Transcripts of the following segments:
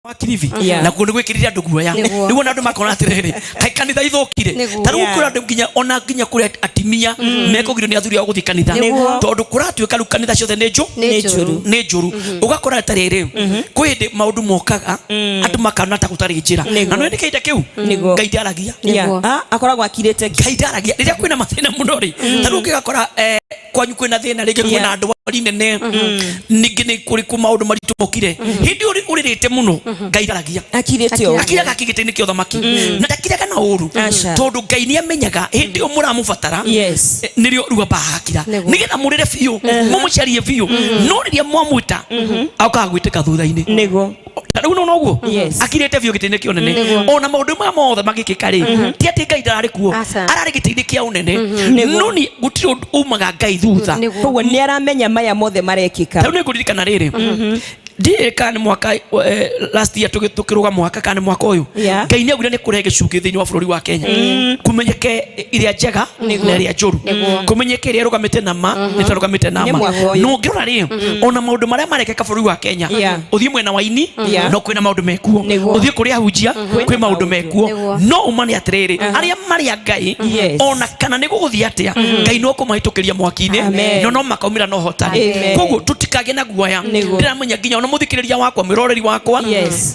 Wa Kilifi. Yeah. Nakuo nĩ gwĩkĩrire andũ guoya. Nĩguo. Nĩguo na andũ makona atĩrĩrĩ, kaĩ kanitha ithũkire. Nĩguo. Ta rĩu Yeah. kũrĩ andũ nginya ona nginya kũrĩ atimia mekũgirio nĩ athuri ao gũthiĩ kanitha. Nĩguo. Tondũ kũratuĩka rĩu kanitha ciothe nĩ njũ Nĩ Nĩ njũru. Nĩ njũru. Ũgakora ta rĩrĩ, kwĩ hĩndĩ maũndũ mokaga, andũ makona ta gũtarĩ njĩra. Nĩguo. Na nĩ kĩhinda kĩu Nĩguo. Ngai ndaragia. Yeah. Nĩguo. Ah, akoragwo akirĩte ki. Ngai ndaragia rĩrĩa kwĩna mathĩna mũno rĩ. Ta rĩu ũngĩgakora kwanyu kwĩna thĩna rĩngĩ, kwĩna ndwari nene, ningĩ nĩ kũrĩ kũ maũndũ maritũ mokire, hĩndĩ ĩyo ũrĩrĩte mũno, Ngai ndaragia. Akirĩte ũguo. Akiraga kĩgĩtĩ-inĩ kĩa ũthamaki na ndakiraga na ũru. Aca. Tondũ Ngai nĩ amenyaga hĩndĩ ĩyo mũramũbatara, nĩrĩo rĩu ambaga akira, nĩgetha mũrĩre biũ, mũmũcarie biũ. No rĩrĩa mwamwĩta, okaga gwĩtĩka thutha-inĩ. Ta rĩu nona ũguo, akirĩte biũ gĩtĩ-inĩ kĩa ũnene. Ona maũndũ maya mothe magĩkĩka rĩ, ti atĩ Ngai ndararĩ kuo. Aca. Ararĩ gĩtĩ-inĩ kĩa ũnene, no nĩ gũtirĩ ũndũ umaga Ngai thutha. Koguo nĩ aramenya maya mothe marekĩka. Ta rĩu nĩ ngũririkana rĩrĩ, ndiĩ kana nĩ mwaka last year tũkĩrũga mwaka kana nĩ mwaka ũyũ, Ngai nĩ augire nĩ kũrehe gĩcunjĩ thĩinĩ wa bũrũri wa Kenya, kũmenyeke iria njega na ĩrĩa njũru, kũmenyeke ĩrĩa ĩrũgamĩte na ma na ĩtarũgamĩte na Nĩ ma. mwaka ũyũ. Na ũngĩrora rĩ, ona maũndũ marĩa marekeka bũrũri wa Kenya, ũthiĩ mwena wa ini, no kwĩna maũndũ mekuo. Ũthiĩ kũrĩ ahunjia, kwĩ maũndũ mekuo. No ũma nĩ atĩrĩrĩ, arĩa marĩ a Ngai, ona kana nĩ gũgũthiĩ atĩa, Ngai no kũmahĩtũkĩria mwaki-inĩ. Amen. No makaumĩra na ũhotani. Amen. Koguo tũtikagĩe na guoya. Ndĩramenya nginya ona mũthikĩrĩria wakwa, mwĩroreri wakwa,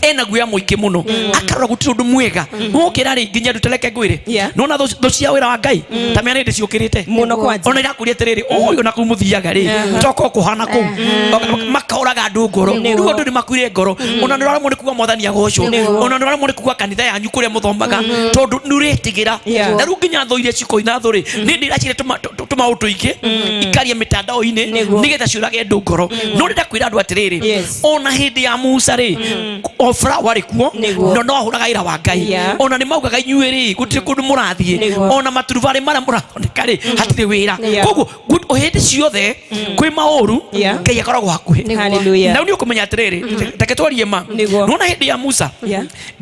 ena guoya mũingĩ mũno, akarora gũtirĩ ũndũ mwega wokĩra rĩ. Nginya nduteleke ngwĩre, nona thũ cia wĩra wa Ngai ta mĩana ĩndĩ ciũkĩrĩte Mũno kwanja. ona irakũria atĩrĩrĩ, ũyũ na kũu mũthiaga rĩ, toka kũhana kũu makaũraga andũ ngoro. Rĩu andũ nĩ makuire ngoro. Ona nĩ ũraremwo nĩ kuga Mwathani agocwo. Ona nĩ ũraremwo nĩ kuga kanitha yanyu kũrĩa mũthomaga, tondũ nĩ ũretigĩra. Na rĩu nginya thũ iria cikoina thũ rĩ, nĩ ndĩ iracire tũmaũndũ tũingĩ ikaria mĩtandao-inĩ nĩgetha ciũrage andũ ngoro. No ndĩrenda kwĩra andũ atĩrĩrĩ, ona hĩndĩ ya Musa rĩ, o Farao arĩ kuo, no no ahũraga wĩra wa Ngai. Ona nĩ maugaga, inyuĩ rĩ, gũtirĩ kũndũ mũrathiĩ. Ona maturubarĩ marĩa mũrathondeka rĩ, hatirĩ wĩra. Koguo hĩndĩ ciothe kwĩ maũru, Ngai akoragwo hakuhĩ. Hallelujah. Na rĩu nĩ ũkũmenya atĩrĩrĩ, reke twarie ma. Nona hĩndĩ ya Musa,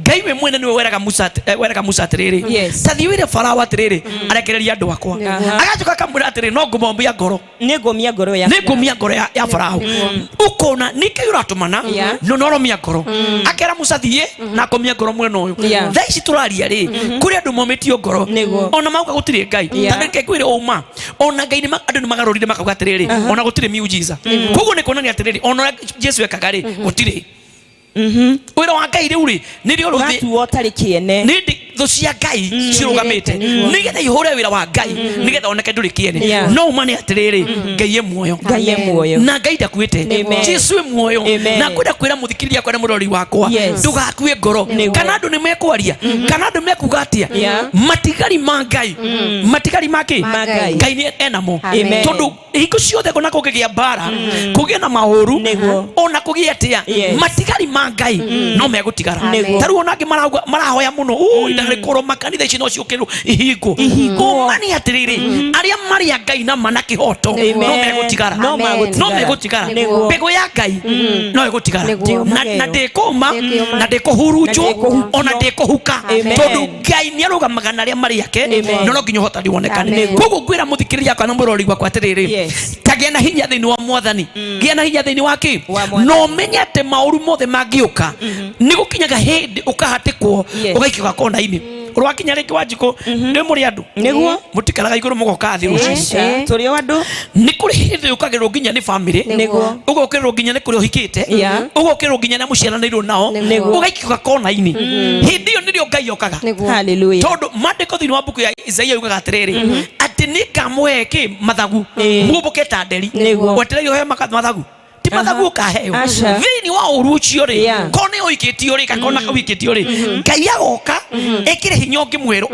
Ngai we mwene nĩwe weraga Musa weraga Musa atĩrĩrĩ, ta thiĩ wĩre Farao atĩrĩrĩ, arekereria andũ akwa. Agacoka akamwĩra atĩrĩrĩ, no ngũmombia ngoro. Nĩ ngũmia ngoro ya Nĩ ngũmia ngoro ya Farao. Ũkona nĩkĩ ũratũmana, no noromia ngoro. Akera Musa thiĩ na akomia ngoro mwena ũyũ. Thaa ici tũraria rĩ, kũrĩ andũ momĩtio ngoro. Ona mauga gũtirĩ Ngai. Ta reke ngwĩre ũma, ona Ngai andũ nĩ magarũrire makauga atĩrĩrĩ, ona gũtirĩ miujiza. Koguo nĩ kuonania atĩrĩrĩ, ona ũrĩa Jesu ekaga rĩ, gũtirĩ wĩra wa Ngai. Rĩu rĩ, nĩrĩo rũthĩ Ũgatuo ũtarĩ kĩene. Nĩ ndĩ thũ cia Ngai cirũgamĩte nĩgetha ihũre wĩra wa Ngai, nĩgetha oneke ndũrĩ kĩene. No uma nĩ atĩrĩrĩ, Ngai e muoyo. Ngai e muoyo. Na Ngai ndakuĩte. Amen. Jesu e muoyo. Amen. Na kwenda kwĩra mũthikĩrĩria akwa na mũrori wakwa, ndũgakue ngoro. Kana andũ nĩ mekwaria, kana andũ mekuga atĩa, matigari ma Ngai, matigari ma kĩ? Ma Ngai. Ngai nĩ enamo. Amen. Tondũ hingo ciothe kona kũngĩgĩa mbara, kũgĩe na maũru, ona kũgĩe atĩa, matigari ma Ngai no megũtigara. Ta rĩu ona angĩ marahoya mũno, "Ũ, ndarĩ kũrwo makanitha ici no ciũkĩrwo ihingwo." Ihingwo. Ũma nĩ atĩrĩrĩ, arĩa marĩ a Ngai na ma na kĩhoto no megũtigara. No Amen. magũtigara. No megũtigara. Mbegũ ya Ngai no ĩgũtigara. Na ndĩkũma, Ndĩkũma. na ndĩkũhurunjwo, Na ndĩkũhukio. ona ndĩkũhuka. Amen. Tondũ Ngai nĩ arũgamaga na arĩa marĩ ake. Amen. No nginya ũhotani wonekane. Amen. Koguo ngwĩra mũthikĩrĩria akwa na mũrori wakwa atĩrĩrĩ, ta gĩa na hinya thĩinĩ wa Mwathani, gĩa na hinya thĩinĩ wa kĩ? Wa Mwathani. Na ũmenye atĩ maũru mothe mangĩũka, nĩ gũkinyaga hĩndĩ ũkahatĩkwo, ũgaikio gakona-inĩ. Rwakinya rĩngĩ wa njikũ nĩ mũrĩ andũ mũtikaraga igũrũ mũgoka thĩ rũciũ. Aca. Tũrĩ o andũ. Nĩ kũrĩ hĩndĩ ũkagĩrwo nginya nĩ famĩlĩ, ũgokĩrĩrwo nginya nĩ kũrĩa ũhikĩte, ũgokĩrĩrwo nginya na mũciaranĩirwo nao, ũgaikio gakona-inĩ. Hĩndĩ ĩyo nĩrĩo Ngai okaga. Hallelujah. Tondũ maandĩko thĩinĩ wa mbuku ya Isaia yugaga atĩrĩrĩ, atĩ nĩ ngamũhe kĩ? Mathagu, mumbũke ta nderi. Wetereire ũheo mathagu? Ti mathagu ũkaheo. Aca. Thĩinĩ wa ũru ũcio rĩ, Yeah. ko nĩ ũikĩtio rĩ, gakona kau ikĩtio rĩ, Ngai agoka ĩkĩre hinya ũngĩ mwerũ,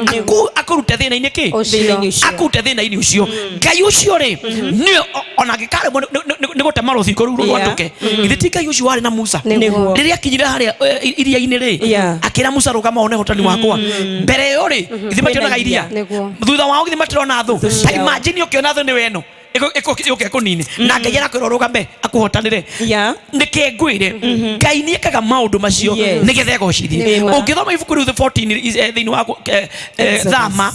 akũrute thĩna-inĩ kĩ? Ũcio. Thĩna-inĩ ũcio. Akũrute thĩna-inĩ ũcio. Ngai ũcio rĩ, nĩwe ona angĩkaremwo nĩ gũtema rũthingo rũu rwatũke, githĩ ti Ngai ũcio warĩ na Musa rĩrĩa akinyire harĩa iria-inĩ rĩ, akĩra Musa, "Rũgama one ũhotani wakwa"? Mbere ĩyo rĩ, githĩ mationaga iria? Thutha wao githĩ matirona thũ? Thũ Ta ciao. imagine ũkĩona thũ nĩwe ĩno yũke ĩkũnine, na Ngai arakwĩra ũrũgame akũhotanĩre. Nĩkĩ ngwĩre Ngai nĩ ekaga maũndũ macio? Nĩgetha egocithie. Ũngĩthoma ibuku rĩu the 14 thĩinĩ wa Exodus. Thama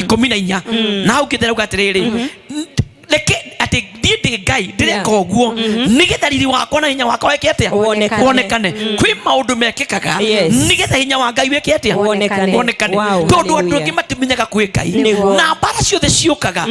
14, na hau kĩtherauga atĩrĩrĩ, reke atĩ thiĩ. Ĩndĩ Ngai ndĩreka ũguo nĩgetha riri wakwa na hinya wakwa wĩke atĩa? Wonekane. Wonekane. Kwĩ maũndũ mekĩkaga Yes. nĩgetha hinya wa Ngai wĩke atĩa? Wonekane. Wonekane. Wow, Tondũ andũ hallelujah. aingĩ matimenyaga kwĩ Ngai. Nĩguo. Na mbara ciothe ciũkaga.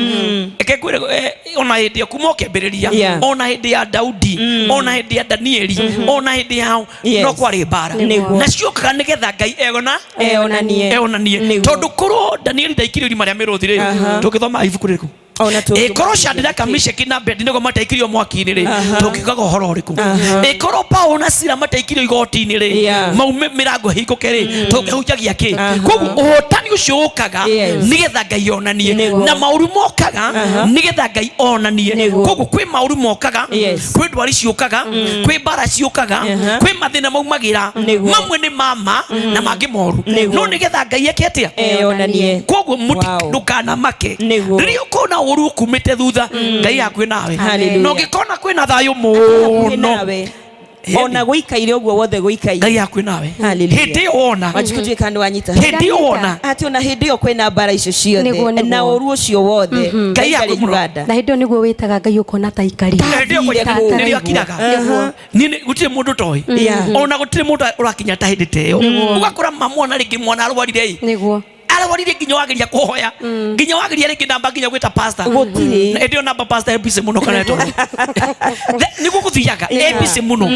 Reke ngwĩre, ona hĩndĩ ĩyo kuma ũkĩambĩrĩria, Yeah. ona hĩndĩ ya Daudi, ona hĩndĩ ya Danieli, ona hĩndĩ yao, Yes. no kwarĩ mbara. Nĩguo. Na ciũkaga nĩgetha Ngai egona Eonanie. eonanie. Nĩguo. Tondũ korwo Danieli ndaikirio irima rĩa mĩrũthi rĩ, Aha. tũngĩthoma ibuku rĩrĩkũ? Ona tũ- Ĩkorwo Shadraka, Meshaki na Abednego mataikirio mwaki-inĩ rĩ, Aha. tũngiugaga ũhoro ũrĩkũ? Aha. Ĩkorwo Paulo na Sila mataikirio igoti-inĩ rĩ, Yeah. maume mĩrango ĩhingũke rĩ, tũngĩhunjagia kĩ? Aha. Koguo ũhotani ũcio ũkaga Yes. nĩgetha Ngai onanie, Nĩguo. na maũru mokaga Aha. nĩgetha Ngai onanie. Nĩguo. Koguo kwĩ maũru mokaga, Yes. kwĩ ndwari ciũkaga, kwĩ mbara ciũkaga, Aha. kwĩ mathĩna maumagĩra, Nĩguo. mamwe nĩ mama na mangĩ moru, Nĩguo. no nĩgetha Ngai eke atĩa? Eonanie. Koguo Wow. ndũkanamake Nĩguo. rĩrĩa ũkona ũru ũkumĩte thutha, Ngai hakuhĩ nawe. Hallelujah. Na ũngĩkona kwĩna thayũ Hakuhĩ mũno, nawe. Ona gũikaire ũguo wothe gũikaire. Ngai hakuhĩ nawe. Hallelujah. Hĩndĩ ĩyo wona, Wanjikũ ndiũĩ kana nĩwanyita. hĩndĩ ĩyo wona Atĩ ona hĩndĩ ĩyo kwĩna mbara icio ciothe Nĩguo, nĩguo. na ũru ũcio wothe. Ngai arĩ hakuhĩ mũno. Uganda. Na hĩndĩ ĩyo nĩguo wĩtaga Ngai ũkona ta ikari. Hĩndĩ ĩyo Ndathire kwanja kũu. nĩrĩo akiraga. Aha. Niĩ gũtirĩ mũndũ toĩ, Yeah. ona gũtirĩ mũndũ ũrakinya ta hĩndĩ ta ĩyo ũgakora mamwana rĩngĩ mwana arwarire ĩ, Nĩguo. arwarire nginya wageria kũhoya, nginya wageria rĩngĩ namba nginya gwĩta pastor. Gũtirĩ. Na hĩndĩ ĩyo namba pastor e busy mũno kana etoro. Nĩguo gũthiaga e busy mũno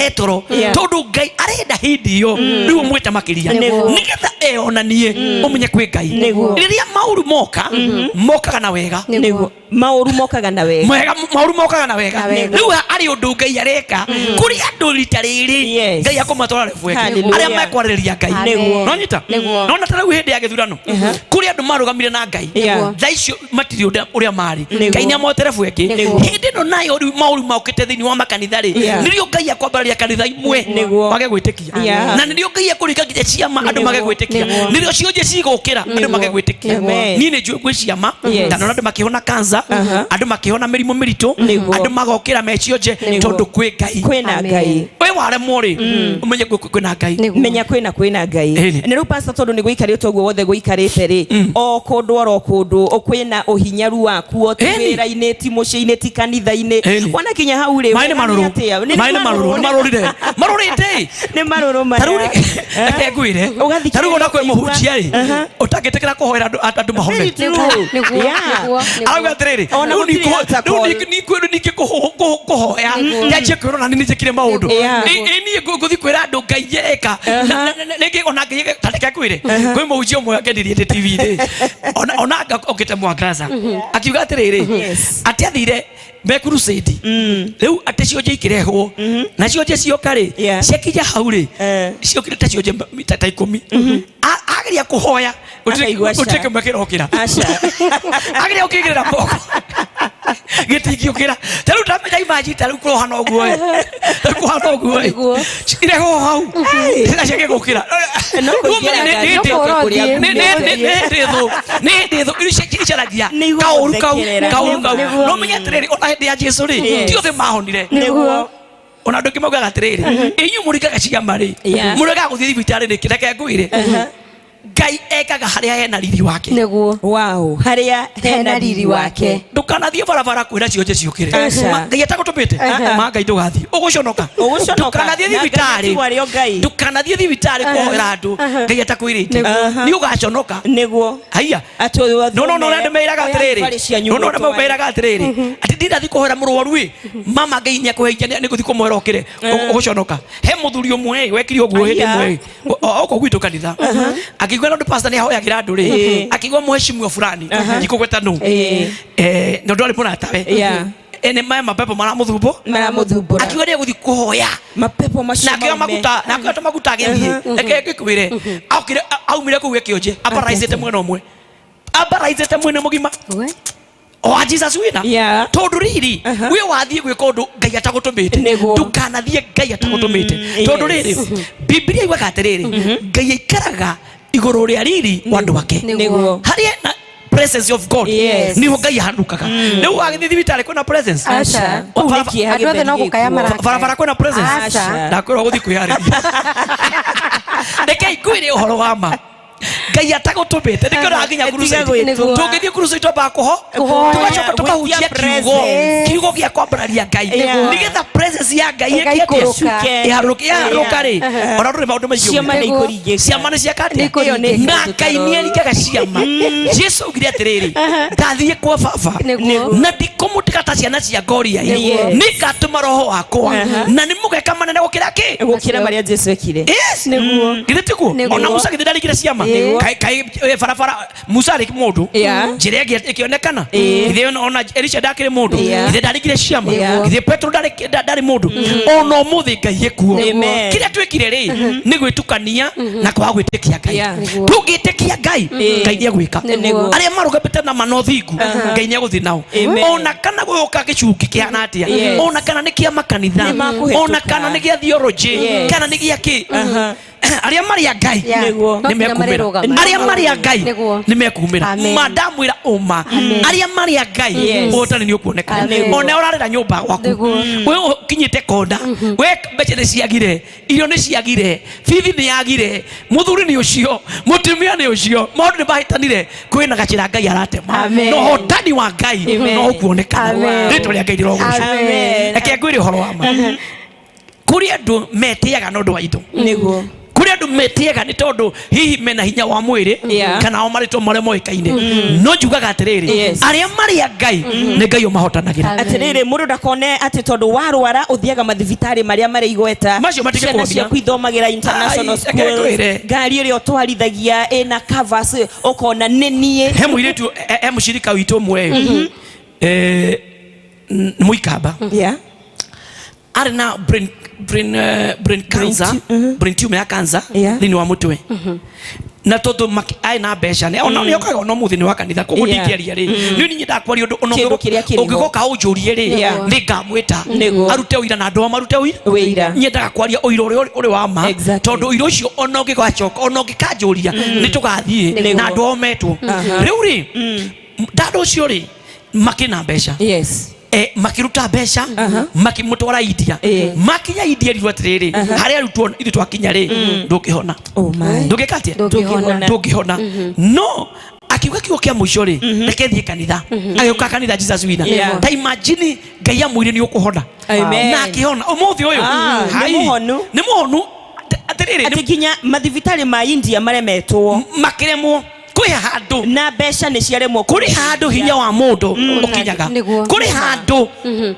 etoro, Yeah. tondũ Ngai arenda hĩndĩ ĩyo rĩu ũmwĩte makĩria Nĩguo. nĩgetha eyonanie ũmenye kwĩ Ngai. Nĩguo. Rĩrĩa maũru moka, mokaga na wega. Nĩguo. Maũru mokaga na wega. Mwega, maũru mokaga na wega. Na wega. Rĩu arĩ ũndũ Ngai areka kũrĩ andũ rita rĩrĩ, Yes. Ngai akũmatwara rebu ĩngĩ, Hallelujah. arĩa mekwarĩrĩria Ngai. Nĩguo. Nonyita Nĩguo. nona ta rĩu hĩndĩ ya gĩthurano kũrĩ andũ marũgamire na Ngai, Yeah. thaa icio matirĩ ũrĩa marĩ, Nĩguo. Ngai nĩ amoete rebu ĩngĩ. Nĩguo. Hĩndĩ ĩno nayo rĩu maũru maũkĩte thĩinĩ wa makanitha rĩ, Yeah. nĩrĩo Ngai akwambararia kanitha imwe Nĩguo. mage gwĩtĩkia, Yeah. na nĩrĩo Ngai ekũringa nginya ciama andũ Nĩguo. mage gwĩtĩkia, Nĩguo. nĩrĩo cionje cigũkĩra andũ mage gwĩtĩkia. Amen. Niĩ nĩ njũĩ gwĩ ciama, Yes. ndanona andũ makĩhona cancer, Aha. andũ makĩhona mĩrimũ mĩritũ, Nĩguo. andũ magokĩra me cionje, Nĩguo. tondũ kwĩ Ngai. Kwĩna Amen. Ngai. We waremwo rĩ, ũmenye kwĩna Ngai. Nĩguo. Menya kwĩna Ngai. Ĩni. Na rĩu pastor tondũ nĩ gũikarĩte ũguo wothe gũikarĩte rĩ, o kũndũ oro kũndũ kwĩna ũhinyaru wakuo, ti Ĩni. wĩra-inĩ, ti mũciĩ-inĩ, ti kanitha-inĩ. Ĩni. Wona kinya hau rĩ, Maĩ nĩ wega nĩ marũrũ. atĩa? Nĩ Maĩ nĩ marũrũ, nĩ marũrire, marũrĩte. Nĩ marũrũ Ta rĩu maya. rĩ, reke ngwĩre, Ũgathikĩrĩria ta rĩu ona kwĩ mũhunjia rĩ, Aha. ũtangĩtĩkĩra kũhoera andũ mahone. Very true. Nĩguo. Nĩguo. Yeah. Nĩguo. Nĩguo. Arauga atĩrĩrĩ, Ona rĩu gũtirĩ altar rĩu call. ningĩ kũhoya njanjie kwĩrwo nani nĩnjĩkire maũndũ. Yeah. Ĩ niĩ ngũthiĩ kwĩra andũ Ngai eka. Rĩngĩ ona Ngai ta reke ngwĩre, kwĩ mũhunjia ũmwe angenirie ndĩ TV-inĩ, ona anga okĩte Mwangaza, akiuga atĩrĩrĩ, Yes. atĩ athire me crusade, rĩu atĩ cionje ikĩrehwo, na cionje cioka rĩ, Yeah. ciakinya hau rĩ, Eh. ciokire ta cionje ta 10, ageria kũhoya Akaigua gũtirĩ aca. kĩmwe kĩrokĩra. Aca. Ageria gũkĩigĩrĩra moko gĩtingĩũkĩra. Ta rĩu ndamenya, imagine ta rĩu kũhana ũguo ĩ, ta rĩu kũhana ũguo ĩ, Nĩguo. irehwo hau cigacia gĩgũkĩra. No kũingĩra ngari No kũũra kũrĩa ũthiĩ. Nĩ hĩndĩ thũ, nĩ hĩndĩ thũ iria icaragia Nĩ kaũru kau, igũgũthekerera. kaũru kau. Nĩguo. No menye atĩrĩrĩ, ona hĩndĩ ya Jesu rĩ, Yes. ti othe mahonire. Nĩguo. Ona andũ angĩ maugaga atĩrĩrĩ, inyuĩ mũringaga ciama rĩ, Yeah. mũregaga gũthiĩ thibitarĩ nĩkĩ? Reke ngwĩre, Ngai ekaga harĩa hena riri wake. Nĩguo. Wow, harĩa hena riri wake. Ndũkanathiĩ barabara kwĩra cionje ciũkĩre. Aca. Ngai atagũtũmĩte, ma Ngai ndũgathiĩ ũgũconoka. Ũgũconoka. Ndũkanathiĩ Na Ngai thibitarĩ, atigwo arĩ o Ngai. ndũkanathiĩ thibitarĩ kũhoera andũ Ngai atakwĩrĩte, nĩ ũgaconoka. Nĩguo. Haiya. Atĩ ũyũ No no no andũ meiraga atĩrĩrĩ, no no andũ meiraga atĩrĩrĩ, atĩ ndindathiĩ kũhoera mũrwaru ĩ, mama Ngai nĩ akũhe nĩ gũthiĩ kũmwĩra ũkĩre, ũgũconoka. He mũthuri ũmwe ĩ wekire ũguo hĩndĩ Aya. ĩmwe ĩ, oko gwitũ kanitha, akĩigua na ũndũ pastor nĩ ahoyagĩra andũ rĩ, Ĩ. akĩigua mũheshimiwa fulani, ndikũgweta nũ, Ĩ. na ũndũ arĩ mũratawe, Yeah. nĩ maya mapepo maramũthumbo, Maramũthumbũra. akiuga nĩ egũthiĩ kũhoya Mapepo macio na akĩoya maume. maguta, na akĩoya tũmaguta agĩthiĩ. Reke ngĩkwĩre, okire aumire kũu ekĩonje ambaraicĩte mwena ũmwe, ambaraicĩte mwena mũgima We. o Jesus wina. Yeah. Tondũ rĩrĩ, we wathiĩ gwĩka ũndũ Ngai atagũtũmĩte, Nĩguo. ndũkanathiĩ Ngai atagũtũmĩte, tondũ yes. rĩrĩ, Bibilia yugaga atĩrĩrĩ, Ngai aikaraga igũrũ rĩa riri wa andũ ake. Nĩguo. Harĩa na presence of God, Yes. niho Ngai ahanukaga. Rĩu wagĩthiĩ thibitarĩ kwĩna presence? Aca. Kũu nĩ kĩeha Andũ othe no gĩtheri gũkaya gĩkuo. marakaya. Barabara kwĩna presence? Aca. Ndakwĩrwo gũthiĩ kwĩharĩria. Reke ngwĩre ũhoro wa ma. Ngai atagũtũmĩte nĩkĩo ũraginya Tiga crusade. gwĩtũma. Tũngĩthiĩ crusade twambaga kũho Kũhoya. tũgacoka tũkahunjia Gwĩtia kiugo presence. kiugo gĩa kwambararia Ngai Yeah. nĩgetha presence ya Ngai ĩke atĩa? Ĩgaikũrũka. Ĩharũrũke yaharũrũka rĩ ona ndũrĩ maũndũ maingĩ Ciama ũgwĩka. nĩ ikũringĩka. Ciama nĩ ciaka atĩa? Nĩ ikũringĩka. Na Ngai nĩ aringaga ciama. Jesu augire atĩrĩrĩ, ndathiĩ kwa baba Nĩguo. na ndikũmũtiga ta ciana cia ngoria Nĩguo. nĩngatũma roho wakwa na nĩmũgeka manene gũkĩra kĩ. Gũkĩra marĩa Jesu ekire. Yes. Nĩguo. Githĩ tiguo? Nĩguo. Ona Musa githĩ ndarĩkire ciama? Nĩguo. Kaĩ barabara Musa arĩ mũndũ. Yeah. Njĩra ĩngĩ ĩkĩonekana. Ĩĩ. Githĩ ona Elisha ndakĩrĩ mũndũ. Yeah. Githĩ ndarĩkire ciama. Yeah. Githĩ Petro ndarĩ mũndũ. Ona ũmũthĩ Ngai ekuo. Amen. Kĩrĩa twĩkire rĩ nĩ gwĩtukania na kwaga gwĩtĩkia Ngai. Yeah. Nĩguo. Tũngĩtĩkia Ngai, Ngai nĩegwĩka. Nĩguo. Arĩa marũgamĩte na ma na ũthingu, Ngai nĩegũthiĩ nao. Amen. Ona kana gũgũka gĩcungi kĩhana atĩa. Yes. Ona kana nĩ kĩa makanitha. Nĩmakũhĩtũka. Ona kana nĩ gĩa theology. Yes. Kana nĩ gĩa kĩ. Arĩa marĩ a Ngai Yeah. Nĩguo. No nginya nĩmekumĩra. marĩrũgama. Arĩa marĩ a Ngai Nĩguo. nĩmekumĩra. Amen. Ma ndamwĩra ũma, arĩa marĩ a Ngai Yes. ũhotani nĩ ũkuoneka. Amen. Ona ũrarĩra nyũmba gwaku, Nĩguo. we ũkinyĩte konda, we mbeca nĩ ciagire, irio nĩ ciagire, bithi nĩ yagire, mũthuri nĩ ũcio, mũtumia nĩ ũcio, maũndũ nĩ mahĩtanire, kwĩna gacĩra Ngai aratema. Amen. Na ũhotani wa Ngai Amen. no ũkuonekana. Amen. Rĩtwa rĩa Ngai rĩrogocwo. Amen. Reke ngwĩre ũhoro wa ma. Kũrĩ andũ metĩaga na ũndũ wa indo. Nĩguo. Kũrĩ andũ metĩaga nĩ tondũ hihi mena hinya wa mwĩrĩ Yeah. kana o marĩtwa marĩa moĩkaine, no njugaga atĩrĩrĩ, Yes. arĩa marĩ a Ngai nĩ Ngai ũmahotanagĩra. Amen. Atĩrĩrĩ, mũndũ ndakone atĩ tondũ warwara ũthiaga mathibitarĩ marĩa marĩ igweta, Macio matige ciana kuonia. ciaku ithomagĩra international Ai, reke ngwĩre. schools, ngari ĩrĩa ũtwarithagia ĩna covers ũkona nĩ niĩ. He mũirĩtu he mũcirika witũ ũmwe, nĩ mũikamba, Yeah. arĩ na brain cancer, brain tumor ya cancer Yeah. thĩinĩ wa mũtwe, na tondũ arĩ na mbeca nĩ ona nĩokaga ona ũmũthĩ nĩ wa kanitha koguo Yeah. ndingĩaria rĩ nĩ niĩ ndakwaria ũndũ ona Kĩndũ kĩrĩa kĩrĩ ho. ũngĩgoka ũnjũrie rĩ Yeah. nĩ ngamwĩta Nĩguo. arute ũira na andũ ao marute ũira. Ũira. Nyendaga kwaria ũira ũrĩa ũrĩ wa ma, Exactly. tondũ ũira ũcio ona ũngĩgacoka ona ũngĩkanjũria nĩ tũgathiĩ Nĩguo. na andũ ao metwo. Rĩu rĩ ndandũ ũcio rĩ makĩrĩ na mbeca, Yes. makiruta mbeca makimutwara India. Makinya India rirwo atiriri, haria arutwo ithuĩ twakinya rĩ ndũngĩhona. Oh my. Ndũngĩka atĩa? Ndũngĩhona. Ndũngĩhona. No akiuga kiugo kĩa mũico rĩ, reke thiĩ kanitha. Agĩũka kanitha Jesus Winner. Yeah. Ta imagine Ngai amwĩre nĩ ũkũhona Amen. na akĩhona ũmũthĩ ũyũ. Ah, nĩ Hai. mũhonu. Nĩ mũhonu. Atĩrĩrĩ, Atĩ nginya mathibitarĩ ma India maremetwo makĩremwo kwĩ handũ na mbeca nĩ ciaremwo. Kũrĩ handũ hinya wa mũndũ ũkinyaga. Nĩguo. Kũrĩ handũ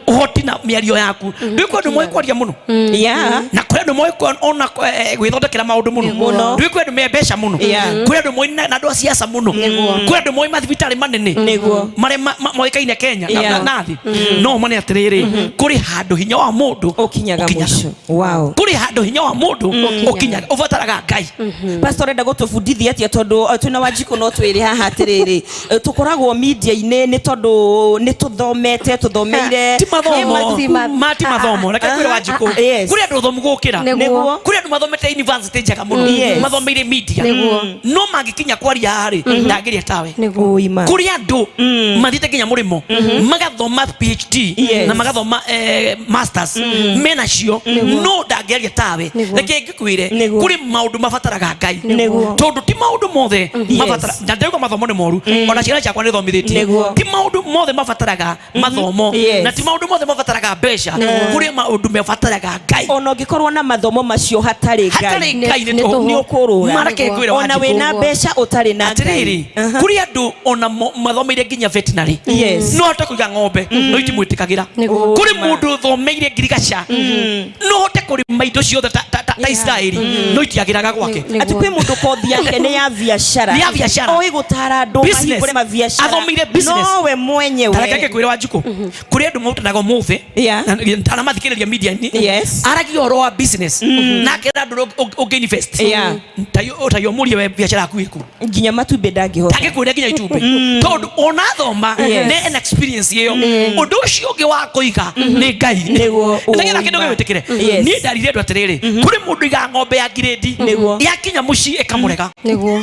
ũhoti na mĩario yaku ndwĩ kwĩ andũ moĩ kwaria mũno, Yeah. na kũrĩ andũ moĩ ona gwĩthondekera maũndũ mũno. Mũno. Ndwĩ kwĩ andũ me mbeca mũno, Yeah. kũrĩ andũ moĩ na andũ a siasa mũno, kũrĩ andũ moĩ mathibitarĩ manene Nĩguo. marĩa moĩkaine Kenya Yeah. na thĩ. No mone atĩrĩrĩ, kũrĩ handũ hinya wa mũndũ Ũkinyaga mũico. Wow. Kũrĩ handũ hinya wa mũndũ ũkinyaga, ũbataraga Ngai. Pastor enda gũtũbundithia atĩa tondũ twĩna Wanjikũ no twĩrĩ haha atĩrĩrĩ, tũkoragwo media-inĩ nĩ tondũ nĩ tũthomete tũthomeire Ti mathomo. Ti ma- Ma ti mathomo. Reke kwĩre Wanjikũ, Yes. kũrĩ andũ thomu gũkĩra. Nĩguo. Kũrĩ andũ mathomete university njega mũno, Yes. mathomeire media, Nĩguo. no mangĩkinya kwaria haha rĩ ndangĩria tawe. Nĩguo. Ũima. Kũrĩ andũ mathiĩte nginya mũrĩmo magathoma PhD Yes. na magathoma masters menacio, no ndangĩaria tawe. Nĩguo. Reke ngĩkwĩre, Nĩguo. kũrĩ maũndũ mabataraga Ngai, Nĩguo. tondũ ti maũndũ mothe mabatara na ndauga mathomo nĩ moru, ona ciana ciakwa nĩ thomithĩtie. Nĩguo. Ti maũndũ mothe mabataraga mathomo, Yes. na ti maũndũ mothe mabataraga mbeca. Kũrĩ maũndũ mabataraga Ngai. Ona ũngĩkorwo na mathomo macio hatarĩ Hatarĩ Ngai Ngai nĩ Nĩ tũhũ. tũhũ. nĩ ũkũrũra. Mareke ngwĩre Ona Wanjikũ. wĩna mbeca ũtarĩ na Atĩrĩrĩ, Ngai. kũrĩ andũ ona mathomeire nginya veterinary, Yes. no hote kũiga ng'ombe no itimwĩtĩkagĩra. Nĩguo. Kũrĩ mũndũ ũthomeire ngirigaca, no hote kũrĩma indo ciothe ta Isiraeli no itiagĩraga gwake. Nĩguo. Atĩ kwĩ mũndũ kothi yake nĩ ya biacara, Nĩ ya biacara. oĩ gũtara andũ Business. mahingũre mabiacara, Athomeire business. nowe mwenyewe. Tareke ngĩkwĩre Wanjikũ, kũrĩ andũ mautanaga ũmũthĩ Yeah. aramathikĩrĩria media-inĩ, Yes. aragia ũhoro wa business na akera andũ ũngĩ invest. Yeah. Tayo mũrie we biacara yaku ĩkũ, nginya matumbĩ ndangĩhota. ndangĩkwĩra nginya itumbĩ tondũ ona thoma Yes. nĩ ena experience ĩyo. Ũndũ ũcio ũngĩ wa kũiga nĩ Ngai. Nĩguo. Nĩgetha kĩndũ gĩwĩtĩkĩre, Yes. niĩ ndarire andũ atĩrĩrĩ, kũrĩ mũndũ iga ng'ombe ya ngirĩndi, Nĩguo. yakinya mũciĩ ĩkamũrega. Nĩguo.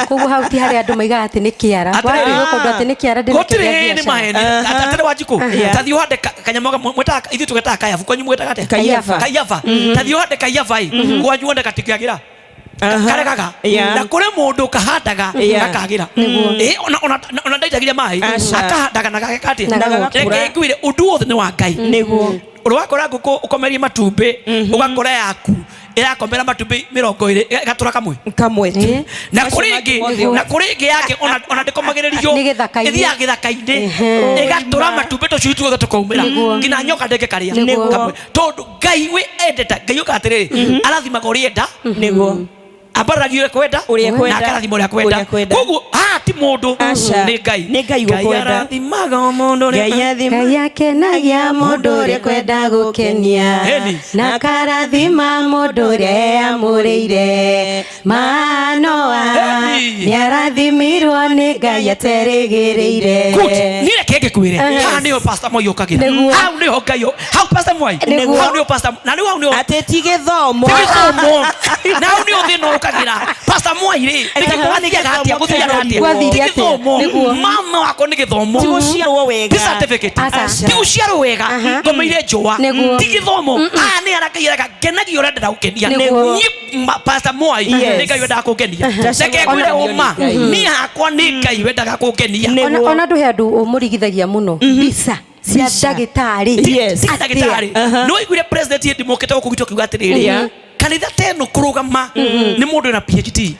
Koguo hau ti harĩa andũ maigaga atĩ nĩ kĩara. Atĩrĩrĩ. Wathiĩ kũndũ atĩ nĩ kĩara ndĩna Gũtirĩ kĩrĩa nĩ biacara. maheni. Atĩrĩ Wanjikũ, Yeah. tathiĩ ũhande kanyamũ mwĩtaga ithuĩ tũgetaga kayabu, kwanyu mwĩtaga atĩa? Kaiyaba. Kaiyaba. Tathiĩ ũhande kaiyaba ĩ, kwanyu wone gatikĩagĩra. Karegaga. Na kũrĩ mũndũ kahandaga gakagĩra. Ĩ, ona ndaitagĩria maĩ, Aca. akahandaga na gageka atĩa? Na gagakũra. Reke ngwĩre, ũndũ wothe nĩ wa Ngai. Nĩguo. Ũrakora ngũkũ ũkomerie matumbĩ, ũgakora yaku ĩrakomera matumbĩ 20, ĩgatũra kamwe. Kamwe tu. Na Macio kũrĩ mangĩ ĩngĩ, mothe na kũrĩ ĩngĩ yake ona ndĩkomagĩrĩrio. Nĩ gĩthaka-inĩ. Ĩthiaga gĩthaka-inĩ, ĩgatũra matumbĩ tũcui tuothe tũkaumĩra, nginya nyoka ndĩngĩkarĩa. Nĩguo. Kamwe. Tondũ Ngai wĩ endete, Ngai ũkaga atĩrĩrĩ, arathimaga ũrĩa enda. Nĩguo. Ambararagia ũrĩa kwenda, Ũrĩa na kwenda. akarathima ũrĩa kwenda. Ũrĩa kwenda. Koguo haha ti mũndũ, Aca. nĩ Ngai. Nĩ Ngai gũkwenda. Arathimaga o mũndũ ũrĩa Ngai athima. Ngai akenagia mũndũ ũrĩa kwenda gũkenia, Heni. na akarathima mũndũ ũrĩa eyamũrĩire. Manoa Heni. nĩarathimirwo nĩ Ngai aterĩgĩrĩire. Good. Niĩ reke ngĩkwĩre, haha nĩho Pastor Moi ũkagĩra. Nĩguo. Hau nĩho Ngai hau Pastor Moi. Nĩguo. Hau nĩho Pastor, na rĩu hau nĩho Atĩ ti gĩthomo. ti gĩthomo. Na hau nĩho thĩna ũkagĩra. Pastor Moi rĩ, nĩkĩ gwathiaga atĩa? Gũthiaga atĩa? Gwathire Ti atĩa? gĩthomo. Nĩguo. Mama wakwa nĩ gĩthomo. Ti gũciarwo wega. Ti certificate. Aca. Ti gũciarwo wega. Ngomeire njũa. Nĩguo. Ti gĩthomo. Haha nĩ harĩa Ngai areka ngenagia ũrĩa ndĩrenda gũkenia. Nĩguo. Niĩ Pastor Moi, Yes. nĩ Ngai wendaga kũngenia. Ndacemania Reke ngwĩre nĩ ũma, Ngai. niĩ hakwa nĩ Ngai wendaga kũngenia. Nĩguo. Ona ndũhe andũ ũmũrigithagia mũno, mbica cia Mbica. ndagĩtarĩ. Yes. Ti ndagĩtarĩ. Nĩ waiguire president hĩndĩ mokĩte gũkũ gwitũ akiuga atĩrĩrĩ, kanitha ta ĩno kũrũgama nĩ mũndũ wĩna PhD.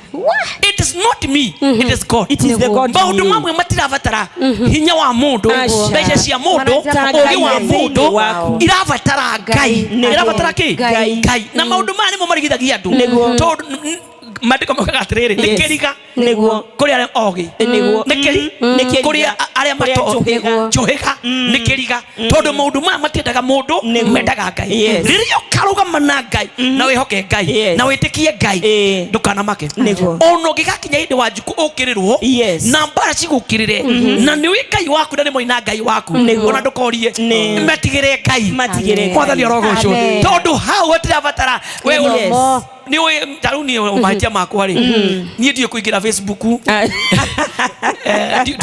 It is not me, it is God. It is the God in Maũndũ you. mamwe matirabatara hinya wa mũndũ, Aca. mbeca cia mũndũ, Marabatara ũgĩ wa Ngai mũndũ, thĩinĩ waku. irabatara Ngai. Ngai. Irabatara kĩ? Ngai. Ngai. Na maũndũ maya nĩmo marigithagia andũ. Nĩguo. Tondũ maandĩko maugaga atĩrĩrĩ, nĩ Yes. kĩriga Nĩguo. kũrĩ arĩa ogĩ. Nĩguo. Nĩ kĩri? Nĩ kĩriga. Kũrĩ arĩa Kũrĩ mato njũhĩga. njũhĩga nĩ kĩriga, tondũ maũndũ maya matiendaga mũndũ, Nĩguo. mendaga Ngai. Yes. Rĩrĩa ũkarũgama na Ngai, na wĩhoke Ngai, Yes. na wĩtĩkie Ngai, ndũkanamake. Nĩguo. Ona ũngĩgakinya hĩndĩ wa njukũ ũkĩrĩrwo, Yes. na mbara cigũkĩrĩre, na nĩ wĩ Ngai waku na nĩ moina Ngai waku, Nĩguo. ona ndũkorie, Nĩ. metigĩre Ngai. Matigĩre Ngai. Mwathani arogocwo. Amen. Tondũ hau hatirabatara we Yes. nĩ ũĩ ta rĩu niĩ mahĩtia makwa rĩ, niĩ ndiũĩ kũingĩra Facebook,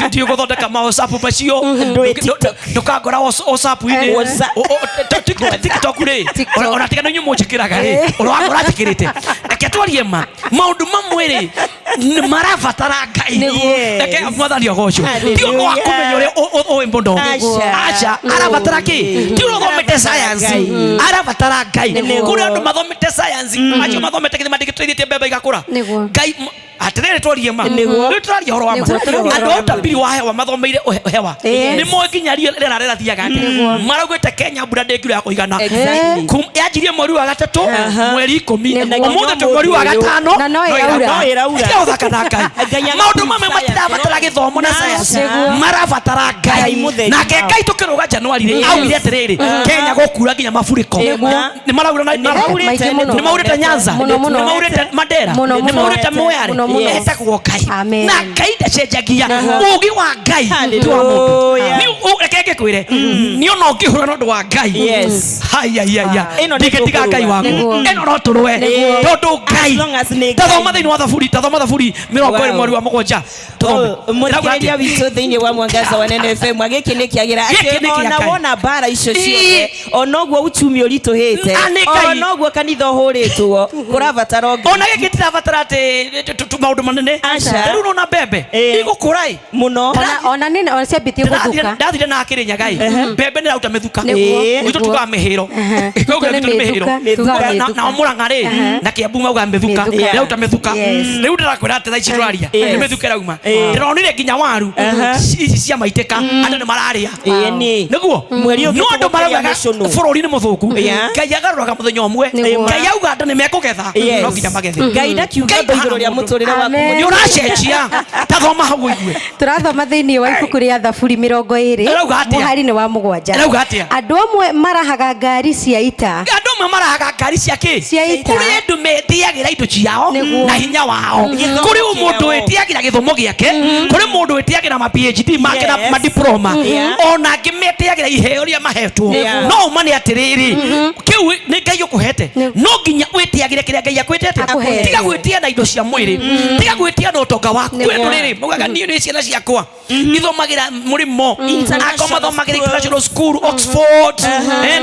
ndiũĩ gũthondeka ma WhatsApp macio. Ndũĩ TikTok. Ndũkangora WhatsApp-inĩ. WhatsApp. TikTok rĩ, TikTok. ona tiga nĩ inyuĩ mũnjĩkĩraga rĩ, ũrĩa njĩkĩrĩte. Reke twarie ma, maũndũ mamwe rĩ nĩ marabatara Ngai. Nĩguo. Reke Mwathani agocwo. Hallelujah. Ti ũndũ wa kũmenya ũrĩa ũĩ mũno. Aca. Aca, arabatara kĩ? Ti ũrĩa ũthomete science, Ngai. arabatara Ngai. Nĩguo. Kũrĩ andũ mathomete science, acio mathomete gĩthima ndĩgĩtũithĩtie mbembe igakũra. Nĩguo. Ngai atĩrĩrĩ, twarie ma. Nĩguo. Rĩu tũraria ũhoro wa ma. Nĩguo, tũraria Andũ ũhoro a wa ma. ũtabiri wa hewa mathomeire hewa, Yes. nĩ moĩ nginya rĩera rĩrathiaga atĩa. Maraugĩte Kenya mbura ndĩngiura ya kũigana. Exactly. Yanjirie mweri wa gatatũ, mweri 10, Nĩguo. ũmũthĩ twĩ mweri wa gatano, Na no ĩraura. No ĩraura. Tiga gũthaka na Ngai. Ngai agaku Maũndũ mamwe science. matirabatara gĩthomo na science, Nĩguo. marabatara Ngai. Ngai mũtheri. Nake Ngai tũkĩrũga Januari rĩ, augire atĩrĩrĩ, Kenya gũkura nginya maburĩko. Nĩguo. Nĩ maraura na Nĩmaurĩte, Maingĩ mũno. nĩ maurĩte Nyanza, Mũno, mũno. nĩ maurĩte Mandera, Mũno, nĩ mũno. maurĩte Moyale. Mũno, mũno. Etagwo Ngai. Amen. Na Ngai ndacenjagia. Ũũgĩ wa Ngai ti wa mũndũ. Hallelujah. Reke ngĩkwĩre, nĩ ona ũngĩhũra na ũndũ wa Ngai. Yes. Haiaiaia, Ĩno nĩ ndingĩtiga Ngai tũkũrũa. waku. Nĩguo. Ĩno no tũrũe, Nĩguo. tondũ Ngai. As long as nĩ Ngai. Tathoma thĩinĩ wa Thaburi, tathoma Thaburi 27 Wow. mweri wa 7, tũthome. Mũthikĩrĩria witũ thĩinĩ wa Mwangaza wa Nene FM, gĩkĩ nĩ kĩagĩra Gĩkĩ atĩ nĩ kĩa ona Ngai. wona mbara icio ciothe, ona ũguo uchumi ũritũhĩte, Ah, nĩ Ngai. ona ũguo kanitha ũhũrĩtwo, kũrabatara o Ngai. Ona gĩkĩ tirabatara atĩ maũndũ manene. Aca. Ta rĩu nona mbembe igũkũra ĩ. Mũno. Ona nĩ ona ciambĩtie gũthuka. Ndathire na Kĩrĩnyaga ĩ, mbembe nĩ rauta mĩthuka. Nĩguo, Gwitũ nĩguo. tugaga mĩhĩro. Gwitũ Nĩ nĩ mĩhĩro. mĩthuka, tugaga mĩthuka. Nao Mũrang'a rĩ, na Kĩambu maugaga mĩthuka. Mĩthuka. Ĩrauta mĩthuka. Yes. Rĩu ndĩrakwĩra atĩ thaa ici tũraria Yes. nĩ mĩthuka ĩrauma. Ndĩronire nginya waru ici cia maitĩka, andũ nĩ mararĩa. Ĩĩ nĩ. Nĩguo. Mweri ũngĩ No andũ tũgũkĩrĩa maraugaga mĩcũnũ. bũrũri nĩ mũthũku. Ngai agarũraga mũthenya ũmwe. Nĩguo. Ngai auga andũ nĩ mekũgetha, Yes. no nginya magethe. Ngai ndakiuga Ngai ũndũ igũrũ rĩa ndahana mũndũ. mũtũrĩre waku. Amen. Nĩ ũracenjia, tathoma hau ũigue. Tũrathoma thĩinĩ wa ibuku rĩa Thaburi 20, Ĩrauga atĩa? mũhari nĩ wa 7. Ĩrauga atĩa? Andũ amwe marahaga ngari cia ita. Andũ amwe marahaga ngari cia kĩ? Cia ita. Kũrĩ andũ metĩagĩra indo ciao Nĩguo. na hinya wao. Gĩthomo Kũrĩ mũndũ kĩao. wĩtĩagĩra gĩthomo gĩake, kũrĩ mũndũ wĩtĩagĩra ma PhD make na Yes. madiploma, ona angĩ metĩagĩra iheo iria mahetwo. No ũma nĩ atĩrĩrĩ, kĩu nĩ Ngai ũkũhete, no nginya wĩtĩagĩre kĩrĩa Ngai akwĩtĩte. Akũhete. Tiga gwĩtia na indo cia mwĩrĩ, tiga gwĩtia na ũtonga waku. Nĩguo. Kwĩ andũ rĩrĩ maugaga niĩ nĩ ciana ciakwa ithomagĩra mũrĩmo, International akwa mathomagĩra school. international school, Oxford.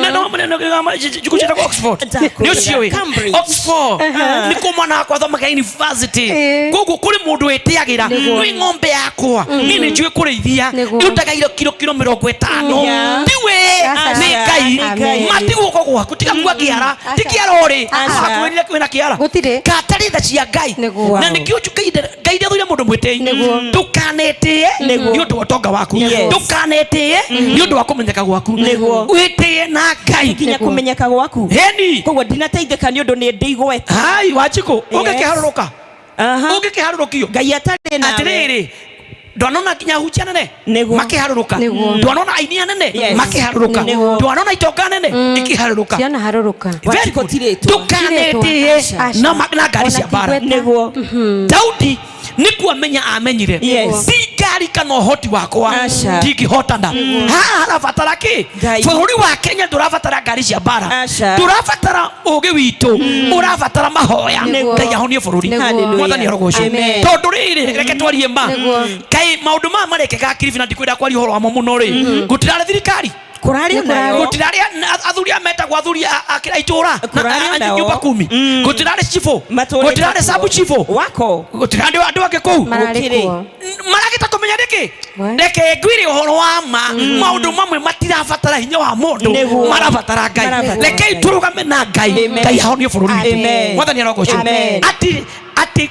Na no njukũ ciĩtagwo Oxford. Ndakwĩra. Nĩ ũcio ĩ. Cambridge. Oxford. Nĩ kũ mwana wakwa athomaga university. Ĩĩ. Koguo kũrĩ mũndũ wĩtĩagĩra. Nĩguo. Nĩ ng'ombe yakwa. Niĩ nĩ njũĩ kũrĩithia. Nĩguo. Ĩrutaga irio kiro kiro 50. Yeah. Tiwe. Aca. Nĩ Ngai. Nĩ Ngai. Mati guoko gwaku tiga kuga kĩara. Ti Aca. kĩara ũrĩ. Aca. Hakuhĩ wĩna kĩara. Gũtirĩ. Katarĩ tha cia Ngai. Nĩguo. Na nĩkĩo Ngai ndathũire mũndũ mwĩtĩi. Nĩguo. Ndũkanetĩe nĩ ũndũ wa ũtonga waku. Yes. Ndũkanetĩe nĩ ũndũ wa kũmenyeka gwaku. Nĩguo. Wĩtĩe na Ngai. Nginya kũmenyeka gwaku. Heni. Koguo ndinateithĩka nĩ ũndũ nĩ ndĩ igweta. Hai Wanjikũ, ũngĩkĩharũrũka. Aha. Ũngĩkĩharũrũkio. Ngai atarĩ nawe. Atĩrĩrĩ, ndwanona nginya hunjia nene Nĩguo. makĩharũrũka. Nĩguo. Ndwanona aini anene Yes. makĩharũrũka. Nĩguo. Ndwanona itonga nene ikĩharũrũka. Ciana harũrũka. Very Wanjikũ good. ti rĩtwa. Ndũkanetĩe Aca. na na ngari Ona cia ti mbara. gweta. Nĩguo. Daudi nĩkuo amenya amenyire Yes. ti ngari kana ũhoti wakwa Aca. ndingĩhotana haha harabatara kĩ Ngai. bũrũri wa Kenya ndũrabatara ngari cia mbara Aca. ndũrabatara ũgĩ witũ ũrabatara mahoya Nĩguo. Ngai ahonie bũrũri Nĩguo. Hallelujah. mwathani arogocwo Amen. tondũ rĩrĩ reke twarie ma Nĩguo. kaĩ maũndũ maya marekĩka Kilifi na ndikwenda kwaria ũhoro wamo mũno rĩ gũtirarĩ thirikari Kũrarĩ Nĩ nayo. gũtirarĩ athuri a metagwo athuri a kĩra itũra na Kũrarĩ nao. nyumba kumi gũtirarĩ cibũ Matũrĩte gũtirarĩ kuo. sabu cibũ Wako. gũtirarĩ andũ angĩ kũu Mararĩ Gũkĩrĩ. kuo. maragĩta kũmenya nĩkĩ We. reke ngwĩre ũhoro wa ma maũndũ mamwe matirabatara hinya wa mũndũ Nĩguo. marabatara Ngai Marabatara rekei Ngai. tũrũgame na Ngai Amen. Ngai ahonie bũrũri witũ Amen. mwathani arogocwo Amen. atĩ atĩ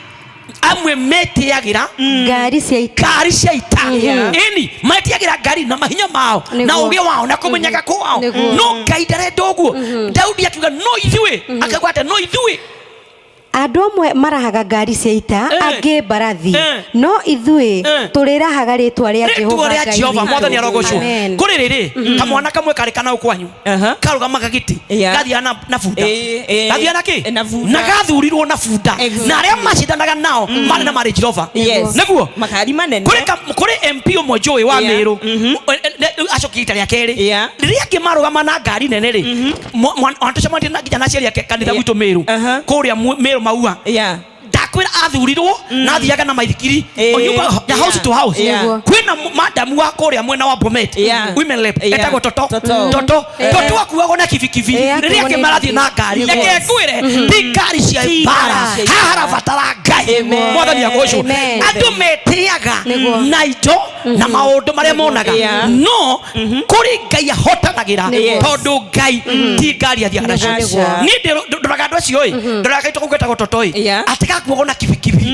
amwe metĩagĩra Ngari cia ita. ngari cia ita Yeah. ĩni metiagĩra ngari na mahinya mao na Nĩguo. ũgĩ wao na kũmenyeka kwao Nĩguo. no Ngai ndarenda ũguo Daudi akiuga no ithuĩ akauga atĩ no ithuĩ Andũ amwe marahaga ngari cia ita, Eh. angĩ mbarathi. Eh. No ithuĩ Eh. tũrĩrahaga rĩtwa rĩa rĩtwa Jehova rĩa Ngai Jehova witũ. mwathani arogocwo Amen. kũrĩ rĩrĩ kamwana kamwe karĩ kanau kwanyu Aha. karũgamaga gĩtĩ Yeah. gathiaga na bunda Ĩĩ, ĩĩ. gathiaga na kĩ Na bunda. na gathurirwo na bunda Exactly. na arĩa macindanaga nao marĩ na marĩ Jehova Yes. nĩguo Makari manene. kũrĩ kũrĩ MP ũmwe njũĩ wa Yeah. Mĩrũ acokia ita rĩa kerĩ Yeah. rĩrĩa angĩ marũgama na ngari nene rĩ ona tũcemanirie na nginya na aciari ake kanitha Yeah. gwitũ Mĩrũ Aha. kũrĩa Mĩrũ Maua Yeah. ndakwĩra athurirwo na athiaga na maithikiri Eh, o nyumba ya yeah. house to house Yeah. Nĩguo. kwĩna madamu wa kũrĩa mwena wa Bomet Yeah. women rep Yeah. etagwo Toto Toto. Toto Eh. Toto akuagwo na kibikibi Eh, rĩrĩa akuagwo angĩ nĩ marathiĩ na ngari Nĩguo. reke ngwĩre ti ngari cia Ti mbara ngari cia haha mbara. harabatara Ngai Amen. mwathani agocwo Amen. andũ metĩaga Nĩguo. na indo na maũndũ marĩa monaga Yeah. no kũrĩ Ngai ahotanagĩra Nĩguo. tondũ Ngai ti ngari athiaga nacio Nĩguo. niĩ ndoraga andũ acio ĩ ndoraga kaitũ kau getagwo Toto ĩ Yeah. atĩ gakuagwo na kibikibi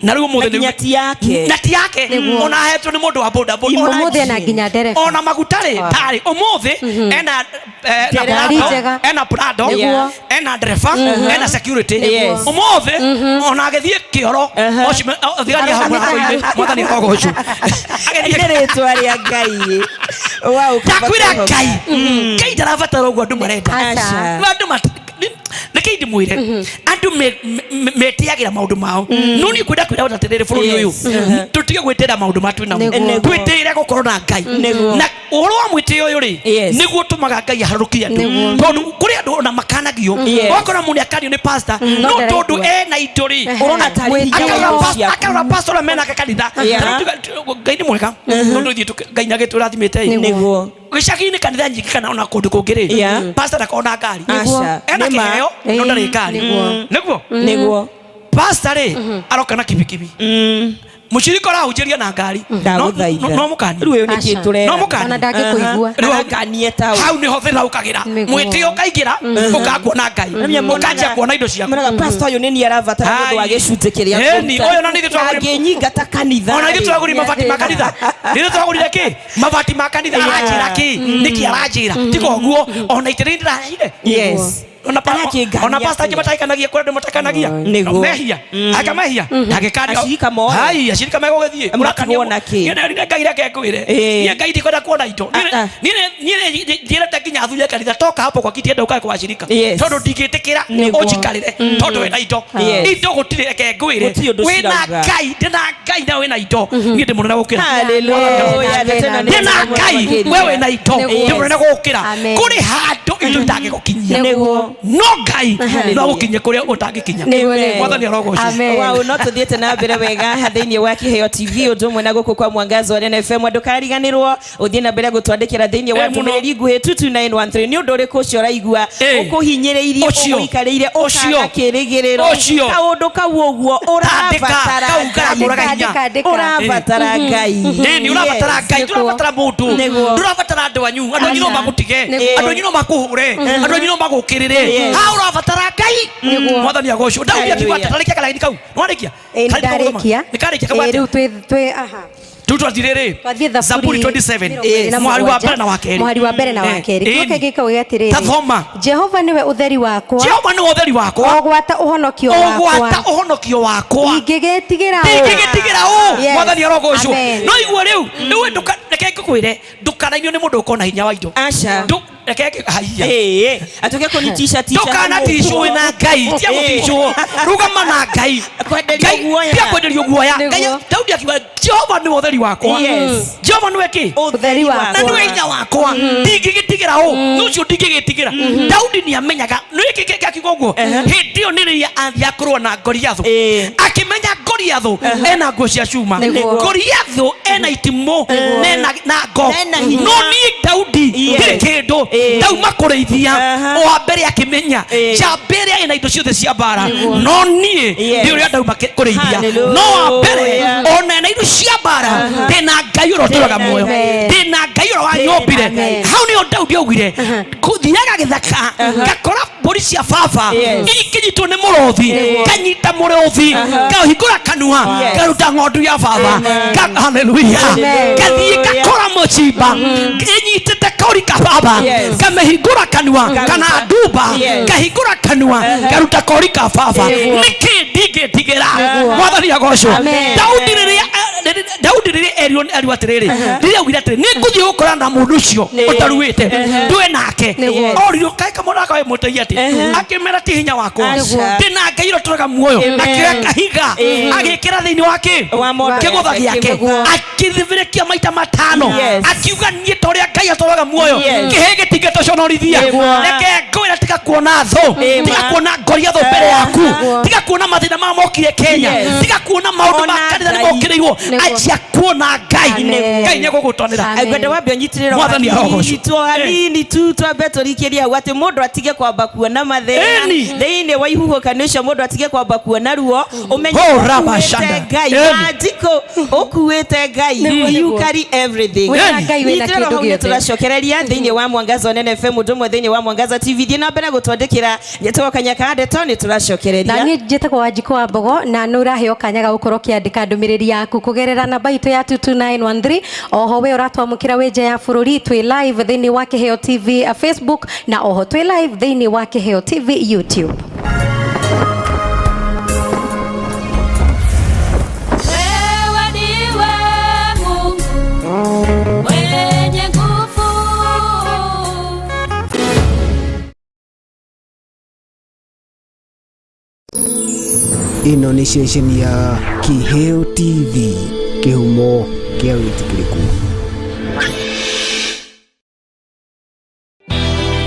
na rĩu ũmũthĩ Na nginya ti yake. na ti yake Nĩguo. ona ahetwo nĩ mũndũ wa boda boda Ona- Ũmũthĩ ena nginya ndereba. ona maguta rĩ tarĩ ũmũthĩ ena na Ndereba. Prado, Njega. ena Prado Nĩguo. ena ndereba ena security Yes. ũmũthĩ ona agĩthiĩ kĩoro Aha. thigari hau mũrango-inĩ mwathani arogocwo Nĩ agĩthiĩ rĩtwa rĩa Ngai. Wow, ndakwĩra kaba Ngai Ngai ndarabatara ũguo andũ marenda Aca. andũ nĩkĩ ndĩmwĩre andũ metĩagĩra maũndũ mao no niĩ kwenda kwĩra atĩrĩrĩ bũrũri ũyũ Yes. Mhm. tũtige gwĩtĩra maũndũ ma twĩ namo Nĩguo. twĩtĩĩre gũkorwo na Ngai Nĩguo. na ũhoro wa mwĩtĩo ũyũ rĩ Yes. nĩguo ũtũmaga Ngai aharũkie andũ Nĩguo. tondũ kũrĩ andũ ona makanagio Yes. ũgakora mũndũ akanio nĩ pastor No no tondũ ndaraigua. ena indo rĩ Ehe. Ũrona tarĩ hinya akarora wa pastor ciaku. akarora pastor ũrĩa menake kanitha Yeah. Ta rĩu Ngai nĩ mwega tondũ ithuĩ Ngai nĩagĩtũrathimĩte ĩ Nĩguo. gĩcagi-inĩ kanitha nyingĩ kana ona kũndũ kũngĩ rĩ Yeah. pastor ndakoragwo na ngari Aca. ena Nĩ ma. kĩheo no ndarĩ ngari Nĩguo. nĩguo Nĩguo. pastor rĩ aroka na kibikibi mũcirika ũrahunjĩria na ngari No- Ndagũthaitha. no- no mũkani Rĩu ũyũ nĩkĩ Aca. tũrera? No mũkani. Ona ndangĩkũigua. Rĩu hau- Arakanie ta ũ. hau nĩho thĩna ũkagĩra Nĩguo. mwĩtĩo ũkaingĩra ũkaga kuona Ngai ũkanjia kuona indo ciaku Monaga pastor ũyũ nĩ niĩ arabatara nĩ ũndũ wa Ai. gĩcunjĩ kĩrĩa Ĩni, kũruta. ũyũ na nithuĩ twagũrire- Angĩnyingata kanitha ona ithuĩ rĩ. tũragũrire mabati ma kanitha ithuĩ tũragũrire kĩ mabati ma kanitha Yeah. aranjĩra kĩ nĩkĩ aranjĩra tiga ũguo ona itĩrĩ ndĩraheire Yes. ona Arakĩngania ona pastor angĩ atĩa? matakanagia kũrĩ andũ matakanagia Nĩguo. mehia aka mehia ndangĩkanio Acirika moe. hai acirika megũgĩthiĩ Matigwo na kĩ? Niĩ Ngai reke ngwĩre Ĩĩ. niĩ Ngai ndikwenda kuona indo Ah, ah. niĩ ndiĩrete nginya athuri a kanitha toka hapo kwa kiti enda ũkae kwa acirika Yes. tondũ ndingĩtĩkĩra Nĩguo. ũnjikarĩre tondũ wĩna indo Yes. indo gũtirĩ reke ngwĩre Gũtirĩ ũndũ wĩna cirauga. Ngai ndĩna Ngai na wĩna indo niĩ ndĩ mũnene gũkĩra Hallelujah. Ndeto ĩno nĩ ndĩna njega Ngai makĩria. we wĩna indo Nĩguo. ndĩ mũnene gũkĩra Amen. kũrĩ handũ indo itangĩgũkinyia Nĩguo. No Ngai no agũkinyie kũrĩa ũtangĩkinya. Nĩguo, nĩguo. Mwathani arogocwo. Amen. Wow, no tuthiĩte na mbere wega thĩinĩ wa Kĩheo TV ũndũ ũmwe na gũkũ kwa Mwangaza wa Nene FM. Ndũkariganĩrwo ũthiĩ na mbere gũtwandĩkĩra thĩinĩ wa Eh, mũno. ndũmĩrĩri nguhĩ 22913. Nĩ ũndũ ũrĩkũ ũcio ũraigua Eh. ũkũhinyĩrĩirie, Ũcio. ũgũikarĩire, Ũcio. ũkaga kĩrĩgĩrĩro, Ũcio. kaũndũ kau ũguo Tandĩka, ũrabatara kau karakũraga Ngai. hinya. Andĩka, andĩka. Ũrabatara Ngai. Ĩni ũrabatara Yes. Ngai, Nĩguo. ndũrabatara mũndũ, Nĩguo. ndũrabatara andũ anyu, andũ anyu no magũtige, Nĩguo. andũ anyu no makũhũre, andũ anyu no magũkĩrĩre. Yes. Ha ũrabatara Ngai. Nĩguo. Mwathani agocwo. Daudi akiuga Hallelujah. atĩ tarĩkia karaini kau. Nĩwarĩkia? Ĩĩ, Karaini kau gũthoma. nĩndarĩkia. Nĩkarĩkia kau Ĩĩ, atĩa? rĩu twĩ aha. Rĩu twathiĩ rĩrĩ. Twathiĩ Zaburi 27. 27, Mũhari wa mbere na wa kerĩ. Mũhari wa mbere na wa Eh, kerĩ. ĩni. Kiugo gĩkĩ gĩkauga atĩrĩrĩ. Ta thoma. Jehova nĩwe ũtheri wakwa, Jehova nĩwe ũtheri wakwa, o gwata ũhonokio ũgwata wakwa. ũhonokio wakwa. Ingĩgĩtigĩra ũ? Ndingĩgĩtigĩra ũ. Yes. Mwathani arogocwo. Amen. No igua rĩu, rĩu reke ngũkwĩre, ndũkanainio nĩ mũndũ ũkorwo na hinya wa indo. Aca. Reke haiya. Ĩĩ, atuĩke kũnitisha tisha. Ndũkanaticwo wĩna Ngai, tia gũticwo, rũgama na Ngai. Kwenderio Ngai- guoya. tia kwenderio guoya. Nĩguo. Ngai- Daudi akiuga Jehova nĩwe ũtheri wakwa. Yes. Jehova nĩwe kĩ? Ũtheri wakwa. Na nĩwe hinya wakwa. Ndingĩgĩtigĩra ũ. Nĩ ũcio ndingĩgĩtigĩra. Daudi nĩamenyaga nĩ akiuga ũguo hĩndĩ ĩyo nĩ rĩrĩa athiaga kũrũa na Goliathũ. Ĩĩ. Akĩmenya Goliathũ ena nguo cia cuma. Nĩguo. Goliathũ ena itimũ na ena na ngo. Na ena hinya. No niĩ Daudi Yes. ndirĩ kĩndũ. Ĩĩ. Ndauma kũrĩithia. Aha. O wa mbere akĩmenya Ĩĩ. njamba ĩrĩa ĩna indo ciothe cia mbara no niĩ Yes. ndĩ ũrĩa ndauma kũrĩithia. Hallelujah. No wa mbere ona ena indo cia mbara ndĩna Ngai ũrĩa ũtũraga muoyo. Amen. Ndĩna Ngai ũrĩa wanyũmbire. Amen. Hau nĩho Daudi augire kũthiaga gĩthaka ngakora mbũri cia baba Yes. ikĩnyitwo nĩ mũrũthi, nganyita mũrũthi, ngahingũra kanua, Yes. ngaruta ng'ondu ya baba. Hallelujah. Amen. Ngathiĩ ngakora mũcimba ĩnyitĩte kaũri ka baba, Yes. ngamĩhingũra kanua kana ndumba, Yes. ngahingũra kanua ngaruta kori ka baba. Nĩkĩ ndingĩtigĩra? Mwathani agocwo. Amen. Daudi rĩrĩa Daudi rĩrĩa erirwo erirwo atĩrĩrĩ, rĩrĩa augire atĩrĩ nĩ ngũthiĩ gũkorana na mũndũ ũcio ũtaruĩte ndũe nake, Nĩguo. oririo kaĩ kamwana gaka wĩ mũteithia atĩ, akĩmera ti hinya wakwa, Nĩguo. ndĩna Ngai ũrĩa ũtũraga muoyo. Amen. Akĩoya kahiga agĩkĩra thĩinĩ wa kĩ Wa mondo kĩgũtha yake, gĩake, kĩgũtha. akĩthibĩrĩkia maita matano, Yes. akiuga niĩ ta ũrĩa Ngai atũraga muoyo, Yes. kĩhĩ gĩtingĩtũconorithia. Nĩguo. Reke ngwĩre, tiga kuona thũ, Ĩma. tiga kuona Goliathũ mbere yaku, Nĩguo. tiga kuona mathĩna maya mokire Kenya, Yes. tiga kuona maũndũ ma Ona kanitha nĩ Ngai. mokĩrĩirwo, Nĩguo. anjia kuona Ngai. Amen. Ngai nĩegũgũtwanĩra. Amen. Ngwenda wambe ũnyitĩrĩre Mwathani arogocwo. tu hanini tu twambe tũrikĩrie hau atĩ mũndũ atige kwamba kuona mathĩna Ĩni. thĩinĩ wa ihuhũkanio icio, mũndũ atige kwamba kuona ruo, ũmenye Oh, ũkuĩte Rabashanda. Ngai. Ĩni. Wanjikũ, ũkuĩte Ngai. You carry everything. Wĩna Ngai wĩna Nyitĩrĩra kĩndũ hau nĩ gĩothe. tũracokereria thĩinĩ wa Mwangaza Nene FM ũndũ ũmwe thĩinĩ wa Mwangaza TV. Thiĩ na mbere gũtwandĩkĩra, nyĩtagwo Kanyaka Ndeto, nĩ Na tũracokereria. niĩ njĩtagwo Wanjikũ wa Mbogo, na nĩ ũraheo kanya ga gũkorwo ũkĩandĩka ndũmĩrĩri yaku kũgerera namba itũ ya 22913. Oho we ũratwamũkĩra wĩ nja ya bũrũri, twĩ live thĩinĩ wa Kĩheo TV Facebook, na oho twĩ live thĩinĩ wa Kĩheo TV YouTube. Wewe ndiwe Mungu mwenye nguvu. Ĩno nĩ ceceni ya Kĩheo TV, kĩhumo kĩa wĩtĩkĩrĩku.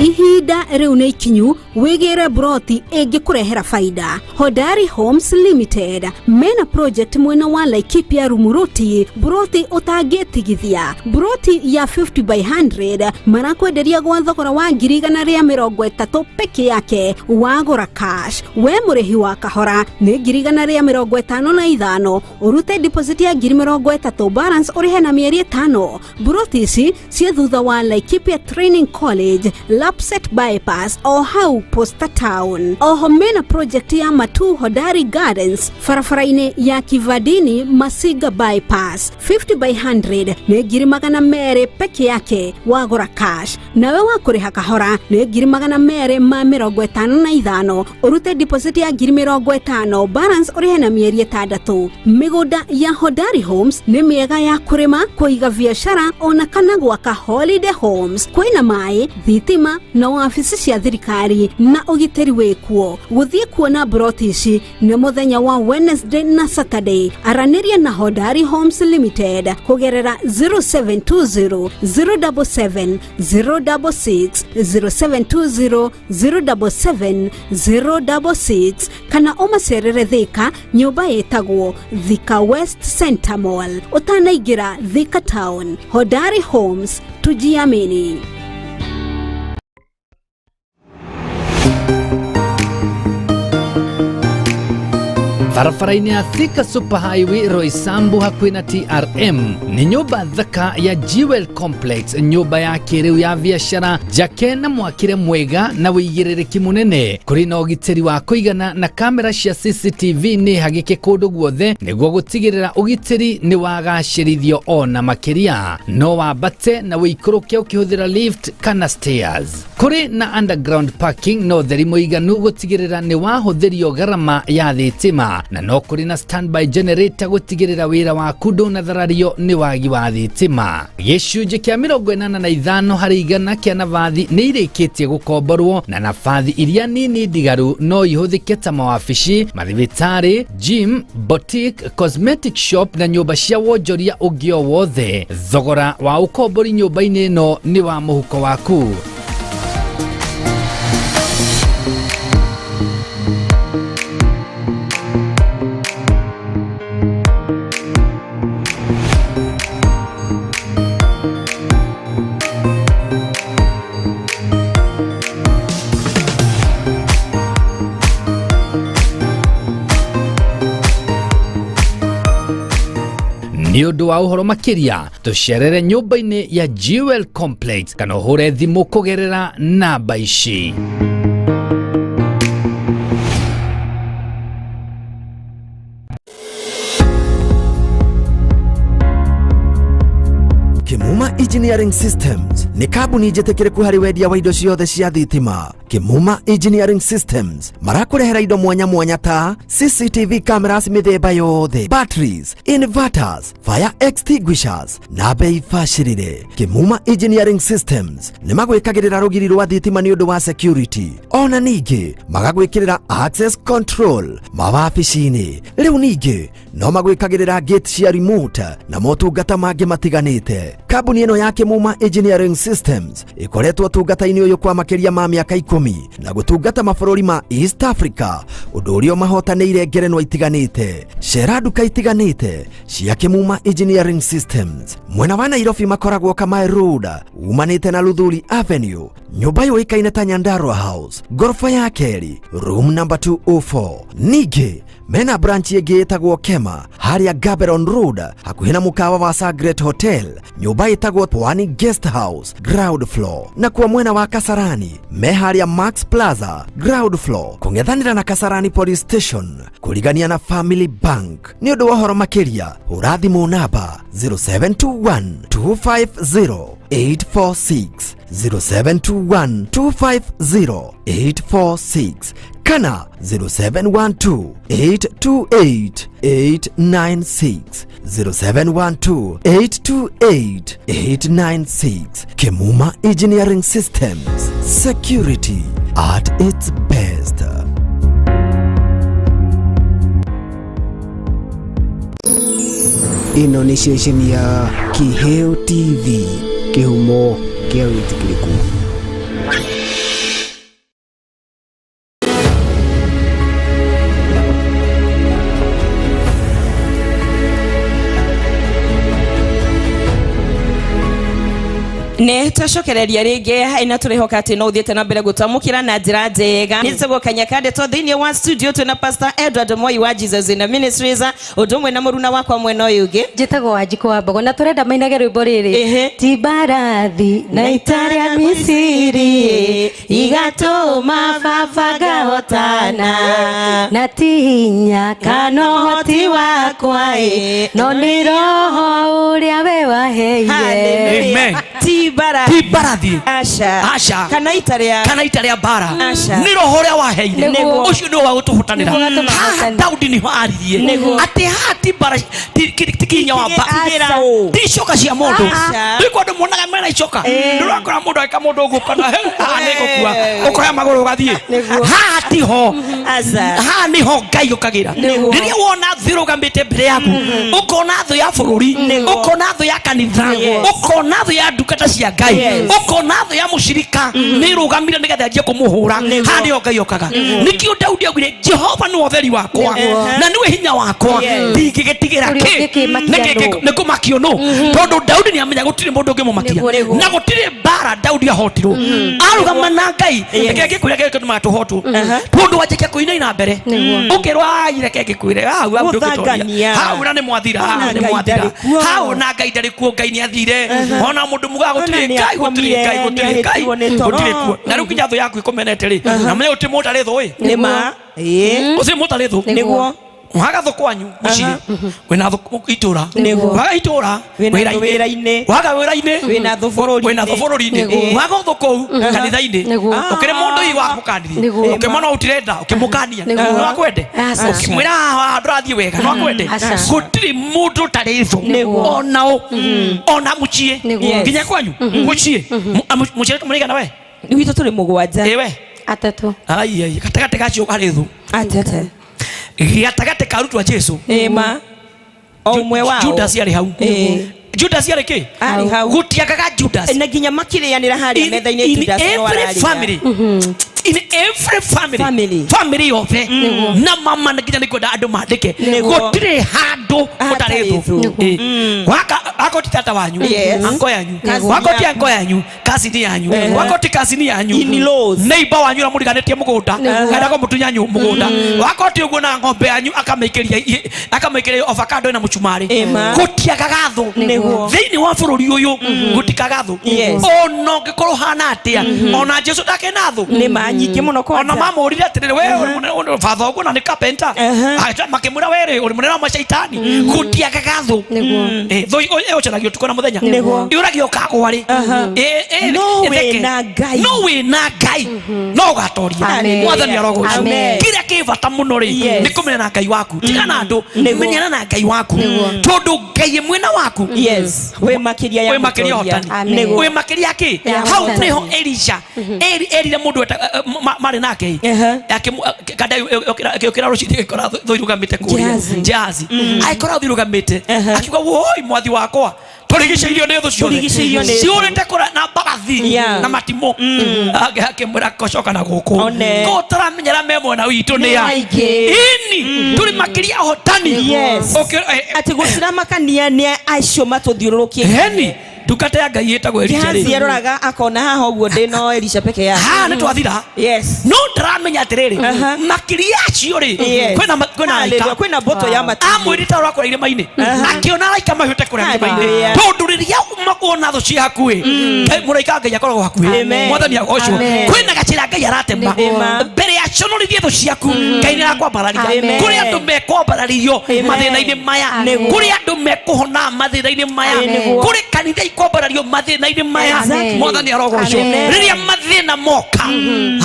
Ihinda rĩu nĩ ikinyu wĩgĩre broti ĩngĩkũrehera baida. Hodari Homes Limited mena project mwena wa Laikipia Rumuruti, broti ũtangĩtigithia, broti ya 50 by 100 marakwenderia gwa thogora wa 130,000 peke yake wagũra cash. We mũrĩhi wa kahora nĩ 155,000, ũrute deposit ya 30,000, balance ũrĩhe na mĩeri 5. Broti ici ciĩ thutha wa Laikipia Training College, Lapset Bypass, o hau Posta Town. Oho mena project ya Matu Hodari Gardens barabara-inĩ ya Kivandini Masiga Bypass, 50 by 100 nĩ 200,000 peke yake wagũra cash. Nawe wa kũrĩha kahora nĩ 255,000, ũrute deposit ya 50,000, balance ũrĩhe na mĩeri 6. Mĩgũnda ya Hodari Homes nĩ mĩega ya kũrĩma, kũiga biacara ona kana gwaka holiday homes. Kwĩna maĩ, thitima na wabici cia thirikari na ũgitĩri wĩkuo. Gũthiĩ kuona mburoti ici nĩ mũthenya wa Wednesday na Saturday. Aranĩria na Hodari Homes Limited kũgerera 0720 077 066 0720 077 066 kana ũmacerere Thika nyũmba ĩtagwo Thika West Center Mall ũtanaingĩra Thika Town. Hodari Homes, tujiamini. Barabara-inĩ ya Thika Super Highway Roysambu hakuhĩ na TRM nĩ nyũmba thaka ya Jewel Complex, nyũmba ya kĩrĩu ya biacara njake na mwakĩre mwega na wĩigĩrĩrĩki mũnene. Kũrĩ na ũgitĩri wa kũigana na kamera cia CCTV nĩ hagĩke kũndũ guothe nĩguo gũtigĩrĩra ũgitĩri nĩ wagacĩrithio ona makĩria. No wambate na wĩikũrũke ũkĩhũthĩra lift kana stairs. Kũrĩ na underground parking na ũtheri mũiganu gũtigĩrĩra nĩ wahũthĩrio gharama ya thitima, na no kũrĩ na standby generator gũtigĩrĩra wĩra waku ndũnatharario nĩ wagi wa thitima. Gĩcunjĩ kĩa 85 harĩ igana kĩa nabathi nĩ irĩkĩtie gũkomborwo, na nabathi iria nini ndigaru no ihũthĩke ta mawabici, mathibitarĩ, gym, boutique, cosmetic shop na nyũmba cia wonjoria ũngĩ o wothe. Thogora wa ũkombori nyũmba-inĩ ĩno nĩ wa mũhuko waku. Nĩ ũndũ wa ũhoro makĩria tũcerere nyũmba-inĩ ya Jewel Complex kana ũhũre thimũ kũgerera namba ici. Kimuma Engineering Systems nĩ kambuni njĩtĩkĩrĩku harĩ wendia wa indo ciothe cia thitima. Kimuma Engineering Systems marakũrehera indo mwanya mwanya ta CCTV cameras mĩthemba yothe, batteries, inverters, fire extinguishers na bei bacĩrĩre. Kimuma Engineering Systems nĩ magwĩkagĩrĩra rũgiri rwa thitima nĩ ũndũ wa security, ona ningĩ magagwĩkĩrĩra access control mawabici-inĩ. Rĩu ningĩ no magwĩkagĩrĩra gate cia remote na motungata mangĩ matiganĩte. Kambuni ĩno ya Kimuma Engineering Systems ĩkoretwo ũtungata-inĩ ũyũ kwa makĩria ma mĩaka 10 na gũtungata mabũrũri ma East Africa, ũndũ ũrĩa ũmahotanĩire ngerenwa itiganĩte. Cera nduka itiganĩte cia Kimuma Engineering Systems. Mwena wa Nairobi makoragwo Kamae Road umanĩte na Luthuli Avenue, nyũmba yũĩkaine ta Nyandarua House, ngoroba ya kerĩ, room number 204. Ningĩ mena branch ĩngĩ ĩtagwo Kema harĩa Gaborone Road hakuhĩ na mũkawa wa Sagret Hotel, nyũmba ĩtagwo Pwani Guest House ground floor. Na kwa mwena wa Kasarani me harĩa Max Plaza ground floor kũng'ethanĩra na Kasarani Police Station kũrigania na Family Bank. Nĩ ũndũ wa ũhoro makĩria hũra thimũ namba 0721 250 846 0721 250 846 kana 0712 828 896 0712 828 896. Kimuma Engineering Systems, security at its best. Ĩno nĩ ceceni ya Kiheo TV, kĩhumo kĩa wĩtĩkĩrĩku. Nä twacokereria rĩngĩ na tũrĩhoka atĩ no ũthiĩte na mbere gũtwamũkĩra na njĩra njega. Nĩ njĩtagwo Kanya Kandeto thĩinĩ wa studio twĩna Pastor Edward Moi wa Jesus in Ministries, ũndũ ũmwe na mũruna wakwa mwena ũyũ ũngĩ Njĩtagwo Wanjikũ wa Mbogo na tũrenda mainage rwĩmbo rĩrĩ ti mbarathi na ita rĩa Misiri igatũma baba ngahotana na ti hinya kana ũhoti wakwa ĩ no nĩ roho ũrĩa we waheire. Amen. Ti mbara. Ti mbarathi. Aca. Aca. Kana ita rĩa. Kana ita rĩa mbara. Aca. Nĩ roho ũrĩa waheire. Nĩguo. Ũcio nĩwe wa gũtũhotanĩra. Nĩguo Haha watũhotanĩra. Daudi nĩho aririe. Nĩguo. Atĩ haha ti mbara ti hinya wa mbara. Tigĩra ũ. Ti icoka cia mũndũ. Aca. Rĩu kwa andũ monaga mena icoka. Ndũrakora mũndũ agĩka mũndũ ũguo kana haha nĩ ngũkua. Ũkoya magũrũ ũgathiĩ. Nĩguo. Haha tiho. Aca. Haha nĩho Ngai ũkagĩra. Nĩguo. Rĩrĩa wona thĩ ĩrũgamĩte mbere yaku, ũkona thũ ya bũrũri, Nĩguo. ũkona thũ ya kanitha, Yes. ũkona thũ ya ndungata cia Ngai, Yes. ũkona thũ ya mũcirika nĩ ĩrũgamire nĩgetha anjie kũmũhũra. Nĩguo. Haha nĩho Ngai okaga. Nĩkĩo Daudi augire Jehova nĩwe ũtheri wakwa Nĩguo. na nĩwe hinya wakwa, Yes. ndingĩgĩtigĩra Ũrĩa kĩ? ũngĩkĩmakia Nĩkĩ- nũ? nĩ kũmakio nũ? Tondũ Daudi nĩ amenya gũtirĩ mũndũ ũngĩmũmakia Nĩguo. Nĩguo. na gũtirĩ mbara Daudi ahotirwo arũgama na Ngai. Reke ngĩkwĩre kĩrĩa gĩtũmaga tũhotwo, tondũ wanjĩkia kũinaina mbere ũkĩrwo ai reke ngĩkwĩre hau hau ndũngĩtoria Gũthangania. hau na nĩ mwathira Ona hau nĩ Ngai mwathira ndarĩ kuo. hau na Ngai ndarĩ kuo, Ngai nĩ athire ona mũndũ mugaga Ona gũtirĩ nĩ Ngai gũtirĩ Ngai akomire, gũtirĩ nĩ Ngai ahĩtirwo nĩ toro. gũtirĩ kuo. Na rĩu nginya thũ yaku ĩkũmenete rĩ, na menye gũtirĩ mũndũ ũtarĩ thũ ĩ. Nĩ ma. Ĩĩ. Gũtirĩ mũndũ ũtarĩ thũ. Nĩguo. Waga thũ kwanyu mũciĩ, wĩna thũ itũra. Nĩguo. Waga itũra, Wĩna thũ wĩra-inĩ. waga wĩra-inĩ, Wĩna thũ bũrũri-inĩ. wĩna thũ bũrũri-inĩ. Nĩguo. Waga thũ kũu kanitha-inĩ. Nĩguo. Ũkĩrĩ mũndũ ii wakũkanirie, Nĩguo. ũkĩmona ũtirenda, ũkĩmũkania Nĩguo. no akwende. Aca. Ũkĩmwĩra haha ndũrathiĩ wega, no akwende. Aca. Gũtirĩ mũndũ ũtarĩ thũ Nĩguo. ona ũ ona mũciĩ. Nĩguo. Nginya kwanyu mũciĩ mũciĩ mũrĩigana we? Gwitũ tũrĩ mũgwanja. Ĩ we. Atatũ. Ai ai, gatagatĩ gacio harĩ thũ. Atete. Gatagatĩ ka arutwo a Jesu, Ĩ ma. O ũmwe wao. Judas arĩ hau. Ĩ. Judas arĩ kĩ? Arĩ hau. Gũtiagaga Judas. Na nginya makĩrĩanĩra harĩa In- metha-inĩ in Judas no every ararĩa. family, in every family, Family. family yothe na mama na nginya nĩ kwenda andũ mandĩke Nĩguo. gũtirĩ handũ ũtarĩ Hatarĩ thũ. thũ. Ĩ. Waka ti tata wanyu, Yes. anko yanyu, Cousin wako ti yaku. anko yanyu, kasini yanyu, Ehe. wako ti kasini yanyu, In-laws. neighbor wanyu ũrĩa mũriganĩtie mũgũnda enda kũmũtunya mũgũnda, wako ti ũguo na ng'ombe yanyu akamĩikĩria avocado ĩna mũcumarĩ. Ĩma. Gũtiagaga thũ Nĩguo. thĩinĩ wa bũrũri ũyũ, gũtikaga thũ. Yes. Ona ũngĩkorwo hana atĩa, ona Jesu ndakĩ na thũ. Nĩ ma nyingĩ mũno Ona kwanja. mamũrire atĩrĩrĩ, we ũrĩ mũnene batha ũguo na nĩ kapenta. Makĩmwĩra we rĩ ũrĩ mũnene wa macaitani. Gũtiagaga thũ. Nĩguo. Thũ ĩũcaragia ũtukũ na mũthenya. Nĩguo. Yũragia ũkagwa rĩ. No ĩtheke. wĩna Ngai. No wĩna Ngai no ũgatoria. Amen. Mwathani arogocwo. Amen. Kĩrĩa kĩ bata mũno rĩ, Yes. nĩ kũmenyana na Ngai waku. Tiga na andũ, Nĩguo. menyana na Ngai waku, tondũ Ngai e mwena waku. Yes. Wĩ makĩria ya Wĩ makĩria mũtoria. ũhotani. Amen. Nĩguo. Wĩ makĩria kĩ? Ya Hau ũhotani. nĩho Elisha erire mũndũ marĩ nake Ehe. kada ĩgĩũkĩra rũcinĩ ĩgĩkora thũ irũgamĩte kũrĩa. Gehazi. Gehazi agĩkora thũ irũgamĩte, Ehe. akiuga woi mwathi wakwa, tũrigicĩirio nĩ thũ ciothe. Tũrigicĩirio nĩ thũ. Ciũrĩte kũra na mbarathi Yeah. na matimũ. Akĩmwĩra coka na gũkũ. One. Kũ tũramenyera me mwena witũ nĩ a aingĩ. ini tũrĩ makĩria ahotani. Yes. Atĩ gũtiramakania nĩ acio matũthiũrũrũkĩirie. Heni ndungata ya Ngai ĩtagwo Elisha Gehazi rĩ, aroraga akona haha ũguo ndĩ no Elisha peke yake. haha nĩ twathira. Yes. No ndaramenya atĩrĩrĩ, Aha. makĩria acio rĩ, Yes. kwĩna Hallelujah. araika. Kwĩna mbũtũ ya matu. Amwĩrĩte ũrĩa kũrĩa irĩma-inĩ, akĩona araika mahiũte kũrĩa irĩma-inĩ. Hallelujah. Tondũ rĩrĩa makuona thũ ciĩ hakuhĩ, mũraika wa Ngai akoragwo hakuhĩ. Amen. Mwathani agocwo. Amen. Kwĩna gacĩra Ngai aratema Nĩguo. mbere ya conorithie thũ ciaku. Ngai nĩ arakwambararia. Amen. Kũrĩ andũ mekwambararirio Amen. mathĩna-inĩ maya. Amen. Kũrĩ andũ mekũhona mathĩna-inĩ maya. Amen. Kũrĩ kanitha ikwambarario mathĩna-inĩ maya. Exactly. Mwathani arogocwo. Amen. Rĩrĩa mathĩna moka,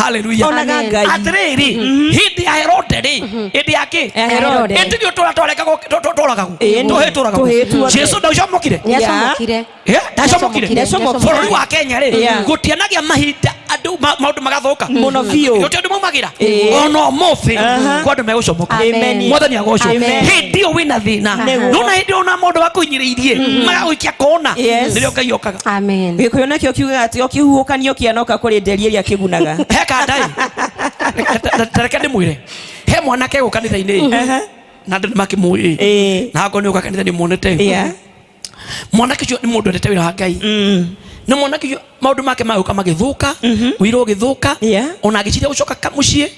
haleluya, Onaga Amen. Ngai. atĩrĩrĩ, hĩndĩ ya Herode rĩ, hĩndĩ ya kĩ? Ya Herode. Ĩndĩ nĩ ũtũra twarekagwo tũragagwo. Ĩĩ, Tũhĩ tũragagwo. tũhĩ tuothe. Jesu ndacomokire. Nĩacomokire. Ndacomokire. Nĩacomokire. Bũrũri wa Kenya rĩ, Yeah. gũtianagia mahinda andũ maũndũ magathuka Mũno biũ. Gũtirĩ andũ maumagĩra. Ĩĩ. Ona ũmũthĩ Aha. kwa andũ megũcomoka. Amen. Mwathani agocwo. Amen. Hĩndĩ ĩyo wĩna thĩna, Nĩguo. nona hĩndĩ ĩyo ona maũndũ makũhinyĩrĩirie magagũikia kona, Yes. nĩrĩo Ngai okaga. Amen. Gĩkũyũ nakĩo kiugaga atĩ o kĩhuhũkanio kĩanoka kũrĩ nderi ĩrĩa kĩgunaga. He kanda ĩ, tareke ndĩmwĩre, he mwanake gũ kanitha-inĩ na andũ nĩmakĩmũĩ, Ĩĩ. na akorwo nĩ ũka kanitha nĩ muonete. Yeah. Mwanake ũcio nĩ mũndũ endete wĩra wa Ngai, na mwanake ũcio maũndũ make magũka magĩthũka, wĩra ũgĩthũka. Yeah. Ona agĩciria gũcoka mũciĩ.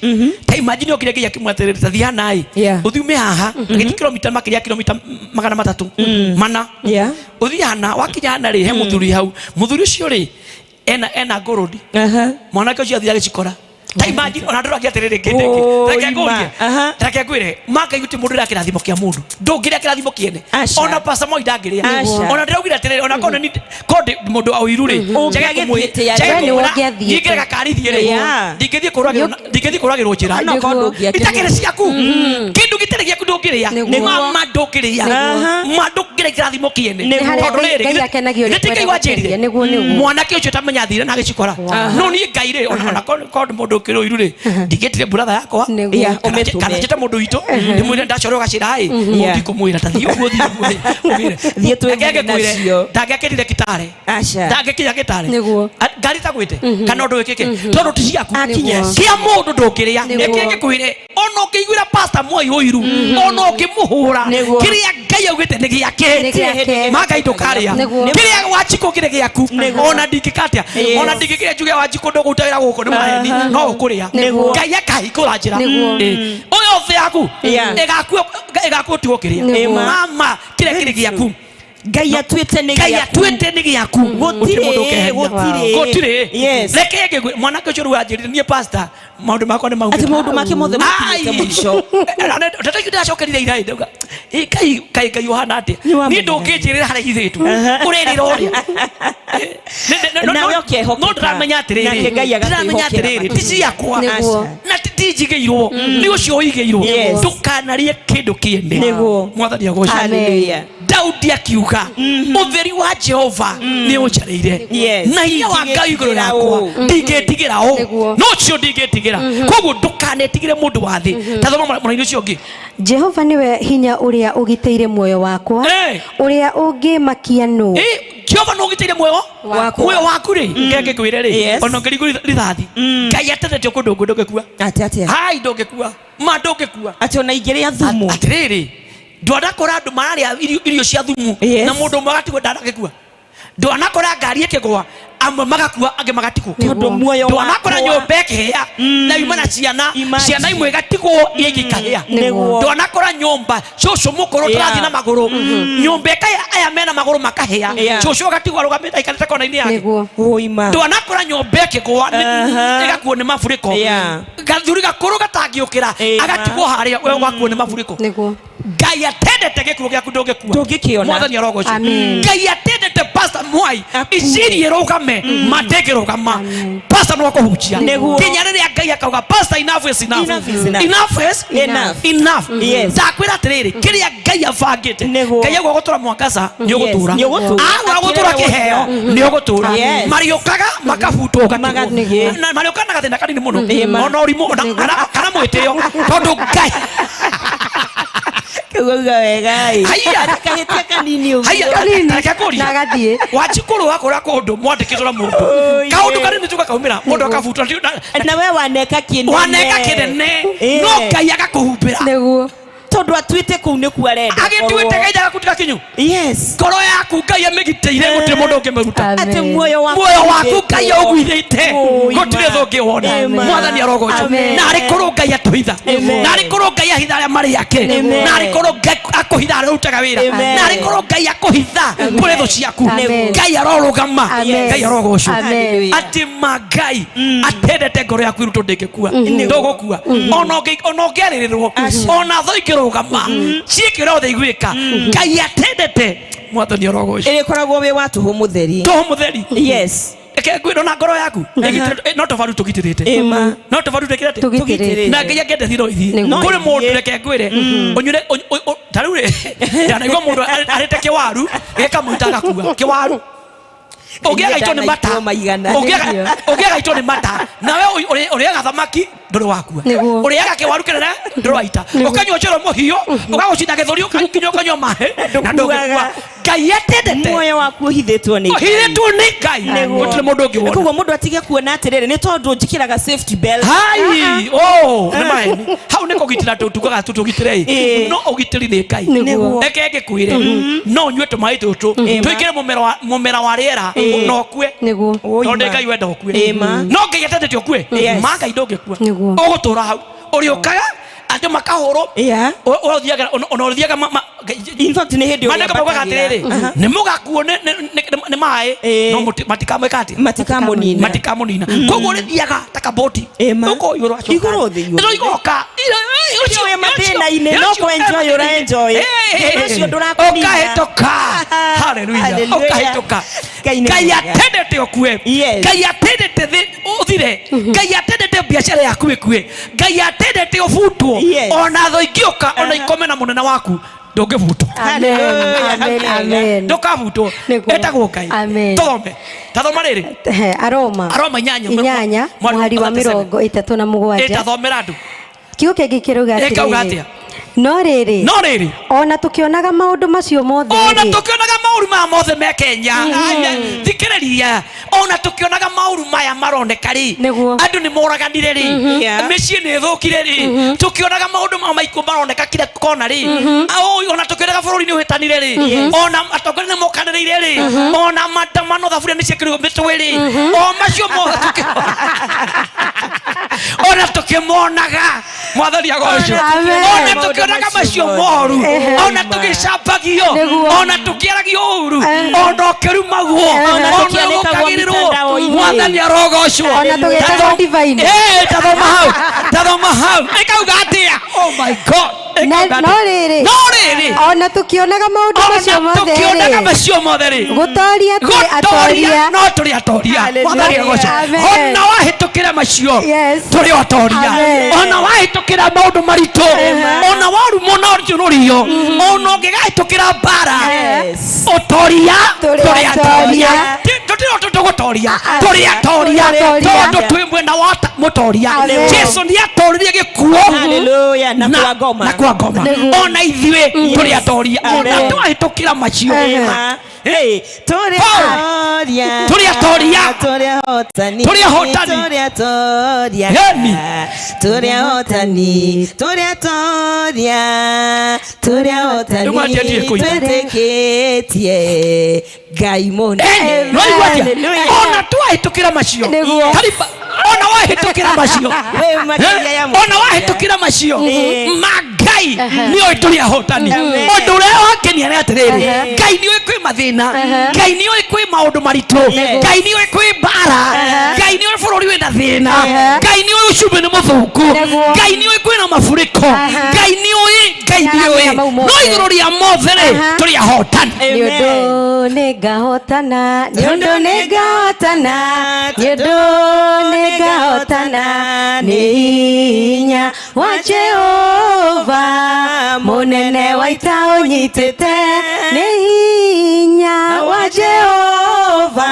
Ta imagine okire Ngai akĩmwĩra atĩrĩrĩ, ta thiĩ hana ĩ, Yeah. ũthiĩ ume haha, agĩthiĩ kilomita makĩria ya kilomita 304. Yeah. Ũthiĩ hana, wakinya hana rĩ, he mũthuri hau. Mũthuri ũcio rĩ, ena ngũrũndi. Aha. Mwanake ũcio athiĩ agĩcikora. Ta imagine ona ndũragia atĩrĩrĩ kĩndĩ Oi, reke ngũrie. ma. Aha. Reke ngwĩre ma Ngai gũtirĩ mũndũ ũrĩa kĩrathimo kĩa mũndũ ndũngĩrĩa kĩrathimo kĩene. Aca. Ona Pastor Moi ndangĩrĩa. Aca. Ona ndĩraugire atĩrĩrĩ ona korwo nĩ korwo ndĩ mũndũ wa ũiru rĩ njage Ũngĩagĩthiĩte njage We nĩwe kũmwĩra ũngĩathiĩte. nyingĩre gakari thiĩ rĩ Yeah. ndingĩthiĩ kũragĩrwo ndingĩthiĩ kũragĩrwo njĩra. Ona korwo ndũngĩakĩrĩa. Itakĩrĩ ciaku kĩndũ gĩtarĩ gĩaku ndũngĩrĩa. Nĩguo. Mama ndũngĩrĩa. Aha. Ma ndũngĩrĩa kĩrathimo kĩene. Nĩguo. Nĩ harĩa Tondũ rĩrĩ, Ngai akenagio nĩ githĩ ti Ngai kwenda wanjĩrire gũteithia. Nĩguo, nĩguo. mwanake ũcio tamenya athire na agĩcikora no niĩ ngai rĩ ona korwo nĩ mũndũ ũkĩrĩ ũiru rĩ ndingĩtire buratha yakwa Nĩguo. Yeah, Kana ũmĩtũme. kana njĩte mũndũ witũ ndĩmwĩre ndacorwo gacĩra ĩ Yeah. ndikũmwĩra ta thiĩ ũguo thiĩ ũguo rĩ, ũmwĩre. Thiĩ twĩgune Reke ngĩkwĩre, nacio. ndangĩakĩrire gĩtarĩ Aca. ndangĩkinya gĩtarĩ Nĩguo. Ngari tagwĩte kana ũndũ wĩkĩke tondũ ti ciaku Akinya. kĩa mũndũ ndũngĩrĩa Nĩguo. reke ngĩkwĩre ona ũngĩiguĩra pastor Moi ũiru ona ũngĩmũhũra Nĩguo. kĩrĩa Ngai augĩte nĩ Nĩ gĩake gĩake. ma Ngai ndũkarĩa Nĩguo. kĩrĩa Wanjikũ kĩrĩ gĩaku ona ndingĩka atĩa Yes. ona ndingĩkĩrĩa njuge Wanjikũ ndũgũruta wĩra gũkũ nĩ maheni no ũkũrĩa Nĩguo. Ngai akahingũra njĩra Nĩguo. Ĩ. Ũyũ thĩ yaku Yeah. ĩgakua ĩgakua ũtigwo ũkĩrĩa Nĩguo. mama kĩrĩa kĩrĩ gĩaku Ngai atuĩte nĩ Ngai gĩaku. atuĩte nĩ gĩaku Gũtirĩ, Gũtirĩ mũndũ ũkeheria. gũtirĩ. Gũtirĩ. Yes. Reke ngĩkwĩre, mwanake ũcio rĩu anjĩrire niĩ pastor maũndũ makwa nĩ maumĩte. Atĩ maũndũ make mothe makinyĩte mũico. Tataiki ndĩracokerire ira ndauga "Ĩ, Ngai Ngai Ngai ũhana atĩa Nĩ wa niĩ mũnene. ndũngĩnjĩrĩra harĩa hithĩtwo ũrĩrĩra ũrĩa Nawe ũkehokeka. no ndĩramenya atĩrĩrĩ Nake Ngai ndĩramenya agakwĩhokera atĩrĩrĩ ti ciakwa Nĩguo. na ti njigĩirwo nĩ ũcio ũigĩirwo Yes. ndũkanarĩe kĩndũ kĩene Nĩguo. mwathani agocwo Hallelujah. Daudi akiuga ũtheri wa Jehova nĩ ũnjarĩire Yes. na hinya wa Ngai igũrũ Ndingĩtigĩra rĩakwa ũũ. ndingĩtigĩra ũ Nĩguo. no ũcio ndingĩtigĩra koguo ndũkanetigĩre mũndũ wa thĩ ta thoma mũraini ũcio ũngĩ Jehova nĩwe hinya ũrĩa ũgitĩire muoyo wakwa Eh. ũrĩa ũngĩmakia nũ Ĩ, Jehova nĩ ũgitĩire muoyo Wakwa. muoyo waku rĩ reke ngĩkwĩre rĩ Yes. ona ũngĩringwo rithathi Ngai atendete kũndũ ũngĩ ndũngĩkua Atĩ atĩa? hai ndũngĩkua ma ndũngĩkua Atĩ ona ingĩrĩa thumu. atĩrĩrĩ ndwanakora andũ mararĩa irio cia thumu Yes. na mũndũ ũmwe agatigwo ndanagĩkua ndwanakora ngari ĩkĩgwa amwe magakua angĩ magatigwo Tondũ muoyo ndwanakora wakwa. nyũmba ĩkĩhĩa na yuma na ciana Imagine. ciana imwe igatigwo iria ingĩ ikahĩa Nĩguo. ndwanakora nyũmba cũcũ mũkũrũ Yeah. tũrathiĩ na magũrũ nyũmba ĩkahĩa aya mena magũrũ makahĩa Yeah. cũcũ agatigwo arũgamĩte aikarĩte kona-inĩ yake Nĩguo. Ũima. ndwanakora nyũmba ĩkĩgwa Aha. ĩgakuo nĩ mafuriko Yeah. gathuri gakũrũ gatangĩũkĩra Ĩma. agatigwo harĩa we ũgakuo nĩ mafuriko Nĩguo. Ngai atendete gĩkuũ gĩaku ndũngĩkua Ndũngĩkĩona. mwathani arogocwo Amen. Ngai atendete pastor Mwai Akue. iciri ĩrũgame matĩngĩrũgama pastor no akũhunjia Nĩguo. nginya rĩrĩa Ngai akauga pastor enough is enough Enough is enough. enough is Enough. enough Yes. ndakwĩra atĩrĩrĩ kĩrĩa Ngai abangĩte Nĩguo. Ngai auga gũtũra mwangaza nĩ ũgũtũra Yes, nĩ ũgũtũũra. agwa gũtũra kĩheo nĩ ũgũtũra Yes. mariũkaga makabutwo ũgatigwo Magathiĩ. Na mariũkaga na gathĩna kanini mũno Ĩma. ona ũrimũ kana mwĩtĩo tondũ Ngai Kĩu wauga wega ĩ. Haiya. Kahĩtia kanini ũguo. Haiya, Kanini. reke ngũrie. Na agathiĩ. Wanjikũrũ wakora kũndũ mwandĩkĩtwo na mũndũ Oh, yeah. kaũndũ kanini tu gakaumĩra mũndũ akabutwo Na we waneka kĩnene. waneka kĩnene Ĩ. no Ngai agakũhumbĩra Nĩguo. Tondũ atuĩte kũu nĩkuo arenda. agĩtuĩte korwo. Ngai ndagakũtiga kinyu Yes. ngoro yaku Ngai amĩgitĩire gũtirĩ mũndũ ũngĩmĩruta Amen. Atĩ muoyo waku. muoyo waku Ngai aũguithĩte Oi, ma. gũtirĩ thũ ũngĩwona Amen. mwathani arogocwo Amen. na arĩ korwo Ngai atũhitha Amen. na arĩ korwo Ngai ahitha arĩa marĩ ake Amen. na arĩ korwo Ngai akũhitha arĩa ũrutaga wĩra Amen. na arĩ korwo Ngai akũhitha kũrĩ thũ ciaku Amen. Ngai arorũgama Amen. Ngai arogocwo Amen. atĩ ma Ngai atendete ngoro yaku irutwo ndĩngĩkua ndũgũkua ona ũngĩarĩrĩrwo ona thũ ingĩrũgama ciĩkĩra othe igwĩka Ngai atendete mwathani arogocwo Ĩrĩkoragwo wĩ wa tũhũ mũtheri. tũhũ mũtheri Yes. reke ngwĩre na ngoro yaku no tũbaru tũgitĩrĩte Ĩma. no tũbaru twĩkĩrĩte Tũgitĩrĩte. na Ngai angĩenda thiro ithiĩ Nĩguo. kũrĩ mũndũ reke ngwĩre ũnyure ta rĩu rĩ ndanaigua mũndũ arĩte kĩwaru gĩkamũita agakua kĩwaru ũngĩagaitwo nĩ mata Ndanaitwo maigana. ũngĩagaitwo nĩ mata nawe ũrĩaga thamaki ndũrĩ wakua Nĩguo. ũrĩaga kĩwaru kĩnene ndũrĩ waita ũkanyua cũrũ mũhiũ ũgagũcinda gĩthũri ũkakinya ũkanyua maĩ na ndũngĩkua Ngai atendete Muoyo waku ũhithĩtwo nĩ Ngai. ũhithĩtwo nĩ Ngai Nĩguo. gũtirĩ mũndũ ũngĩwona Koguo mũndũ atige kuona atĩrĩrĩ nĩ tondũ njĩkĩraga safety belt. hai oh nĩ maheni hau nĩ kũgitĩra tũtugaga tũtũgitĩre Ĩ. no ũgitĩri nĩ Ngai Nĩguo. reke ngĩkwĩre no ũnyue tũmaĩ tũtũ tũingĩre mũmera wa rĩera na ũkue Nĩguo. Oi, tondũ ma. Ngai wenda ũkue Ĩma. no Ngai atendete ũkue Yes. ma Ngai ndũngĩkua Nĩguo. ũgũtũra hau ũrĩũkaga andũ makahũrwo Yeah. ũthiaga ona ũthiaga In fact nĩ hĩndĩ Maandĩko maugaga ũrĩambatagĩra. atĩrĩrĩ, Aha. nĩ mũgakuo nĩ maĩ, Ĩĩ. no matikamwĩka atĩa? Matikamũnina. Matikamũnina. Koguo ũrĩthiaga ta kaboti Ĩma. ũko igũrũ acoka. Igũrũ thĩ, igũrũ Ĩno thĩ. igoka. Ũcio wĩ mathĩna-inĩ, no kũ-enjoy ũra-enjoy. Thĩna ũcio ndũrakũnina. Ũkahĩtũka. Hallelujah. Hallelujah. Ũkahĩtũka. Ngai nĩ Ngai mwega. atendete ũkue. Yes. Ngai atendete thĩ ũthire. Ngai atendete biacara yaku ĩkue. Ngai atendete ũbutwo. Yes. Ona thũ ingĩũka ona ikome na mũnene waku ndũngĩbutwo. Amen, Hallelujah. amen, amen. Ndũkabutwo. Nĩguo. Etagwo Ngai. Amen. Tũthome. Tathoma rĩrĩ. He, Aroma Aroma inyanya, inyanya mwari wa mũhari wa 37. 37. Ĩtathomera andũ. Kiugo kĩngĩ kĩrauga Ĩkauga atĩrĩrĩ, atĩa? no rĩrĩ, No rĩrĩ, ona tũkĩonaga maũndũ macio mothe ona rĩ, tukionaga maũru maya mothe me Kenya, aya, thikĩrĩria, ona tukionaga maũru maya maroneka rĩ, Nĩguo. andũ nĩ moraganire rĩ, Yeah. mĩciĩ nĩ ĩthũkire rĩ, tukionaga maũndũ maya maikuũ maroneka kila kona rĩ, ona tukionaga bũrũri nĩ ũhĩtanire rĩ, ona atongoria nĩ mokanĩrĩire rĩ, ona maandamano thaburia nĩ ciekĩrirwo mĩtwe rĩ, o macio mothe ona tukĩmonaga, mwathani agocwo, Amen. ona tukĩonaga macio moru, ona tũgĩcambagio, Nĩguo. ona tũkĩaragio ũru, ona ũkĩrumagwo, Ona ona tũkĩanĩkagwo ũkagĩrĩrwo, mitandao-inĩ. mwathani arogocwo. Ona tũgĩtagwo divine. Tathoma hau, tathoma hau, ĩkauga atĩa? Oh my God. Ĩkauga no atĩa? rĩrĩ, no rĩrĩ, ona tũkĩonaga maũndũ macio ona mothe tũkĩonaga rĩ, macio mothe rĩ, gũtoria twĩ gũtoria atoria. no tũrĩ atoria. Hallelujah. Mwathani agocwo. Amen. Ona wahĩtũkĩra macio, Yes. tũrĩ atoria. Amen. Ona wahĩtũkĩra maũndũ maritũ, ona warumwo na ũrũrio, ona ũngĩgahĩtũkĩra mbara, Yes. ũtoria Tũrĩ tũrĩ atoria. atoria. Tũtirĩ ũndũ tũgũtoria, tũrĩ atoria, Tũrĩ atoria. tondũ twĩ mwena wa mũtoria. Amen. Jesu nĩ atoririe gĩkuũ Hallelujah. Na kwa ngoma. na kwa ngoma. Nĩguo. Ona ithuĩ tũrĩ atoria, ona Amen. twahĩtũkĩra macio. Ĩma. Hey, tũrĩ Paul. atoria. Tũrĩ atoria. Tũrĩ ahotani. Tũrĩ ahotani. Tũrĩ atoria. Heni. Tũrĩ ahotani. Tũrĩ atoria. Tũrĩ ahotani. Rĩu mwanjĩtie kũina. Twĩtĩkĩtie Ngai mũnene. Eh, no igua atĩa? Hallelujah. Ona twahĩtũkĩra macio, Nĩguo. Kariba, ona wahĩtũkĩra macio, Wĩ makĩria ya Eh, ona mũtoria. wahĩtũkĩra macio ma Ngai nĩoĩ tũrĩ ahotani. Amen. Ũndũ ũrĩa wakenia nĩ atĩrĩrĩ, Ngai nĩoĩ kwĩ mathĩna, Ngai nĩoĩ kwĩ maũndũ maritũ, Ngai nĩoĩ kwĩ mbara, Ngai nĩoĩ bũrũri wĩna thĩna, Ngai nĩoĩ ũcumi nĩ mũthũku, Nĩguo. Ngai nĩoĩ kwĩna maburĩko, Ngai nĩoĩ, Ngai Nĩaramenya nĩoĩ, mau no mothe. igũrũ rĩa mothe rĩ, tũrĩ ahotani. Nĩ ũndũ nĩngahotana, nĩ ũndũ nĩngahotana, nĩ ũndũ nĩngahotana, nĩ hinya wa Jehova mũnene wa ita ũnyitĩte, nĩ hinya wa Jehova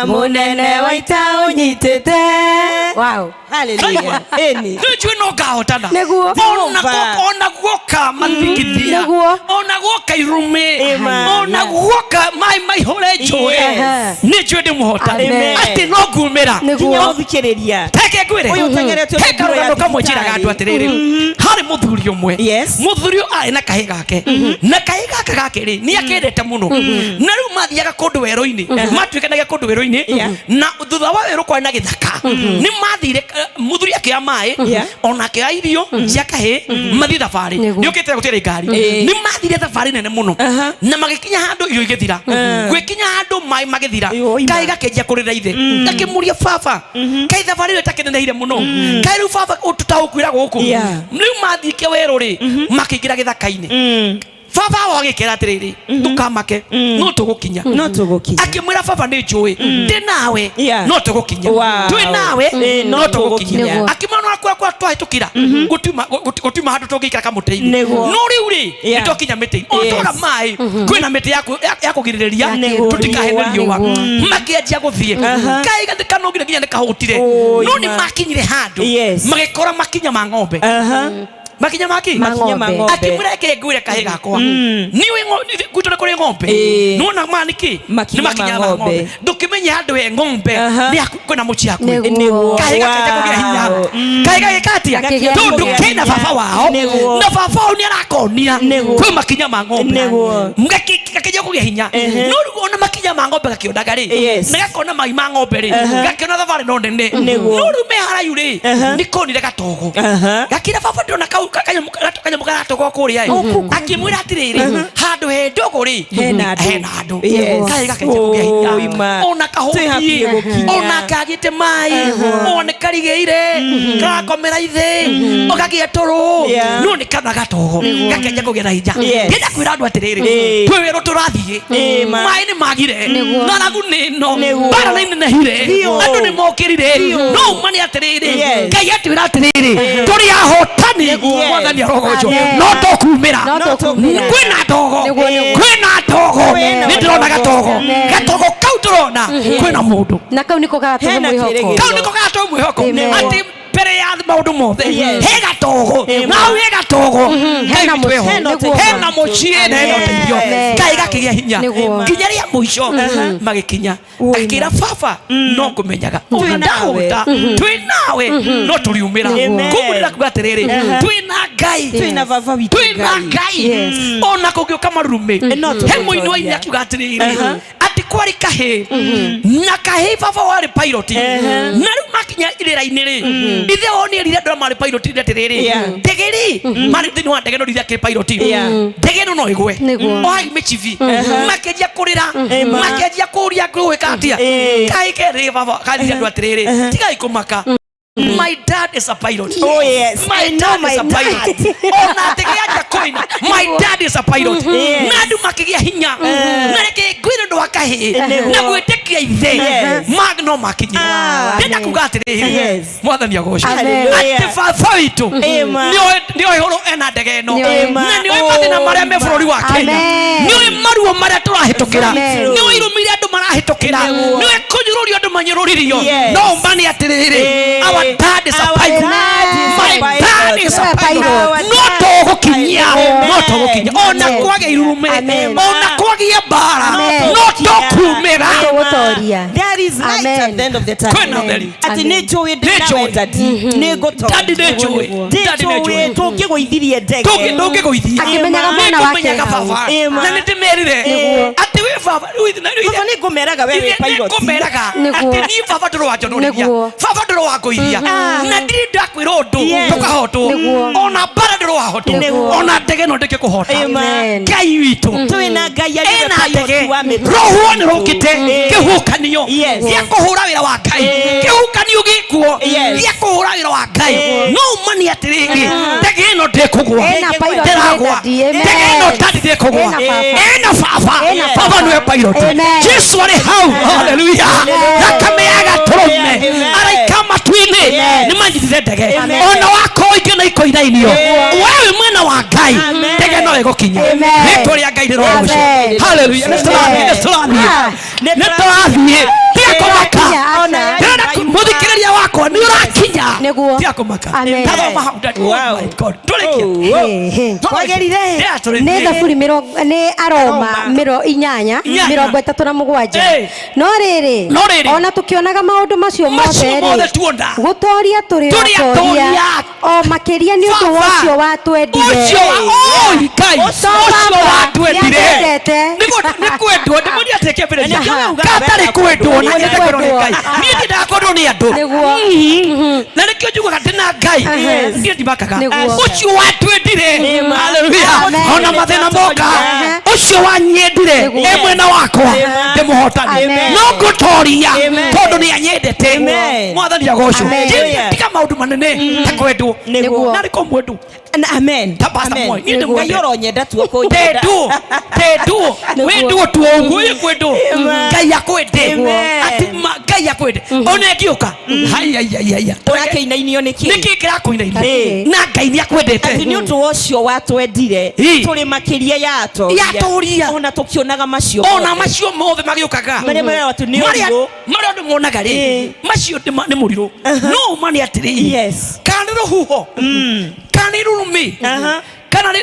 mũnene wa ita ũnyitĩte. Wow. Hallelujah. Ĩni. Nĩnjũĩ no ngahotana. Nĩguo. Ona ona guoka mathingithia, Nĩguo. ona guoka irume, Ĩma. ona guoka maĩ maihũre njũĩ, Yes. nĩnjũĩ ndĩ mũhotani, Amen. atĩ no ngumĩra. Nĩguo. Nginya ũthikĩrĩria. Reke ngwĩre, Ũyũ ũteng'eretio he nĩ nguro ya karũgano kamwe njĩraga andũ thibitarĩ. atĩrĩrĩ, harĩ mũthuri ũmwe, Yes. mũthuri ũyũ arĩ na kahĩ gake, na kahĩ gaka gake rĩ nĩ akendete mũno, na rĩu mathiaga kũndũ werũ-inĩ, matuĩkanagia kũndũ werũ-inĩ, Yeah. na thutha wa werũ kwarĩ na gĩthaka, nĩ mathire, mũthuri akĩoya maĩ, Yeah. ona akĩoya irio cia kahĩ, mathiĩ thabarĩ, Nĩguo. nĩ ũkĩte gũtirĩ ngari, nĩ mathire thabarĩ nene mũno, na magĩkinya handũ irio igĩthira, gwĩkinya handũ maĩ magĩthira, Ĩyo, ima. kahĩ gakĩanjia kũrĩra ithe, gakĩmũria, baba, kaĩ thabarĩ ĩyo ĩtakĩneneire mũno, kaĩ rĩu baba tũtaũkwĩra gũkũ? Yeah. Rĩu mathiĩke werũ rĩ, makĩingĩra gĩthaka-inĩ, baba wao agĩkera atĩrĩrĩ, ndũkamake, no tũgũkinya. No tũgũkinya. Akĩmwĩra, baba, nĩ njũĩ ndĩ nawe, Yeah. no tũgũkinya. Wow. Twĩ nawe, no no tũgũkinya. tũgũkinya. Akĩmwĩra, no akwa twahĩtũkĩra gũtiuma handũ tũngĩikara kamũtĩ-inĩ, Nĩguo. no rĩu rĩ, Yeah. nĩtwakinya mĩtĩ-inĩ, o Yes. twara maĩ, kwĩna mĩtĩ ya kũgirĩrĩria Nĩguo. tũtikahe nĩ riũa. Nĩguo. Makĩanjia gũthiĩ, kaĩ kanongire nginya nĩ kahũtire, Oi, no nĩ ma. makinyire handũ, Yes. magĩkora makinya ma ng'ombe. Aha. Makinya maki Ma Makinya ma ng'ombe. ng'ombe. Akĩmwĩra, reke ngwĩre kahĩ gakwa, niĩ gwitũ nĩ kũrĩ ng'ombe, Ĩĩ. nĩwona ma nĩkĩ? Makinya Nĩ makinya ma ma ng'ombe. ng'ombe, ndũkĩmenye handũ he ng'ombe Aha. nĩ kwĩna mũciĩ hakuhĩ. Nĩguo. Kahĩ gakĩanjia kũgĩa hinya. Wow. Kahĩ gagĩka atĩa? Gakĩgĩa Tondũ hinya. kena baba wao, Nĩguo. na baba wao nĩ arakonia Nĩguo. kwĩ makinya ma ng'ombe. Nĩguo. Gakĩanjia kũgĩa hinya, no rĩu ona makinya Mahinya ma ng'ombe gakĩonaga rĩ, Yes. na gakona mai ma ng'ombe rĩ, gakĩona thabarĩ no nene. Nĩguo. No rĩu me haraihu rĩ, nĩ konire gatogo. Gakĩra baba ndĩrona kau kanyamũ karatogo kũrĩa ĩ. Akĩmwĩra atĩrĩrĩ, handũ he ndogo rĩ, Hena andũ. hena andũ. Yes. Kaĩ gakĩanjia kũgĩa hinya. Oi, ma. Ona Twĩ kahũtiĩ, hakuhĩ gũkinya. ona kagĩte maĩ, ona nĩ karigĩire, karakomera ithĩ, ũkagĩa toro. Yeah. No nĩ kana gatogo gakĩanjia kũgĩa na hinya. Yes. Ndĩrenda kwĩra andũ atĩrĩrĩ, Ĩĩ. twĩ werũ tũrathiĩ, Ĩĩ, ma. maĩ nĩ magire, Nĩguo. ng'aragu nĩ ĩno, Nĩguo. mbara nĩ inenehire, Biũ. andũ nĩ mokĩrire. Biũ. No uma nĩ atĩrĩrĩ, Yes. Ngai atwĩra atĩrĩrĩ, tũrĩ ahotani. Nĩguo. Mwathani arogocwo. Amen. No tũkumĩra. No tũkumĩra. Kwĩna ndogo. Nĩguo, nĩguo. Kwĩna ndogo. Kwĩna Nĩ ndĩrona gatogo. Amen. Gatogo kau ndĩrona kwĩna mũndũ. Na kau niko gagatũhe Hena mwĩhoko. kĩrĩgĩrĩro. Kau nĩko gagatũhe mwĩhoko. Amen. Atĩ mbere ya maũndũ mothe Yes. he gatogo. Amen. Na hau he gatogo, Hena Ngai witũ mũciĩ. eho. Nĩguo. Hena mũciĩ na hena ũteithio. Amen. Ngai gakĩgĩa hinya Nĩguo. nginya rĩa mũico magĩkinya. Akĩra baba, no ngũmenyaga ona Twĩ nawe. ndahũta, twĩ nawe, no tũriumĩra. Amen. Koguo ndĩrakuga atĩrĩrĩ, twĩ na Ngai. Twĩ na baba witũ Twĩ na Ngai. Yes. Ona kũngĩũka marurumĩ, No he tũgũtoria. mũini wa ithe akiuga atĩrĩrĩ, atĩ kwarĩ kahĩ na kahĩ baba warĩ pilot, na rĩu makinya irĩra-inĩ rĩ, ithe wao nĩ erire andũ arĩa marĩ pilot atĩrĩrĩ, Yeah. ndege rĩ, marĩ thĩinĩ wa ndege no ithe akĩrĩ pilot, Yeah. ndege ĩno no ĩgwe. Nĩguo. Ohai mĩchibi. Makĩanjia kũrĩra, makĩanjia kũũria gwĩka atĩa. Ĩĩ. Kaĩ kerĩ baba kathire andũ atĩrĩrĩ, tigai kũmaka. My dad is a pilot. Oh, yes. My I know dad my is a pilot. Ona ndege yanjia kũina, my dad is a pilot. Yes. Na andũ makĩgĩa hinya. Na reke ngwĩre ũndũ wa kahĩĩ Nĩguo. na gwĩtĩkia ithe, Yes. mag no makinyire. Ah. Ndĩrenda kuga atĩrĩrĩ, Yes. Mwathani agocwo. Hallelujah. Atĩ baba witũ Amen. nĩoĩ ũhoro ena ndege ĩno, Nĩoĩ. na nĩoĩ mathĩna marĩa me bũrũri wa Kenya, Amen. nĩoĩ maruo marĩa tũrahĩtũkĩra, Amen. nĩoĩ irumi iria andũ marahĩtũkĩra, Nĩguo. nĩoĩ kũnyũrũrio andũ manyũrũririo. Yes. No ũma nĩ atĩrĩrĩ, Eh. our dad is a Our pilot. dad is a My pilot. dad is a A pilot. pilot. No tũgũkinyia, Amen. no tũgũkinyia, ona Amen. kwagĩa irume, Amen. ona kwagĩa mbara, Amen. no tũkumĩra. Tũgũtoria. There is light Amen. at the end of the tunnel. Kwĩna ũtheri. Atĩ nĩ njũĩ ndĩ Nĩ nawe njũĩ. daddy. Nĩ ngũtoria. Daddy nĩ njũĩ. Daddy nĩ Ndĩ njũĩ. njũĩ tũngĩgũithirie ndege. Ndũngĩgũithia. Akĩmenyaga mwana wake Nĩngũmenyaga hau. baba. Ĩma. Na nĩndĩmerire Nĩguo. atĩ wĩ baba rĩu rĩu Baba nĩ ngũmeraga we wĩ pilot. Nĩngũmeraga Nĩguo. atĩ niĩ baba ndũrĩ wanjonorithia, Nĩguo. baba ndũrĩ wangũithia, na ndirĩ ndakwĩra ũndũ Yes. tũkahotwo. Nĩguo. Ona mbara ndũrĩ wahotwo, Nĩguo. ona ndege no ndĩke kũhota. Ĩma. Amen. Ngai witũ Twĩ na Ngai arĩ we ena pilot ndege. wa mĩtwe. Rũhuho nĩ rũkĩte, Ĩĩ. kĩhuhũkanio Yes. gĩa kũhũra wĩra wa Ngai, Ĩĩ. kĩhuhũkanio gĩkuo Yes. gĩa kũhũra wĩra wa Ngai. No ũmani atĩrĩrĩ, ndege ĩno ndĩkũgũa. Ena pilot Ndĩragũa. daddy. Amen. Ndege ĩno daddy ndĩkũgũa. Ena baba. Ena baba. Ena Baba baba. nĩwe pilot. Amen. Jesu arĩ hau. Haleluya. Thakame ya gatũrũme, Amen. araika matu-inĩ Amen. nĩ manyitire ndege. Amen. Ona wakorwo ingĩ na ikoinainio, we wĩ mwena wa Ngai, Amen. ndege no ĩgũkinya. Amen. Rĩtwa rĩa Ngai rĩrogocwo. Amen. Haleluya. Nĩ tũrathiĩ, nĩ tũrathiĩ, Ah. nĩ tũrathiĩ. Tiga kũmaka. Acha. Ona Ndĩrenda mũthikĩrĩria wakwa nĩ ũrakinya. Nĩguo. Tiga kũmaka. Amen. Tathoma hau daddy. Oh Wow. my God. Tũrĩkie. Hey, hey. Kwagĩrire. Ndĩratũrĩtie. Nĩ thaburi mĩrongo nĩ Aroma Aroma. mĩro inyanya Inyanya. 37. Ĩ. No rĩrĩ, No rĩrĩ. ona tũkĩonaga maũndũ macio Macio mothe mothe rĩ, tuona. gũtoria tũrĩ Tũrĩ atoria atoria. o makĩria nĩ ũndũ wa Baba. ũcio watwendire. Ũcio wa oi Ngai, Ũcio ũcio baba watwendire. nĩatwendete. Nĩ kwendwo ndĩmũria atĩ kĩambĩrĩria. Na nĩkĩo ugaga Gatarĩ wenda kwendwo na Nĩ nyende kwendwo nĩ kwendwo. Ngai. Niĩ ndiendaga kwendwo nĩ andũ. Nĩguo. Na nĩkĩo njugaga ndĩ na Ngai, Yes. niĩ ndimakaga. Nĩguo. Ũcio watwendire. Amen. Haleluya. Amen. Ona mathĩna moka, Aha. ũcio wanyendire Nĩguo. e mwena wakwa, ndĩmũhotani. Amen. No ngũtoria Amen. tondũ nĩ anyendete. Amen. Mwathani agocwo. Amen. Jesu, tiga maũndũ manene ta kwendwo. Nĩguo. Narĩ ko mwendwo. Na- Amen. Ta Pastor Amen. Moi. Niĩ ndĩ Ngai mwende. ũronyenda tu ũkũnyenda. Tendwo, tendwo, wendwo tu ũguo ĩ kwendwo. Amen. Ngai akwende. Amen. Ati Ngai akwende. Ona ĩngĩũka, haya haya haya, Ũrakĩinainio nĩkĩ? nĩkĩ kĩrakũinaina? Ĩ. Na Ngai nĩ akwendete. Atĩ nĩ ũndũ wa ũcio watwendire, Ĩ. tũrĩ makĩria ya atoria. Ya atoria. Ona tũkĩonaga macio Ona mothe. macio mothe magĩũkaga, Marĩa marĩa atĩ nĩ Marĩa- ũrirũ. marĩa andũ monaga rĩ, Ĩ. macio nĩ mũrirũ. No ma nĩ atĩrĩrĩ, Yes. kana nĩ rũhuho, kana nĩ rurumĩ, Aha. kana nĩ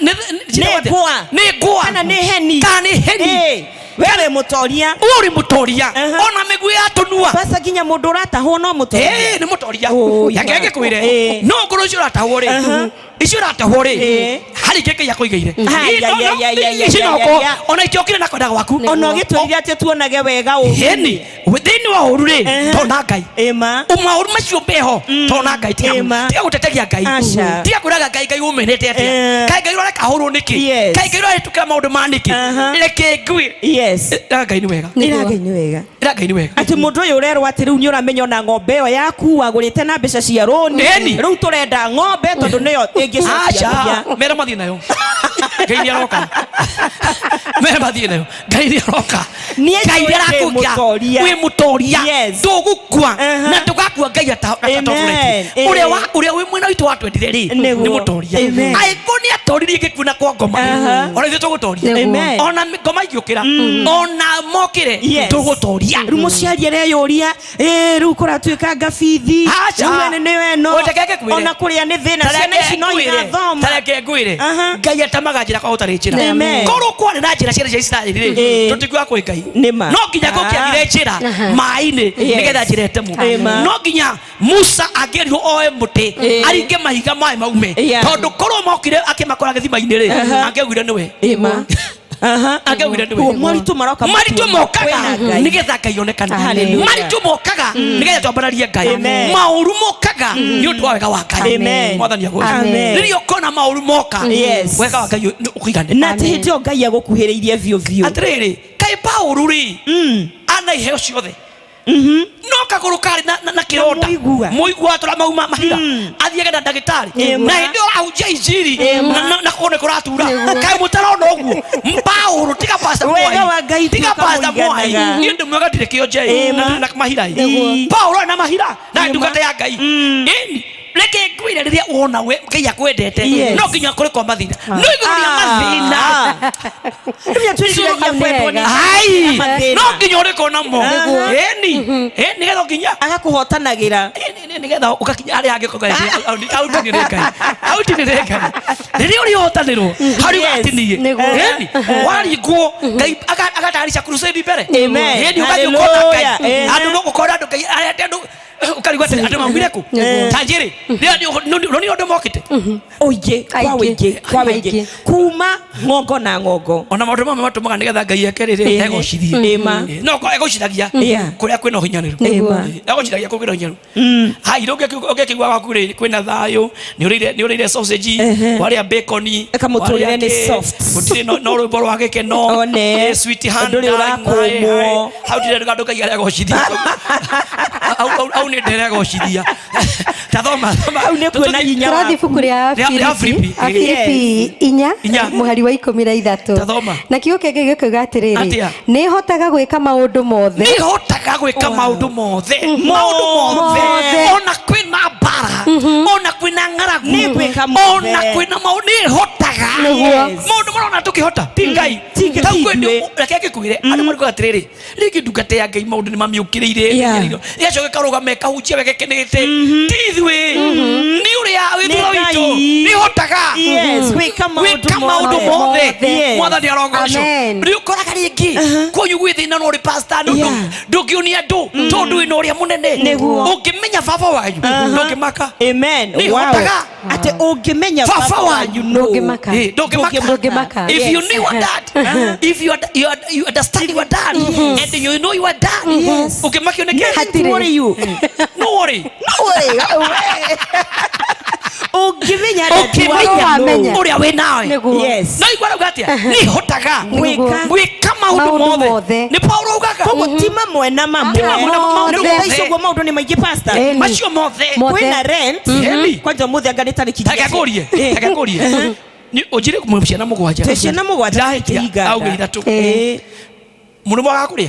Nĩ ngwa. nĩ ngwa, Kana nĩ heni. kana nĩ heni. Ĩ. We wĩ mũtoria. Ũyũ ũrĩ mũtoria. Aha. Ona mĩguĩ yatũnua. Pasa nginya mũndũ ũratahwo no mũtoria. Ĩĩ, nĩ mũtoria. Oi, Reke ngĩkwĩre. Ĩĩ. No ngorwo icio ũratahwo rĩ, Aha. icio ũratahwo rĩ, Ĩĩ. harĩ ingĩ Ngai akũigĩire. Ai, Ĩĩ, ai, no, no, ai, ai, ai, ici ai, no ai, ũkorwo- ai. ona itiokire na kwenda gwaku. Ona ũgĩtwĩrire atĩ tuonage wega ũru. Ĩni, thĩinĩ wa ũru rĩ, Aha. tona Ngai. Ĩma. Maũru macio meho, tona Ngai. Tiga Ĩma. tiga gũteteria Ngai. Aca. Tiga kwĩraga Ngai, Ngai ũmenete atĩa. Eh. Kaĩ Ngai ũrareka hũrwo nĩkĩ? Yes. Kaĩ Ngai ũrahĩtũkĩra maũndũ ma nĩkĩ? Aha. Reke ngwĩre. Yes. Ĩra Ngai nĩ wega. Ĩra Ngai nĩ wega. Ĩra Ngai nĩ wega. Atĩ mũndũ ũyũ ũrerwo atĩ rĩu nĩ ũramenya ona ng'ombe ĩyo yaku wagũrĩte na mbeca cia rũni. Ĩni. Rĩu tũrenda ng'ombe tondũ nĩyo ĩngĩcokia Aca, mbia. mera mathiĩ nayo. Ngai nĩ aroka. Mera mathiĩ nayo. Ngai nĩ aroka. Niĩ Ngai njũĩ nĩ ndĩ arakũgia. mũtoria. Wĩ mũtoria. Yes. Ndũgũkua. Aha. Na ndũgakua Ngai Amen. atatoretie. Ĩĩ. Ũrĩa wa ũrĩa wĩ mwena witũ watwendire rĩ, Nĩguo. nĩ mũtoria. Amen. Angĩkorwo nĩ atoririe gĩkuũ na kwa ngoma. Aha. Ona ithuĩ tũgũtoria. Nĩguo. Amen. Ona ngoma ingĩũkĩra, ona mokĩre, Yes. tũgũtoria. Rĩu mũciari areyũria, "Ĩ, rĩu kũratuĩka ngabithi. Aca. Rĩu ene nĩyo ĩno. Ũreke ngĩkwĩre. Ona kũrĩa nĩ thĩna. Ciana ici no irathoma." Tareke ngwĩre. Aha. Ngai atamaga njĩra kwa gũtarĩ njĩra. Amen. Korwo kwarĩ na njĩra ciana cia Isiraeli rĩ, Ĩĩ. tũtikuaga kwĩ Ngai. Nĩ ma. No nginya gũkĩagire njĩra maĩ-inĩ Yes. nĩgetha njĩra ĩtemwo. Amen. No nginya Musa angĩerirwo oe mũtĩ Ĩĩ. aringe mahiga maĩ maume. Yeah. Tondũ korwo mokire akĩmakora gĩthima-inĩ rĩ, Aha. angĩaugire nĩwe. Ĩma. Aha. Angĩaugire nĩwe. Moritũ maroka Maritũ mokaga Kwĩna Ngai. nĩgetha Ngai onekane. Hallelujah. Maritũ mokaga nĩgetha twambararie Ngai. Amen. Maũru mokaga nĩ ũndũ wa wega wa Ngai. Amen. Mwathani agocwo. Amen. Rĩrĩa ũkona maũru moka, Yes. wega wa Ngai nĩ ũkũigane. Na atĩ hĩndĩ ĩyo Ngai agũkuhĩrĩirie biũ biũ. Atĩrĩrĩ, kaĩ Paũlũ rĩ, ana iheo ciothe. No kagũrũ karĩ na kĩronda. Mũigua. Mũigua atũra mauma mahiga. Athiage na ndagĩtarĩ. Ĩma. Na hĩndĩ ĩyo ũrahunjia injiri Ĩma. na kũgũrũ nĩ kũratura. Kaĩ mũtarona ũguo? Paũlũ tiga Pastor Mwai. Wega wa Ngai Tiga Pastor Mwai. tũkamũiganaga. Niĩ ndĩ mwega ndirĩ kĩonje Ĩma. na mahira. Nĩguo. Paũlũ arĩ na mahira na Ĩma. ndungata ya Ngai. Ĩni, reke ngwĩre rĩrĩa wona we Ngai akwendete Yes. no nginya kũrĩ kwa mathĩna. No igũrũ rĩa mathĩna. Rĩu nĩatwĩriragĩria kwendwo nĩ Ai, mathĩna. no nginya ũrĩko namo. Nĩguo. Ĩni, ĩ, nĩgetha nginya Agakũhotanagĩra. Nĩgetha ũgakinya harĩa hangĩ ũkauga atĩ, au tinĩrĩ Ngai, au tinĩrĩ Ngai. Rĩrĩa ũrĩhotanĩrwo, harĩa Yes. ũgatinie. Nĩguo. Ĩni, waringwo, Ngai agatayarisha crusade mbere. Amen. Ĩni, ũgathiĩ ũkona Ngai. Hallelujah. Amen. Andũ no gũkora andũ Ngai arete andũ ũkarigwo atĩrĩ, andũ maumire kũ? Nĩguo. Ta njĩrĩ, rĩrĩa nĩ andũ mokĩte. Ũingĩ, kwa Aingĩ. ũingĩ, kwa ũingĩ. Aingĩ. Kuma ng'ongo na ng'ongo. Ona maũndũ mamwe matũmaga nĩgetha Ngai eke rĩrĩ, Ĩĩ. egocithie. Ĩma. Ĩĩ, no korwo egocithagia Yeah. kũrĩa kwĩna ũhinyanĩru. Ĩma. Egocithagia kũrĩa kwĩna ũhinyanĩru. Hai, rĩu ũngĩkĩigua gwaku rĩ kwĩna thayũ, nĩ ũrĩire sausage, Ehe. warĩa bacon, Eka mũtũrĩre warĩa nĩ kĩ, soft. gũtirĩ no rwĩmbo rwa gĩkeno, One. ĩ, sweet hand, Ndũrĩ ũrakũmwo. hau ndirĩ andũ Ngai aregocithia. Hau nĩ ndĩregocithia. Ta thoma, thoma. Hau nĩ kuona hinya Tũrathiĩ waku. ibuku rĩa Rĩa Filipi Filipi. Afilipi inya Inya. mũhari wa 13. Ta thoma. Na kiugo kĩa Ngai gĩkiuga atĩrĩrĩ, Atĩa? nĩ hotaga gwĩka maũndũ mothe. Nĩ hotaga gwĩka maũndũ mothe. Maũndũ mothe. Mothe. Ona kwĩna mbara, ona kwĩna ng'aragu, Nĩ gwĩka mothe. ona kwĩna maũndũ, nĩ hotaga. Nĩguo. Yes. Maũndũ marona tũkĩhota ti Ngai. Ti Ngai, Tau ti kwĩ ithuĩ. reke ngĩkwĩre, andũ marauga atĩrĩrĩ, rĩngĩ ndungata ya Ngai maũndũ nĩ mamĩũkĩrĩire, Yeah. ĩgacoka ĩkarũgama ĩkahunjia wega ĩkenete. Ti ithuĩ, nĩ ũrĩa wĩ Nĩ thutha witũ, Ngai. nĩ hotaga. Yes, gwĩka maũndũ Gwĩka maũndũ mothe. Yes. Mwathani arogocwo. Amen. Rĩu ũkoraga rĩngĩ kwanyu gwĩ thĩna no ũrĩ pastor, Yeah. ndũngĩũnia andũ tondũ wĩna ũrĩa mũnene. Nĩguo. Ũngĩmenya baba wanyu ndũngĩmaka. Amen. Nĩ Wow. hotaga. Atĩ ũngĩmenya Baba wanyu nũ. Ndũngĩmaka. Eh, ndũngĩmaka. Ndũngĩmaka. If you knew your dad, if you, you, you understand your dad, and you know your dad, Yes. ũngĩmakio nĩ kĩ? Hatirĩ. Worry you. No worry. No worry. Ũngĩmenya dad Ũngĩmenya wanyu nũ. Wamenya. ũrĩa wĩ nawe. Nĩguo. Yes. No igua arauga atĩa? Nĩ hotaga Gwĩka. gwĩka maũndũ Maũndũ mothe. mothe. Nĩ Paũlũ augaga. Koguo ti mamwe na mamwe. Ti mamwe na mamwe. Rĩu thaa ici ũguo maũndũ nĩ maingĩ pastor. Ĩni. Macio mothe. Mothe. Kwĩna rent. Ĩni. Kwanja ũmũthĩ anga nĩ tarĩki Reke ngũrie. Eh. Reke ngũrie. Nĩ ũnjĩre mwĩ ciana mũgwanja. Twĩ ciana mũgwanja Ndahĩtia. tũkĩhinga Auge nda. ithatũ. Ĩĩ. Mũndũ mwaga kũrĩa?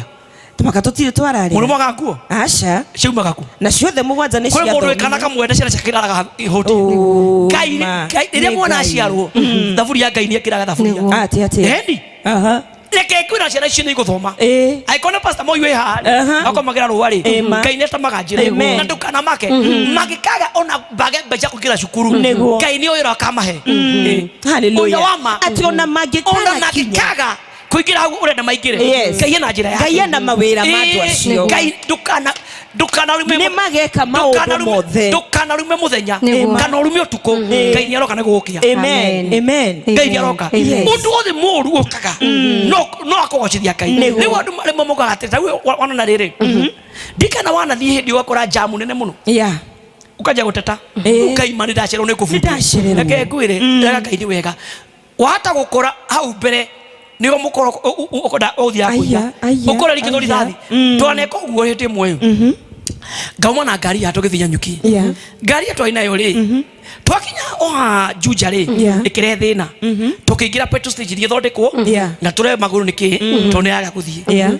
Tũmaka tũtirĩ twararĩa. Mũndũ mwaga nguo? Aca. Ciaumaga kũ? Na ciothe mũgwanja nĩ Kwĩ mũndũ ciathomire. wĩ kana kamwe na ciana ciake iraraga ihũti. Oh, Ngai ma. Ngai rĩrĩa Nĩ mwana Ngai. aciarwo thaburia ya Ngai nĩ ĩkĩraga thaburia. Nĩguo. Atĩ atĩ. Ĩni. Aha. Reke ngwĩra ciana icio nĩ igũthoma. Ĩĩ. Angĩkorwo nĩ pastor Moi wĩ haha Aha. akomagĩra rũa rĩ, Ĩma. Ngai nĩ atamaga njĩra. Amen. Na ndũkanamake. Mangĩkaga ona mbage mbeca kũingĩra cukuru, Nĩguo. Ngai nĩ ũyũ akamahe. Ĩĩ. Hallelujah. Ũira wa ma. Atĩ ona Ona mangĩkaga kinya. mangĩkaga Kũingĩra hau ũrenda maingĩre. Yes. Ngai ena njĩra yake. Ngai ena mawĩra ma andũ Ĩĩ, acio. Ngai ndũkana ndũkanarume Nĩ mageka maũndũ mothe. ndũkanarume mũthenya Nĩguo. kana ũrume ũtukũ. Ngai nĩ aroka nĩ gũgũkia. Amen. Amen. Ngai nĩ aroka. Amen. Ũndũ wothe mũũru ũkaga no no akũgocithia Ngai. Nĩguo. Rĩu andũ rĩmwe mokaga atĩrĩ, ta rĩu wonana rĩrĩ ndikana wanathiĩ hĩndĩ ũgakora jamu nene mũno, Yeah. ukanjia gũteta, Ĩĩ. ukaima nĩ ndacererwo nĩ kũbutwo. Nĩ ndacererwo. Reke ngwĩre, rega Ngai nĩ wega wahota gũkora hau mbere nĩho mũkoro ũkwenda ũthiaga kũiya, Aya, aya, ũkora rĩngĩ aya. rĩthathi. Twaneka ũguo hĩndĩ ĩmwe ngauma na ngari ya tũgĩthiĩ Nyanyuki. Yeah. Ngari ĩyo twarĩ nayo rĩ, twakinya oha Juja rĩ, Yeah. ĩkĩrehe thĩna, tũkĩingĩra petrol station ĩthondekwo Yeah. na tũre magũrũ nĩkĩ tondũ nĩ yaga gũthiĩ. Yeah.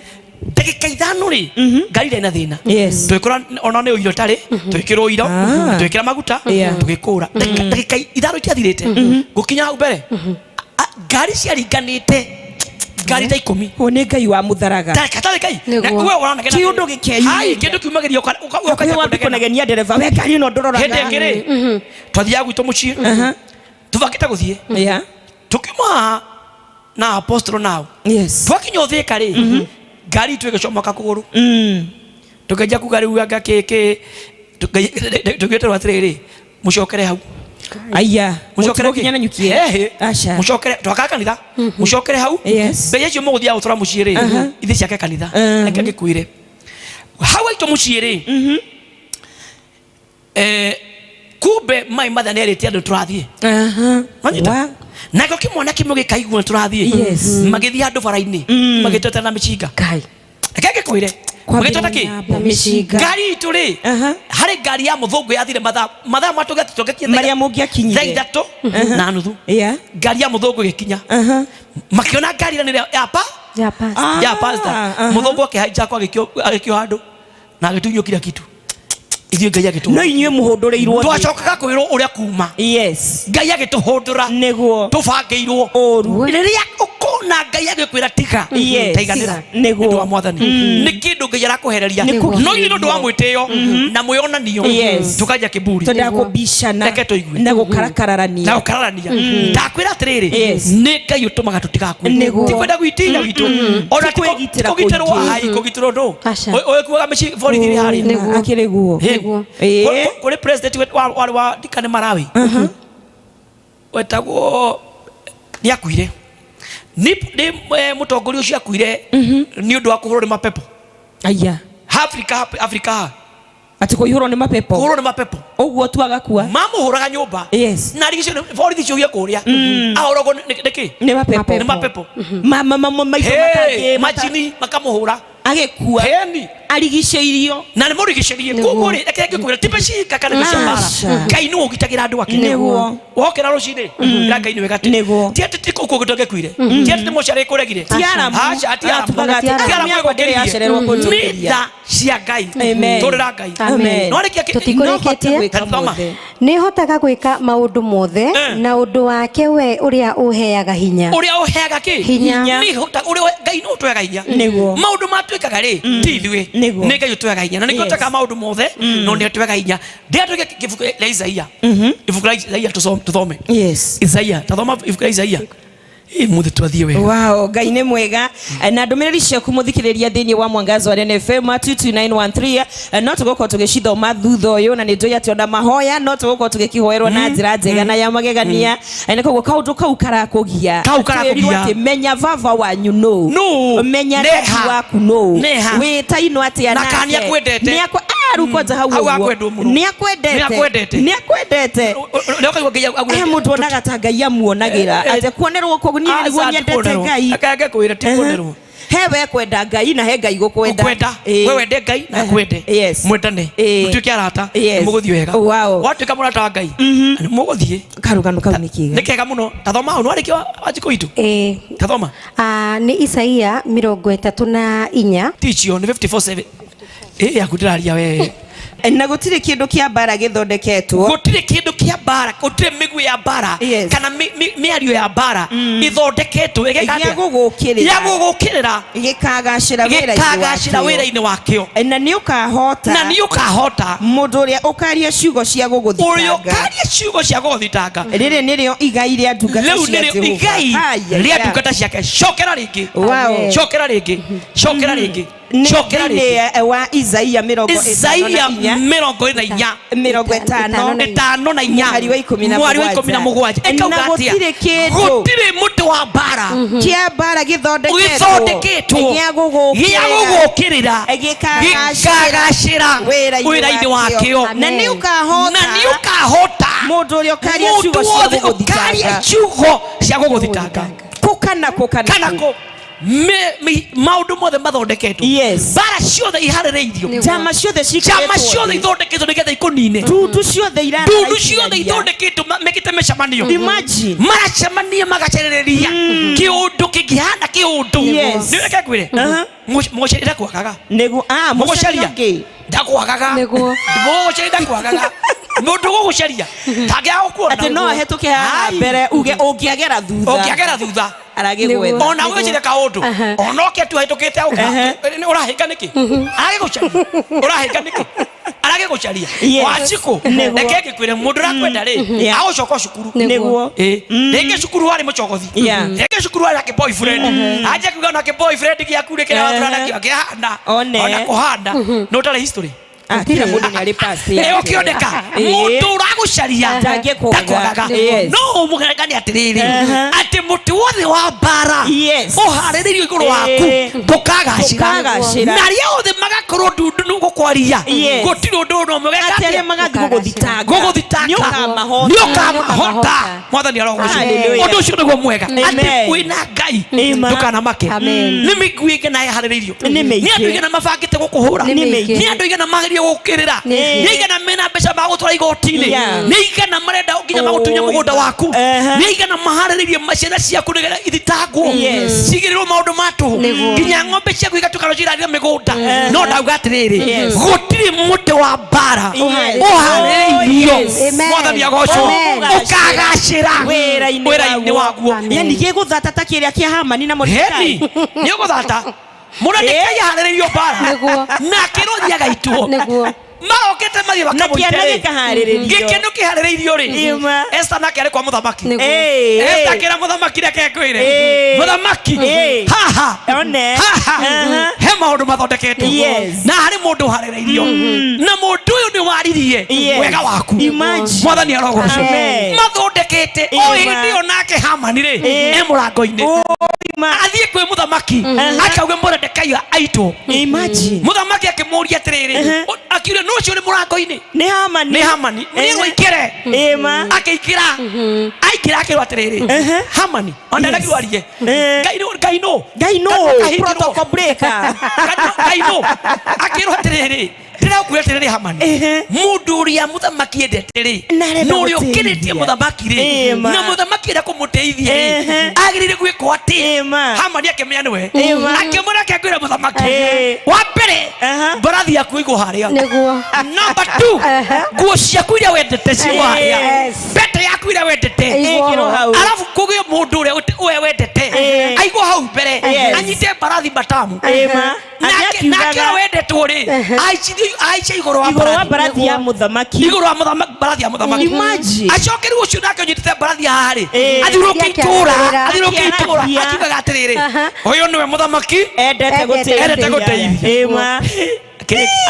Ndagĩka 5 rĩ, ngari ĩrĩ na thĩna. Yes. Tũgĩkora ona nĩ ũiro tarĩ tũgĩkĩrwo ũiro, Ah. tũgĩkĩra maguta, Yeah. tũgĩkũra. Ndagĩka 5 itiathirĩte gũkinya hau mbere, ngari ciaringanĩte, ngari ta 10. Ũyũ nĩ Ngai wa mũtharaga. Tarĩ Ngai. Nĩguo. Na we ũrona Ti ũndũ gĩkeyumĩria. Hai, kĩndũ kiumagĩria Hakuhĩ ũkanja wambi kũnegena. kũnegenia ndereba we ngari ĩno ndũroraga. Hĩndĩ ĩngĩ rĩ, twathiaga gwitũ mũciĩ, tũbangĩte gũthiĩ, Yeah. tũkiuma haha na apostol nao, Yes. twakinya ũthĩka rĩ, ngari itũ ĩgĩcomoka kũgũrũ, tũkĩanjia kuga rĩu anga kĩ tũgĩterwo atĩrĩrĩ, mũcokere hau. Aya. Mũcokere Mũtigũkinya kĩ? na nyuki. Hehe. Aca. Mũcokere twakaga kanitha, mũcokere hau. Yes. Mbeca icio mũgũthiaga gũtwara mũciĩ rĩ, ithiĩ ciake kanitha. Reke ngĩkwĩre, hau aitũ mũciĩ rĩ, kumbe mai matha nĩerĩte andũ tũrathiĩ. Aha. Wanyita? Wa. Nakĩo kĩmwana kĩmwe gĩkaigua nĩ tũrathiĩ. Yes. Magĩthiĩ handũ bara-inĩ, magĩtweta na mĩcinga. Ngai. Reke ngĩkwĩre, magĩtweta kĩ? Na mĩcinga. Ngari itũ rĩ, Aha. harĩ ngari ya mũthũngũ yathire mathaa mathaa matũgĩte tũgĩkinya Marĩa mũngĩakinyire. thaa 3:30. Yeah. Ngari ya mũthũngũ ĩgĩkinya, Aha. makĩona ngari ĩrĩa nĩ ya pa Ya pastor. Ah, ya pastor. aha. Mũthũngũ akĩhaica agĩkio handũ na agĩtunywo kila kitu. Ithuĩ Ngai No agĩtũhũndũra. inyuĩ mũhũndũrĩirwo thĩ. Twacokaga kwĩrwo ũrĩa kuma. Yes. Ngai agĩtũhũndũra. Nĩguo. Tũbangĩirwo Ũru. Rĩrĩa ũkona Ngai agĩkwĩra tiga, Yes. taiganĩra. Nĩguo. Nĩ ũndũ wa Mwathani, nĩ kĩndũ Ngai arakũhereria. Nĩ No ithuĩ nĩ ũndũ wa mwĩtĩo na mwĩonanio, Yes. tũkanjia kĩburi. Twendaga kũbicana. Reke tũigue. Na gũkarakararania. Na gũkararania. Ndakwĩra atĩrĩrĩ, Yes. nĩ Ngai ũtũmaga tũtigakue. Nĩguo. Ti kwenda gwitinya gwitũ, ona Ti kwĩgitĩra kũgitĩrwo. kũingĩ. Ai, kũgitĩrwo ndũ Aca. ũyũ mĩci borithi ĩrĩ harĩa. Nĩguo. Akĩrĩ guo. Hĩ. Nĩguo. Ĩĩ. Kũrĩ president warĩ wa ndikane Malawi wetagwo, nĩ akuire, nĩ mũtongoria ũcio akuire nĩ ũndũ wa kũhũrwo nĩ mapepo. Aya. Afrika, Afrika. Atĩ kũihũrwo nĩ mapepo. Kũhũrwo nĩ mapepo. Ũguo tu agakua. Mamũhũraga nyũmba. Yes. Na rigicio borithi ciũgie kũrĩa ahũragwo nĩ kĩ? Nĩ mapepo. Nĩ mapepo. Ma ma ma ma maitho Hey, matangĩ majini makamũhũra. Agĩkua. Heni. Arigicĩirio. Na nĩ mũrigicĩrie koguo rĩ, reke ngĩkwĩra, ti mĩcinga kana nĩ cia Aca. mbara. Ngai nĩwe ũgitagĩra andũ ake. Nĩguo. Wokĩra rũcinĩ, ĩra Ngai nĩ wega atĩ Nĩguo. ti atĩ ti kũu kũngĩ tũngĩkuire, ti atĩ nĩ mũciari kũregire. Ti Aramu. Aca, ti Aramu. Aratugaga atĩ Ti Aramu. Ti Aramu Aramu yakwa ndĩrĩ yacererwo ĩgũkĩrĩrie. kũnjũkĩria. Nĩ tha cia Ngai. Amen. Tũrĩra Ngai. Amen. No rĩkia No hote Tũtikũrĩkĩtie. gwĩka Thoma. mothe. Nĩ hotaga gwĩka maũndũ mothe Eh. na ũndũ wake we ũrĩa ũheaga hinya. Ũrĩa ũheaga kĩ? Hinya. Nĩ hota ũrĩa Ngai nĩ ũtũheaga hinya. Nĩguo. Maũndũ matwĩkaga rĩ, ti ithuĩ, Nĩguo. nĩ Ngai ũtũheaga hinya, na nĩkĩo Yes. twĩkaga maũndũ mothe no nĩ atũheaga hinya. Ndĩratwĩke ibuku rĩa Isaia, ibuku rĩa Isaia tũthome. Yes. Isaia, tathoma ibuku rĩa Isaia. Ĩ, mũthĩ twathiĩ wega. Wow, Ngai nĩ mwega. Na ndũmĩrĩri ciaku mũthikĩrĩria thĩinĩ wa mwangaza wa Nene FM 22913, no tũgũkorwo tũgĩcithoma thutha ũyũ, na nĩ njũĩ atĩ ona mahoya no tũgũkorwo tũgĩkĩhoerwo na njĩra njega na ya magegania. Na koguo kaũndũ kau karakũgia. Kau karakũgia. Twĩrirwo atĩ menya baba wanyu nũ. Nũ. Menya Neha. dadi waku nũ. Neha. Wĩtainwo atĩa Na nake. kana nĩakwendete. Rĩu kwanja hau Hau ũguo. akwendwo mũno. Nĩakwendete. Nĩakwendete. Nĩakwendete. Nĩ ũkaigua Ngai He mũndũ onaga ta Ngai amuonagĩra atĩ kuonerwo kũu niĩ nĩguo nyendete Ngai. Akage kwĩra ti kuonerwo. He we kwenda Ngai na he Ngai gũkwenda. Kwenda. Ĩĩ. We wende Ngai na akwende. Yes. Mwendane. Ĩĩ. Mũtuĩke arata. Yes. Nĩ mũgũthiĩ wega. Wow. Watuĩka mũrata wa Ngai, nĩ mũgũthiĩ. Karũgano kau nĩ kega. Nĩ kega mũno. Tathoma hau, nĩwarĩkia Wanjikũ itũ? Ĩĩ. Tathoma. Nĩ Isaia 34. Ti icio nĩ 54:7. Ĩ, yaku ndĩraria we. Na gũtirĩ kĩndũ kĩa mbara gĩthondeketwo. Gũtirĩ kĩndũ kĩa Kĩa mbara, gũtirĩ mĩguĩ ya mbara Yes. kana mĩario ya mbara ithondeketwo ĩgeka Gĩa atĩa? gũgũkĩrĩra. Ya gũgũkĩrĩra. Gĩkagacĩra wĩra-inĩ Gĩkagacĩra wakĩo. wĩra-inĩ wakĩo. Na nĩ ũkahota. Na nĩ ũkahota. Mũndũ ũrĩa ũkaria ciugo cia Ũrĩa gũgũthitanga. ũkaria ciugo cia gũgũthitanga. Rĩrĩ nĩrĩo igai rĩa ndungata Rĩu cia nĩrĩo Jehova. igai Ai, ai, rĩa ai. ndungata ciake. Cokera rĩngĩ. Wow. Cokera rĩngĩ. Cokera rĩngĩ. Nĩ Cokera rĩngĩ. thĩinĩ wa Isaia mĩrongo ĩtano na Isaia inya. 44. 54. 54. Mũhari wa ikũmi na Mũhari wa mũgwanja. 17. Na Ĩkauga atĩa? gũtirĩ kĩndũ. Gũtirĩ mũtĩ wa mbara. Kĩa mbara gĩthondeketwo. Gĩthondeketwo. Gĩa gũgũkĩrĩra. Gĩa gũgũkĩrĩra. Gĩkagacĩra. Gĩkagacĩra. Wĩra-inĩ Wĩra-inĩ wakĩo. Na nĩ ũkahota. Na nĩ ũkahota. Mũndũ ũrĩa ũkaria Mũndũ ciugo cia wothe ũkaria gũgũthitanga. ciugo cia gũgũthitanga. Kũ kana kũ kana Kana kũ. kũ. Maũndũ mothe mathondeketwo. Yes. Mbara ciothe iharĩrĩirio. Njama ciothe Njama ciĩkĩrĩtwo ciothe thĩ. ithondeketwo nĩgetha ikũnine. Ndundu ciothe irara Ndundu ciothe ikĩgeria. ithondeketwo mekĩte mĩcemanio. Imagine. Maracemania magacerĩrĩria kĩũndũ kĩngĩhana kĩũndũ. Yes. Nĩ reke ngwĩre. Aha. Mũgũcaria ndakwagaga. Nĩguo, ah, Mũgũcaria mũcaria ũngĩ. ndakwagaga. Nĩguo. Mũgũcaria ndakwagaga. Mũndũ ũgũgũcaria ndangĩaga gũkuona. Atĩ no ahĩtũke haha Ai. mbere uge ũngĩagera thutha. Ũngĩagera thutha. Aragĩgwetha. Ona ũgĩciria kaũndũ. Aha. Ona oke tu ahĩtũkĩte ũrahĩnga nĩkĩ? Aragĩgũcaria. Ũrahĩnga nĩkĩ? Aragĩgũcaria. Yes. Wanjikũ, Nĩguo. reke ngĩkwĩre mũndũ ũrakwenda rĩ, Yeah. agũcoka cukuru. Nĩguo. Ĩ, rĩngĩ cukuru warĩ mũcogothi. Yeah. Rĩngĩ cukuru warĩ nake boyfriend. Anjia kuga nake boyfriend gĩaku rĩ kĩrĩa watũra nakĩo akĩhana. One. Ona kũhana. No ũtarĩ history. Ah, kila mũndũ nĩ arĩ past yake. Ĩyo kĩoneka Ĩ. mũndũ ũragũcaria Ndangĩkwaga. ndakwagaga. Yes. No mũgerekanie atĩrĩrĩ Aha. atĩ mũtĩ wothe wa mbara Yes. ũharĩrĩirio igũrũ waku Ĩ. ndũkagacĩra. Ndũkagacĩra. Na arĩa othe magakorwo ndundu nĩ gũkwaria Yes. gũtirĩ ũndũ ũna ũmwe ũgeka Atĩ arĩa atĩa? magathiĩ gũgũthitanga. Gũgũthitanga. Nĩ ũkamahota. Nĩ ũkamahota. Mwathani arogocwo. Hallelujah. Ũndũ ũcio nĩguo mwega Amen. atĩ kwĩna Ngai Amen. ndũkanamake. Amen. Nĩ mĩguĩ ĩngĩ nayo ĩharĩrĩirio. Nĩ mĩingĩ. Nĩ andũ igana mabangĩte gũkũhũra. Nĩ mĩingĩ. Nĩ andũ igana magerie gũkĩrĩra. Nĩ Nĩ igana mena mbeca magũtwara igoti-inĩ. Yeah. Nĩ igana marenda nginya magũtunye Oi. mũgũnda waku. Aha. Nĩ igana maharĩrĩirie ciana ciaku nĩgetha ithitangwo. Yes. Cigĩrĩrwo maũndũ ma tũhũ. Nĩguo. Nginya ng'ombe ciaku igatuĩka no cirarĩra mĩgũnda. No ndauga atĩrĩrĩ, Yes. gũtirĩ mũtĩ wa mbara Yes. ũharĩrĩirio. Oh, yes. Amen. Mwathani agocwo. Amen. Ũkagacĩra Wĩra-inĩ wĩra-inĩ waguo. Amen. Yani gĩgũthata ta kĩrĩa kĩa Hamani na Mordecai. Heni nĩ ũgũthata mũrandĩkai aharĩrĩirio mbara Nĩguo. na akĩrwo thiaga ituo Nĩguo. marokete mathiĩ Na makamũite kĩana rĩ. gĩkaharĩrĩrio. Gĩkeno kĩharĩrĩirio rĩ Ima. Esther nake arĩ kwa mũthamaki Nĩguo. Ĩ, Esther ĩ. akĩra mũthamaki reke ngwĩre Ĩ. mũthamaki Ĩ. haha One. haha Aha. he maũndũ mathondeketwo Yes. na harĩ mũndũ ũharĩrĩirio na mũndũ ũyũ nĩ waririe Yes. wega waku Imagine. mwathani arogocwo Amen. mathondekete o Ima. hĩndĩ ĩyo nake Hamani rĩ Ĩ. e mũrango-inĩ Ima. athiĩ kwĩ mũthamaki akauge Moredekai aitwo Imagine. mũthamaki akĩmũria atĩrĩrĩ akiuria nũ ũcio ũrĩ mũrango-inĩ Nĩ Hamani. nĩ Hamani nĩ ũingĩre Ima. akĩingĩra aingĩra akĩrwo atĩrĩrĩ Hamani ona Yes. ndagirwo arie Eh. Ngai nũ Ngai nũ Ngai nũ. Kahingĩrwo. Protocol breaker. Ngai nũ akĩrwo atĩrĩrĩ ndĩrakwĩra atĩrĩrĩ Hamani Ehe. mũndũ ũrĩa mũthamaki endete rĩ Na arenda na ũrĩa ũkĩrĩtie gũteithia. mũthamaki rĩ Ĩma. na mũthamaki enda kũmũteithia rĩ Ehe. agĩrĩire gwĩkwo atĩa Ĩma. Hamani akĩmenya nĩwe Ĩma. akĩmwĩra reke ngwĩre mũthamaki Ĩ. wa mbere Aha. mbarathi yaku ĩigwo harĩa Nĩguo. Number 2 nguo ciaku iria wendete ciigwo harĩa Yes. mbete yaku iria wendete Ĩigwo Ĩkĩrwo ho. hau. arabu kũgĩe mũndũ ũrĩa we wendete Ĩ. aigwo hau mbere Yes. anyite mbarathi matamu Ĩma. nake Atĩ nake akiugaga ũrĩa wendetwo rĩ aice igũrũ wa igũrũ wa mbarathi mbarathi ya mũthamaki. igũrũ wa mbarathi ya mũthamaki Imagine. acoke rĩu ũcio nake ũnyitĩte mbarathi haha rĩ Ĩ. athiũrũke itũũra Akĩarĩrĩra. athiũrũke itũũra Akĩaragia. akiugaga atĩrĩrĩ Aha. ũyũ nĩwe mũthamaki Endete Endete gũteithia. Endete gũteithia. Ĩma.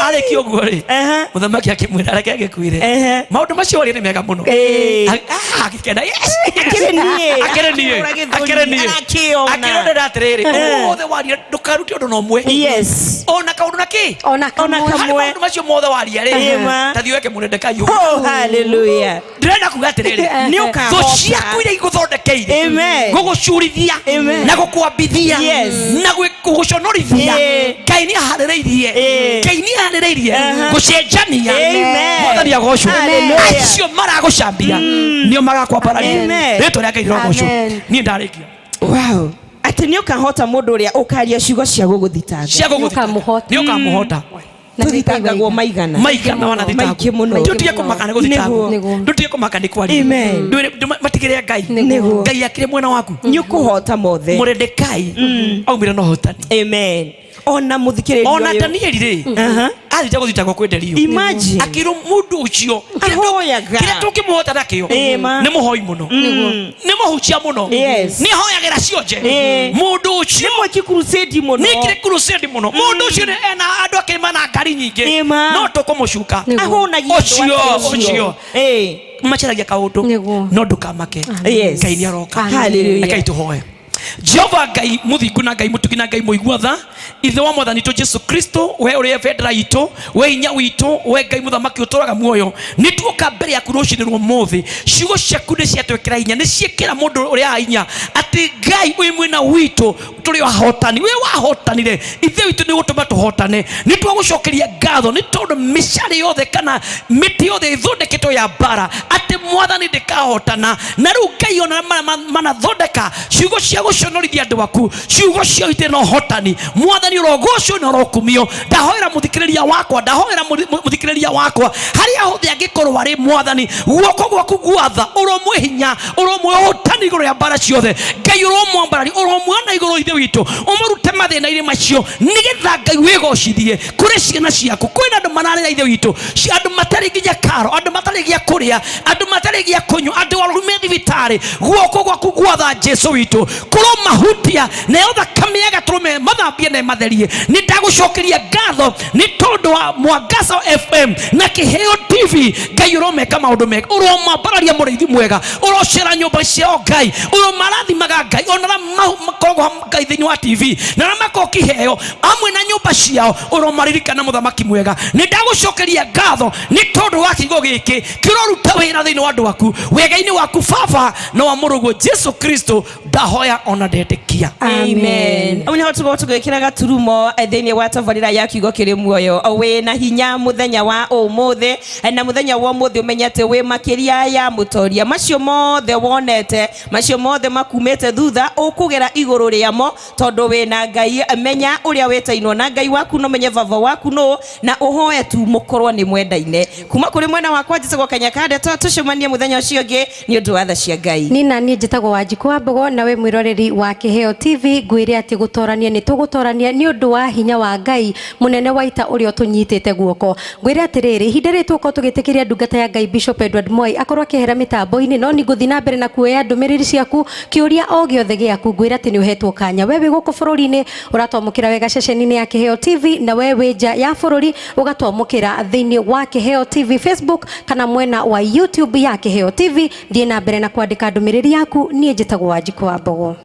Arĩkia ũguo rĩ Aha. mũthamaki akĩmwĩra reke ngĩkwĩre Ehe. maũndũ macio waria nĩ mega mũno Ĩ. Agĩkena yes Akĩrĩ niĩ. akĩrĩ niĩ Akĩhũra gĩthũri, akĩrĩ niĩ arakĩona. akĩrondera atĩrĩrĩ ũmũthĩ waria ndũkarute ũndũ na ũmwe Yes. ona kaũndũ na kĩ Ona Ona kamwe. harĩ kamwe. maũndũ macio mothe waria rĩ Ĩma. ta thiĩ weke Moredekai ũguo Oh, hallelujah. ndĩrenda kuga atĩrĩrĩ Nĩ thũ ũkahota. ciaku iria igũthondekeire Amen. gũgũcurithia Amen. na gũkwambithia Yes. na gũgũconorithia Ĩ. Ngai nĩ aharĩrĩirie Ĩ. Ngai nĩ aharĩrĩirie Aha. gũcenjania Amen. mwathani agocwo Hallelujah. acio maragũcambia nĩo magakwambararia Amen. rĩtwa rĩa Ngai rĩrogocwo Amen. niĩ ndarĩkia Wow. Atĩ nĩ ũkahota mũndũ ũrĩa ũkaria ciugo cia gũgũthitanga. cia gũgũthitanga. Nĩũkamũhota. Nĩũkamũhota Na Tũthitangagwo maigana. Maigana wanathitangwo. Maingĩ mũno. Tũtige kũmaka nĩ gũthitangwo. Nĩguo. Tũtige kũmaka nĩ kwaria. Amen. Matigĩre Ngai. Nĩguo. Ngai akĩrĩ mwena waku. Nĩ ũkũhota mothe. Moredekai aumire na ũhotani. Amen. Ona mũthikĩrĩria Ona ũyũ. Danieli rĩ Aha. athite gũthitangwo kwĩ Dario. Imagine. Akĩrwo mũndũ ũcio Ahoyaga. kĩrĩa tũngĩmũhota nakĩo Ĩma. nĩ mũhoi mũno. Nĩ mũhunjia mũno. Yes. Nĩ ahoyagĩra cionje. Ĩ. Mũndũ ũcio Nĩ mweki crusade mũno. nĩ kĩrĩ crusade mũno. Mũndũ ũcio nĩ ena andũ akĩrĩ mana ngari nyingĩ. Ĩma. No tũkũmũcuka. Ahũnagia Ũcio, andũ ake ũcio. Ĩ. Macaragia kaũndũ Nĩguo. no ndũkamake. Yes. Ngai nĩ aroka. Hallelujah. Rekei tũhoe. Jehova Ngai mũthingu na Ngai mũtugi na Ngai mũigua tha, ithe wa mwathani witũ Jesu Kristo, we ũrĩa bendera itũ, we hinya witũ, we Ngai mũthamaki ũtũraga muoyo, nĩ tuoka mbere yaku rũcinĩ rwa ũmũthĩ. Ciugo ciaku nĩ ciatwĩkĩra hinya, nĩ ciĩkĩra mũndũ ũrĩa hinya atĩ Ngai wĩ mwena witũ, tũrĩ ahotani. We wahotanire, ithe witũ nĩ gũtũma tũhotane. Nĩ twagũcokeria ngatho nĩ tondũ mĩcari yothe kana mĩtĩ yothe ĩthondeketwo ya mbara atĩ mwathani ndĩkahotana. Na rĩu Ngai ona manathondeka ciugo cia gũconorithia andũ aku, ciugo cia itĩ na ũhotani. Mwathani ũrogocwo na ũrokumio. Ndahoera mũthikĩrĩria wakwa, ndahoera mũthikĩrĩria wakwa harĩa hothe angĩkorwo arĩ, mwathani guoko gwaku gwatha ũromwe hinya, ũromwe ũhotani igũrũ rĩa mbara ciothe. Ngai ũromwambarari, ũromwana igũrũ ithe witũ, ũmũrute mathĩna-inĩ macio nĩgetha Ngai wĩgocithie kũrĩ ciana ciaku. Kwĩna andũ mararĩra ithe witũ, andũ matarĩ nginya karo, andũ matarĩ gĩa kũrĩa, andũ matarĩ gĩa kũnyua, andũ arwaru me thibitarĩ. Guoko gwaku gwatha Jesu witũ kũromahutia, nayo thakame ya gatũrũme mathambie na ĩmatherie. Nĩ ndagũcokeria ngatho nĩ tondũ wa Mwangaza FM na Kĩheo TV. Ngai ũromeka maũndũ mega, ũromambararia mũrĩithi mwega, ũrocera nyũmba ciao Ngai, ũromarathimaga Ngai, ona arĩa makoragwo Ngai thĩinĩ wa TV na arĩa makoragwo Kĩheo hamwe na nyũmba ciao, ũromaririkana mũthamaki mwega. Nĩ ndagũcokeria ngatho nĩ tondũ wa kiugo gĩkĩ kĩroruta wĩra thĩinĩ wa andũ aku, wega-inĩ waku Baba na wa mũrũguo Jesu Kristo, ndahoya ona ndetĩkia. Amen. Au niho tũgũkorwo tũgĩkĩra gaturumo thĩinĩ wa tabarĩra ya kiugo kĩrĩ muoyo. Wĩna hinya mũthenya wa ũmũthĩ, na mũthenya wa ũmũthĩ ũmenye atĩ wĩ makĩria ya mũtoria. Macio mothe wonete, macio mothe makumĩte thutha, ũkũgera igũrũ rĩamo tondũ wĩna Ngai. Menya ũrĩa wĩtainwo na Ngai waku, na ũmenye baba waku nũ, na ũhoe tu mũkorwo nĩ mwendaine. Kuma kũrĩ mwena wakwa njĩtagwo Kanyaka Ndeto, tũcemanie mũthenya ũcio ũngĩ nĩ ũndũ wa tha cia Ngai. Nina niĩ njĩtagwo Wanjikũ wa Mbogo, na we mwĩroreri wa Kĩheo TV, ngwĩre atĩ gũtorania nĩ tũgũtorania nĩ ũndũ wa hinya wa Ngai mũnene wa ita ũrĩa ũtũnyitĩte guoko. Ngwĩre atĩrĩrĩ, ihinda rĩrĩ tũgũkorwo tũgĩtĩkĩria ndungata ya Ngai Bishop Edward Moi akorwo akĩehera mĩtambo-inĩ, no nĩ ngũthiĩ na mbere na kuoya ndũmĩrĩri ciaku, kĩũria o gĩothe gĩaku, ngwĩre atĩ nĩ ũhetwo kanya. We wĩ gũkũ bũrũri-inĩ ũratwamũkĩra wega ceceni-inĩ ya Kĩheo TV, na we wĩ nja ya bũrũri ũgatwamũkĩra thĩinĩ wa Kĩheo TV Facebook kana mwena wa YouTube ya Kĩheo TV. Thiĩ na mbere na kwandĩka ndũmĩrĩri yaku. Niĩ njĩtagwo Wanjikũ wa Mbogo.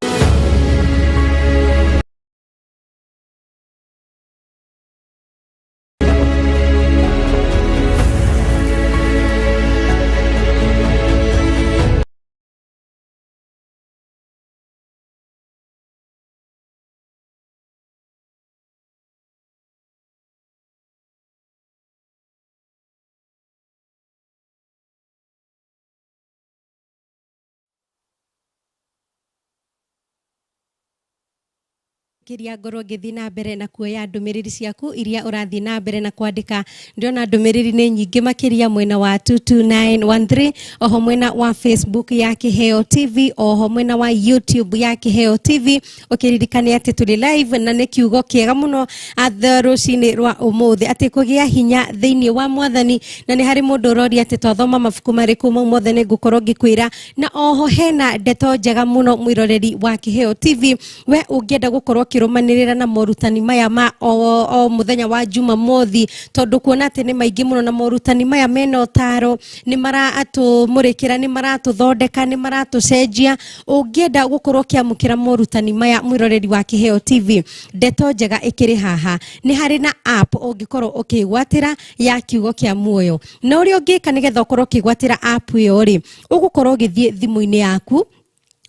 Kiria ngorwo ngĩthiĩ na mbere na kuoya ndũmĩrĩri ciaku iria ũrathiĩ na mbere na kwandĩka. Ndĩrona ndũmĩrĩri nĩ nyingĩ makĩria mwena wa 22913, oho mwena wa Facebook ya Kĩheo TV, oho mwena wa YouTube ya Kĩheo TV. Ũkĩririkane atĩ tũrĩ live na nĩ kiugo kĩega mũno atha rũcinĩ rwa ũmũthĩ, atĩ kũgĩa hinya thĩinĩ wa mwathani. Na nĩ harĩ mũndũ ũroria atĩ twathoma mabuku marĩkũ, mau mothe nĩ ngũkorwo ngĩkwĩra. Na oho hena ndeto njega mũno mwĩroreri wa Kĩheo TV, we ũngĩenda gũkorwo ũkĩrũmanĩrĩra na morutani maya ma o mũthenya wa Jumamothi, tondũ kuona atĩ nĩ maingĩ mũno na morutani maya mena ũtaro, nĩ maratũmũrĩkĩra, nĩ maratũthondeka, nĩ maratũcenjia. Ũngĩenda gũkorwo ũkĩamũkĩra morutani maya mwĩroreri wa Kĩheo TV, ndeto njega ĩkĩrĩ haha. Nĩ harĩ na app ũngĩkorwo ũkĩgwatĩra ya kiugo kĩa muoyo, na ũrĩa ũngĩka nĩgetha ũkorwo ũkĩgwatĩra app ĩyo rĩ, ũgũkorwo ũgĩthiĩ thimũ-inĩ yaku,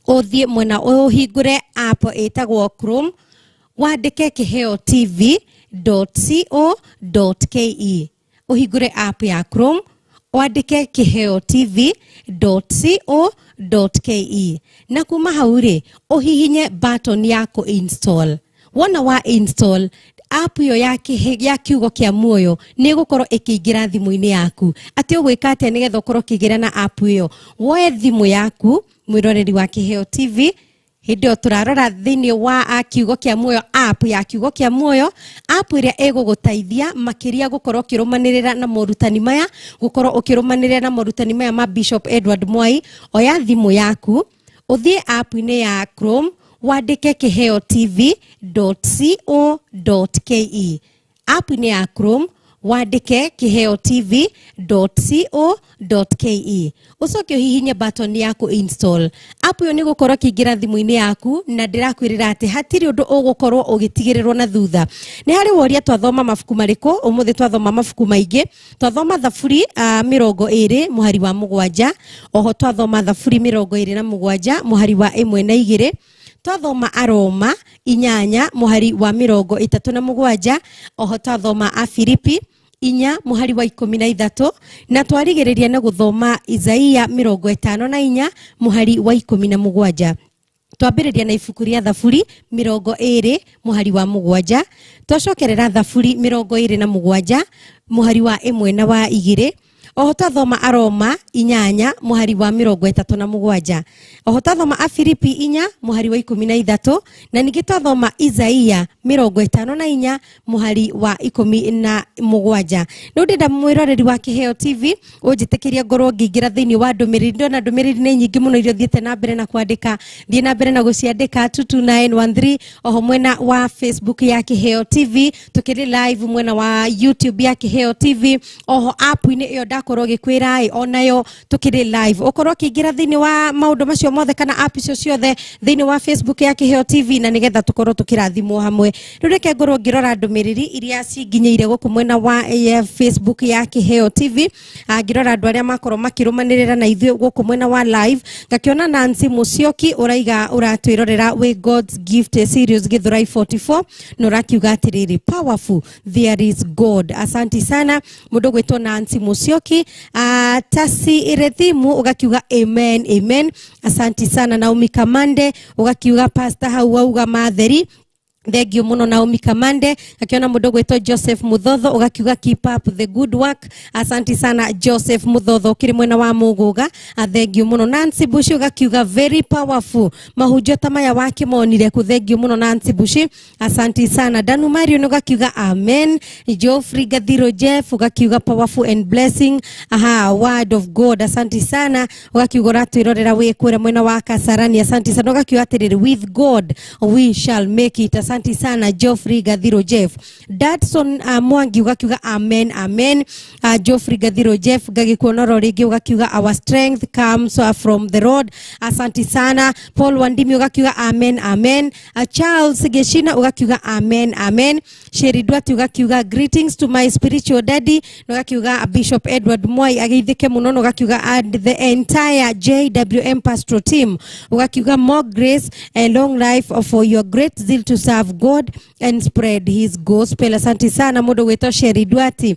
ũthiĩ mwena ũhingũre app ĩtagwo Chrome, wandĩke Kĩheo TV dot co dot ke, ũhingũre app ya Chrome, wandĩke Kĩheo TV dot co dot ke, na kuma hau rĩ, ũhihinye button ya kũ-install. Wona wa install App ĩyo ya kiugo kĩa muoyo nĩ ĩgũkorwo ĩkĩingĩra thimũ-inĩ yaku. Atĩ ũgwĩka atĩa nĩgetha ũkorwo ũkĩingĩra na app ĩyo? Woe thimũ yaku, mwĩroreri wa Kĩheo TV, hĩndĩ ĩyo tũrarora thĩinĩ wa kiugo kĩa muoyo, app ya kiugo kĩa muoyo, app ĩrĩa ĩgũgũteithia makĩria gũkorwo ũkĩrũmanĩrĩra na morutani maya, gũkorwo ũkĩrũmanĩrĩra na morutani maya ma Bishop Edward Mwai. Oya thimũ yaku, ũthiĩ app-inĩ ya Chrome, wandĩke kĩheo tv.co.ke. App-inĩ ya Chrome wandĩke kĩheo tv.co.ke, ũcoke ũhihinye button ya kũ install app ĩyo. Nĩ gũkorwo ĩkĩingĩra thimũ-inĩ yaku, na ndĩrakwĩrĩra atĩ hatirĩ ũndũ ũgũkorwo ũgĩtigĩrĩrwo na thutha. Nĩ harĩ woria twathoma mabuku marĩkũ ũmũthĩ. Twathoma mabuku maingĩ. Twathoma Thaburi 27 mũhari wa 7, oho twathoma Thaburi 27 mũhari wa 1 na 2, twathoma Aroma 8 mũhari wa 37, oho twathoma Afilipi 4 mũhari wa 13, na twarigĩrĩria na gũthoma Isaia 54 mũhari wa 17. Twambĩrĩria na ibuku rĩa Thaburi 20 mũhari wa 7, twacokerera Thaburi 27 mũhari wa 1 na wa 2, oho twathoma Aroma 8 mũhari wa 37, oho twathoma Afilipi 4 mũhari wa 13, na ningĩ twathoma Isaia 54 mũhari wa 17. Rĩu ndĩrenda mwĩroreri wa Kĩheo TV ũnjĩtĩkĩrie ngorwo ngĩingĩra thĩinĩ wa ndũmĩrĩri. Ndona ndũmĩrĩri nĩ nyingĩ mũno iria ũthiĩte na mbere na kwandĩka. Thiĩ na mbere na gũciandĩka 22913, oho mwena wa Facebook ya Kĩheo TV tũkĩrĩ live, mwena wa YouTube ya Kĩheo TV, oho app-inĩ ĩyo ndakorwo gĩkwĩra ĩ onayo tũkĩrĩ live. Ũkorwo ũkĩingĩra thĩinĩ wa maũndũ macio mothe kana app icio ciothe thĩinĩ wa Facebook ya Kĩheo TV, na nĩgetha tũkorwo tũkĩrathimwo hamwe. Rĩu reke ngorwo ngĩrora ndũmĩrĩri iria cinginyĩire gũkũ mwena wa Facebook ya Kĩheo TV. Ngĩrora andũ arĩa makorwo makĩrũmanĩrĩra na ithuĩ gũkũ mwena wa live, ngakĩona Nancy Musyoki ũraiga ũratwĩrorera wĩ God's Gift Series Githurai 44, na ũrakiuga atĩrĩrĩ, "Powerful, there is God." Asanti sana mũndũ gwĩtwo Nancy Musyoki. Tasi Irethimu ũgakiuga amen, amen, asanti sana. Naomi Kamande ũgakiuga pastor hau wauga matheri. Thengio muno Naomi Kamande. Akiona mundu gwitwo Joseph Muthotho ugakiuga keep up the good work. Asanti sana Joseph Muthotho ukiri mwena wa Muguga, thengio muno. Nancy Bushi ugakiuga very powerful, mahunjio ta maya wakimonire ku. Thengio muno Nancy Bushi, asanti sana. Danu Mario ugakiuga amen. Geoffrey Gathiro Jeff ugakiuga powerful and blessing, aha, word of God, asanti sana. Ugakiuga uratwirorera wi kuria mwena wa Kasarani, asanti sana. Ugakiuga atiriri, with God we shall make it. Asanti sana Geoffrey Gathiro Jeff. Dadson Mwangi ugakiuga amen, amen. Geoffrey Gathiro Jeff ngagikuona ro ringi, ugakiuga our strength comes from the Lord, asanti sana. Paul Wandimi ugakiuga amen, amen. Charles Geshina ugakiuga amen, amen. Sheri Dwati ugakiuga greetings to my spiritual daddy, na ugakiuga Bishop Edward Mwai ageithike muno, na ugakiuga and the entire JWM pastoral team, ugakiuga more grace and long life for your great zeal to serve God and spread his gospel. Asante sana mundu gwitwo Sheri Dwati.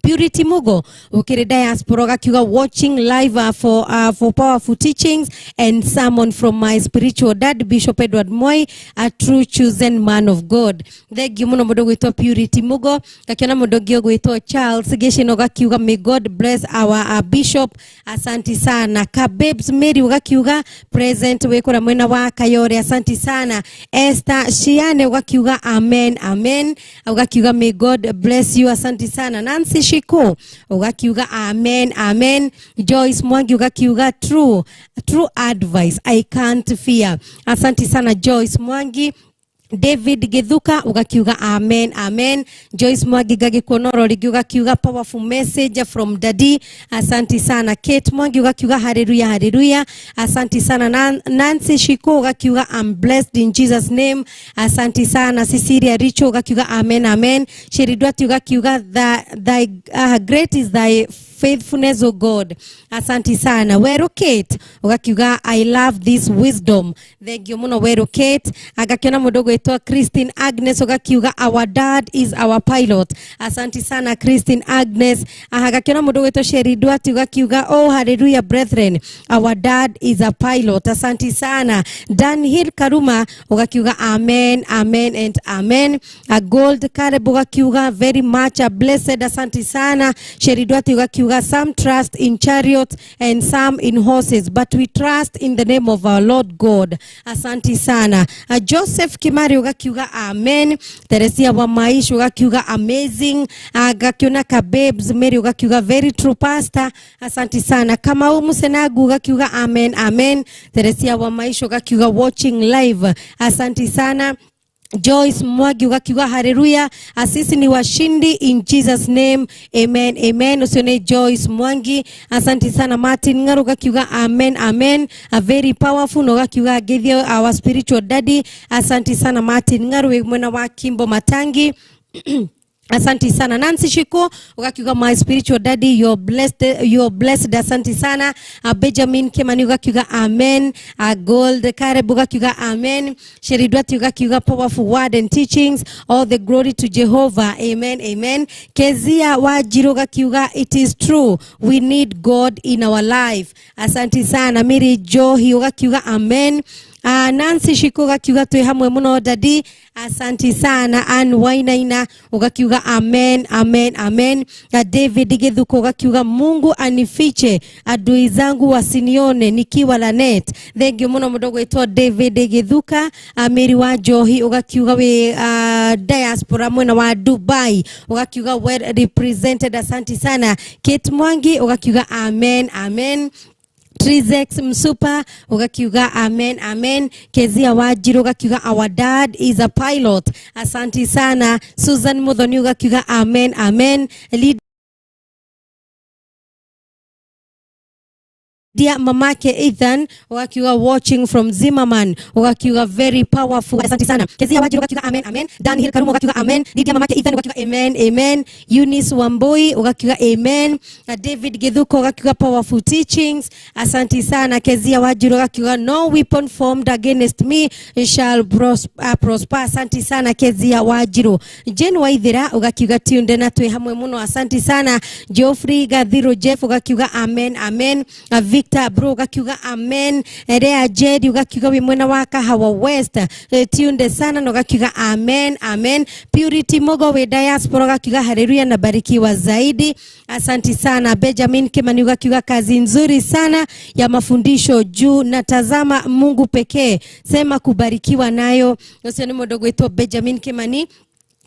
Purity Mugo ukiri diaspora ugakiuga watching live for powerful teachings and sermon from my spiritual dad Bishop Edward Moi, a true chosen man of God. Thank you muno mundu gwitwo Purity Mugo. Gakiona mundu ungi gwitwo Charles Gishino gakiuga may God bless our bishop, asanti sana. Kabebs Mary ugakiuga present wikura mwena wa Kayore, asanti sana. Esther Shiane ugakiuga amen, amen, ugakiuga may God bless you, asanti sana. Nancy Shiko ugakiuga amen, amen. Joyce Mwangi ugakiuga true, true advice, I can't fear, asanti sana Joyce Mwangi. David Githuka ugakiuga amen, amen. Joyce Mwangi ngagikuonoro ringi ugakiuga powerful message from daddy, asanti sana. Kate Mwangi ugakiuga haleluya, haleluya, asanti sana. Nancy Shiko ugakiuga I'm blessed in Jesus name, asanti sana. Cecilia Richo ugakiuga amen, amen. Sheridwati ugakiuga thy great is thy faithfulness, O God, asanti sana. Weru Kate ugakiuga I love this wisdom, thank you muno Weru Kate. Agakiona mundu gwitwo gwitwo Christine Agnes ugakiuga our dad is our pilot. Asanti sana Christine Agnes. Aha, gakiona mundu gwitwo Sheri Duarte ugakiuga oh hallelujah brethren, our dad is a pilot. Asanti sana. Dan Hill Karuma ugakiuga amen amen and amen. A Gold Kareb ugakiuga very much a blessed. Asanti sana. Sheri Duarte ugakiuga some trust in chariots and some in horses, but we trust in the name of our Lord God. Asanti sana. Joseph Kimari ugakiuga amen. Teresia wa Maisha ugakiuga amazing. Gakiona Kabebs Mary ugakiuga very true pastor. Asanti sana. Kamau Musenagu ugakiuga amen amen. Teresia wa Maisha ugakiuga watching live. Asanti sana. Joyce Mwagi ugakiuga haleluya, asisi ni washindi in Jesus name, amen amen. Usione Joyce Mwangi, asanti sana. Martin Ngaru ugakiuga amen amen, a very powerful. No ugakiuga give our spiritual daddy. Asanti sana Martin Ngaru mwena wa Kimbo Matangi. Asanti sana. Nancy Shiko ugakiuga my spiritual daddy, you're blessed, you're blessed. Asanti sana. Benjamin Kimani ugakiuga amen. Gold Kareb ugakiuga amen. Sheridwati ugakiuga powerful word and teachings, all the glory to Jehovah, amen amen. Kezia Wajiro ugakiuga it is true, we need God in our life. Asanti sana. Mary Johi ugakiuga amen. Nancy Shiko ugakiuga twi hamwe muno daddy. Asanti sana. Ann Wainaina ugakiuga amen amen amen. David Githuko ugakiuga Mungu anifiche adui zangu wasinione nikiwa Lanet. Thank you muno mundu gwitwo David Githuka. Mary wa Johi ugakiuga we diaspora mwena wa Dubai ugakiuga well represented. Asanti sana. Kate Mwangi ugakiuga amen amen. Trizex Msupa ugakiuga amen amen. Kezia Wajiro ugakiuga our dad is a pilot. Asanti sana. Susan Muthoni ugakiuga amen amen. Lydia mamake Ethan ugakiuga watching from Zimmerman ugakiuga very powerful. Asante sana. Kezia Wajiro ugakiuga amen amen. Dan Hill Karumo ugakiuga amen. Lydia mamake Ethan ugakiuga amen amen. Eunice Wamboi ugakiuga amen. David Githuko ugakiuga powerful teachings. Asante sana. Kezia Wajiro ugakiuga no weapon formed against me shall prosper. Asante sana Kezia Wajiro. Jane Waithira ugakiuga tunde na twi hamwe muno. Asante sana. Geoffrey Gathiro Jeff ugakiuga amen amen. Victor Bro ugakiuga amen. Rea Jedi ugakiuga wi mwena wa Kahawa West, tunde sana na ugakiuga amen amen. Purity Mogo we diaspora ugakiuga haleluya na barikiwa zaidi. Asanti sana. Benjamin Kimani ugakiuga kazi nzuri sana ya mafundisho juu na tazama Mungu pekee, sema kubarikiwa nayo. Ucio ni mundu gwitwo Benjamin Kimani.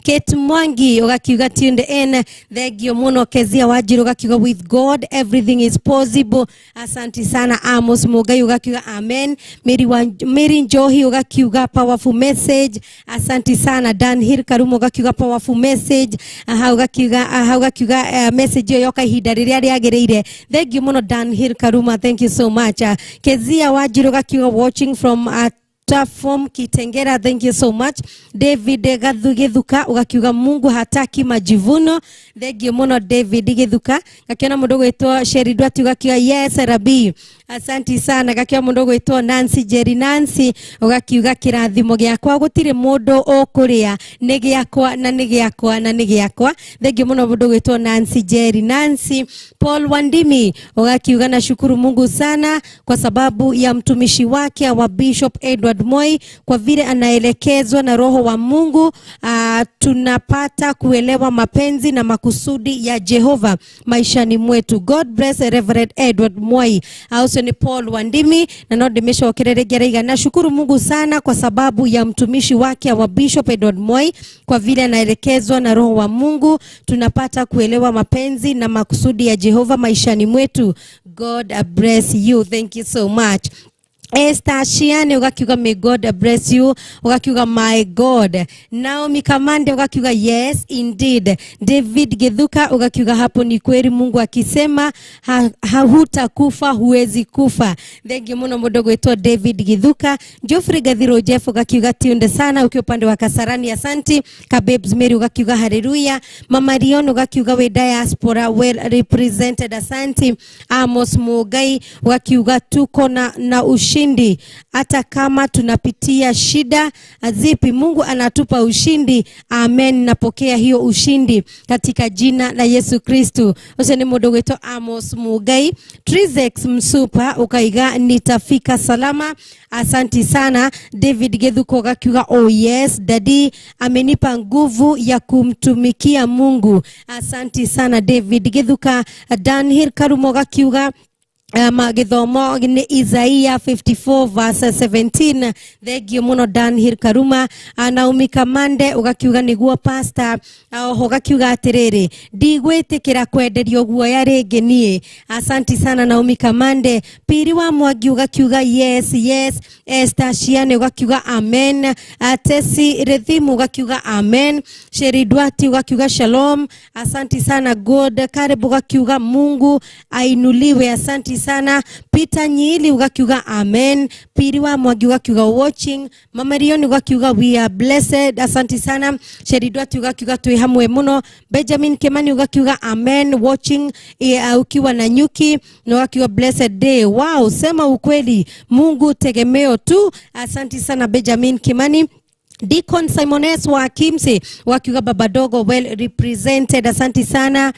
Kate Mwangi ugakiuga tuned in. Thank you muno. Kezia Wajiro ugakiuga with God everything is possible. Asanti sana. Amos Mugai ugakiuga amen. Mary Njohi ugakiuga powerful message. Asanti sana. Dan Hill Karumo ugakiuga powerful message. Aha ugakiuga message yoka ihinda riria riagiriire. Thank you muno Dan Hill Karuma, thank you so much. Kezia Wajiro ugakiuga watching from Platform Kitengera, thank you so much. David Githuka ugakiuga Mungu hataki majivuno. Thank you muno David Githuka. Gakiona mundu gwitwo Sheri Dwati ugakiuga yes Rabi. Asanti sana. Gakiona mundu gwitwo Nancy Jerry Nancy ugakiuga kirathimo giakwa gutire mundu ukuria ni giakwa na ni giakwa na ni giakwa. Thank you muno mundu gwitwo Nancy Jerry Nancy. Paul Wandimi ugakiuga na shukuru Mungu sana kwa sababu ya mtumishi wake wa Bishop Edward Moi, kwa vile anaelekezwa na Roho wa Mungu. Tunapata kuelewa mapenzi na makusudi ya Jehova maishani mwetu. God bless Reverend Edward Moi. Auso ni Paul Wandimi na no ndimisho okereregera. Nashukuru Mungu sana kwa sababu ya mtumishi wake wa Bishop Edward Moi, kwa vile anaelekezwa na Roho wa Mungu tunapata kuelewa mapenzi na makusudi ya Jehova maishani mwetu. God bless you. Thank you so much. Esther Shiane ugakiuga may God bless you, ugakiuga my God. Naomi Kamande ugakiuga yes indeed. David Githuka ugakiuga hapo ni kweli, Mungu akisema hutakufa huwezi kufa. Thank you muno mudogo wetu David Githuka. Geoffrey Gathiro Jeff ugakiuga tiunde sana ukiwa upande wa Kasarani, asanti. Kabebs Mary ugakiuga haleluya. Mama Rion ugakiuga we diaspora well represented, asanti. Amos Mugai ugakiuga tuko na ushindi ushindi hata kama tunapitia shida zipi, Mungu anatupa ushindi. Amen, napokea hiyo ushindi katika jina la Yesu Kristu. Ucio ni mundu gwitwo Amos Mugai. Trizex Msupa ukaiga nitafika salama, asanti sana. David Gethuko gakiuga oh yes daddy amenipa nguvu ya kumtumikia Mungu, asanti sana David Gethuka. Danhil Karumo gakiuga githomo nĩ Isaia 54 verse 17. Thengio mũno Danhil Karuma. Naomi Kamande ũgakiuga nĩguo pastor. Oho ũgakiuga atĩrĩrĩ, ndigwĩtĩkĩra kwenderio guoya rĩngĩ niĩ. Asanti sana Naomi Kamande. Piri wa Mwangi ũgakiuga yes yes. Esther Shiane ũgakiuga amen. Tesi Rethimu ũgakiuga amen. Sheri Dwati ũgakiuga shalom, asanti sana. God Karibu ũgakiuga Mungu ainuliwe, asanti sana. Peter Nyili ugakiuga amen. Piri wa Mwangi ugakiuga watching. Mama Rioni ugakiuga we are blessed, asanti sana. Sheridwati ugakiuga twi hamwe muno. Benjamin Kimani ugakiuga amen watching ukiwa na nyuki na ugakiuga blessed day. Wow, sema ukweli, Mungu tegemeo tu, asanti sana Benjamin Kimani. Deacon Simones wa Kimsi wakiuga baba dogo well represented, asanti sana.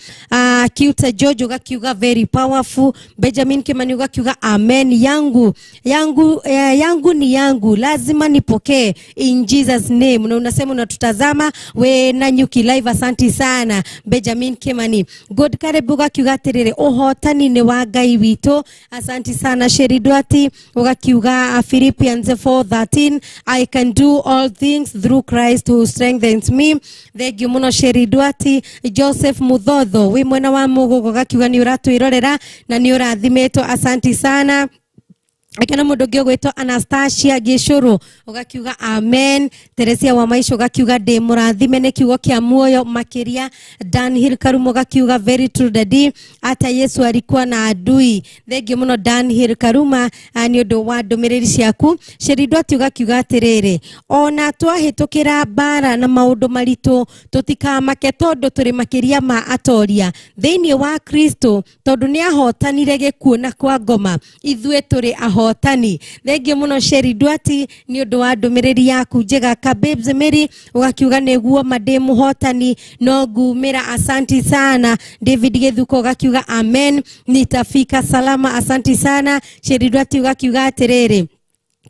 Kiuta George ugakiuga very powerful. Benjamin Kimani ugakiuga amen, yangu yangu yangu ni yangu, lazima nipokee in Jesus name. Na unasema unatutazama we na Nyuki live, asanti sana Benjamin Kimani. God Karibu ugakiuga atiriri uhotani ni wa Ngai witũ, asanti sana. Sheri Dwati ugakiuga Philippians 4:13 I can do all things through Christ who strengthens me. Thank you muno Sheri Dwati. Joseph Muthotho wi mwena wa Mugugo gakiuga ni uratwirorera na ni urathimitwo, asanti sana. Akena mundu ungi ugwitwo Anastasia Gicuru ugakiuga amen. Teresia wa Maisha ugakiuga ndi murathime ni kiugo kia muoyo makiria. Danhill Karumo ugakiuga very true daddy, hata Yesu alikuwa na adui. Thengiũ muno Danhill Karuma ni undu wa ndumiriri ciaku. Sheri Dwati ugakiuga atiriri, ona twahitukira mbara na maundu maritu tutikamake tondu turi makiria ma atoria thiini wa Kristo, tondu ni ahotanire gikuo na kwa ngoma, ithuĩ turi ahotani. Thengiũ mũno Sheri Dwati ni ũndũ wa ndũmĩrĩri yaku njega. Kabibs Mary ũgakiuga nĩguo ma ndĩ mũhotani no ngumĩra, asanti sana. David Githuko ũgakiuga amen nitafika salama, asanti sana. Sheri Dwati ũgakiuga atĩrĩrĩ,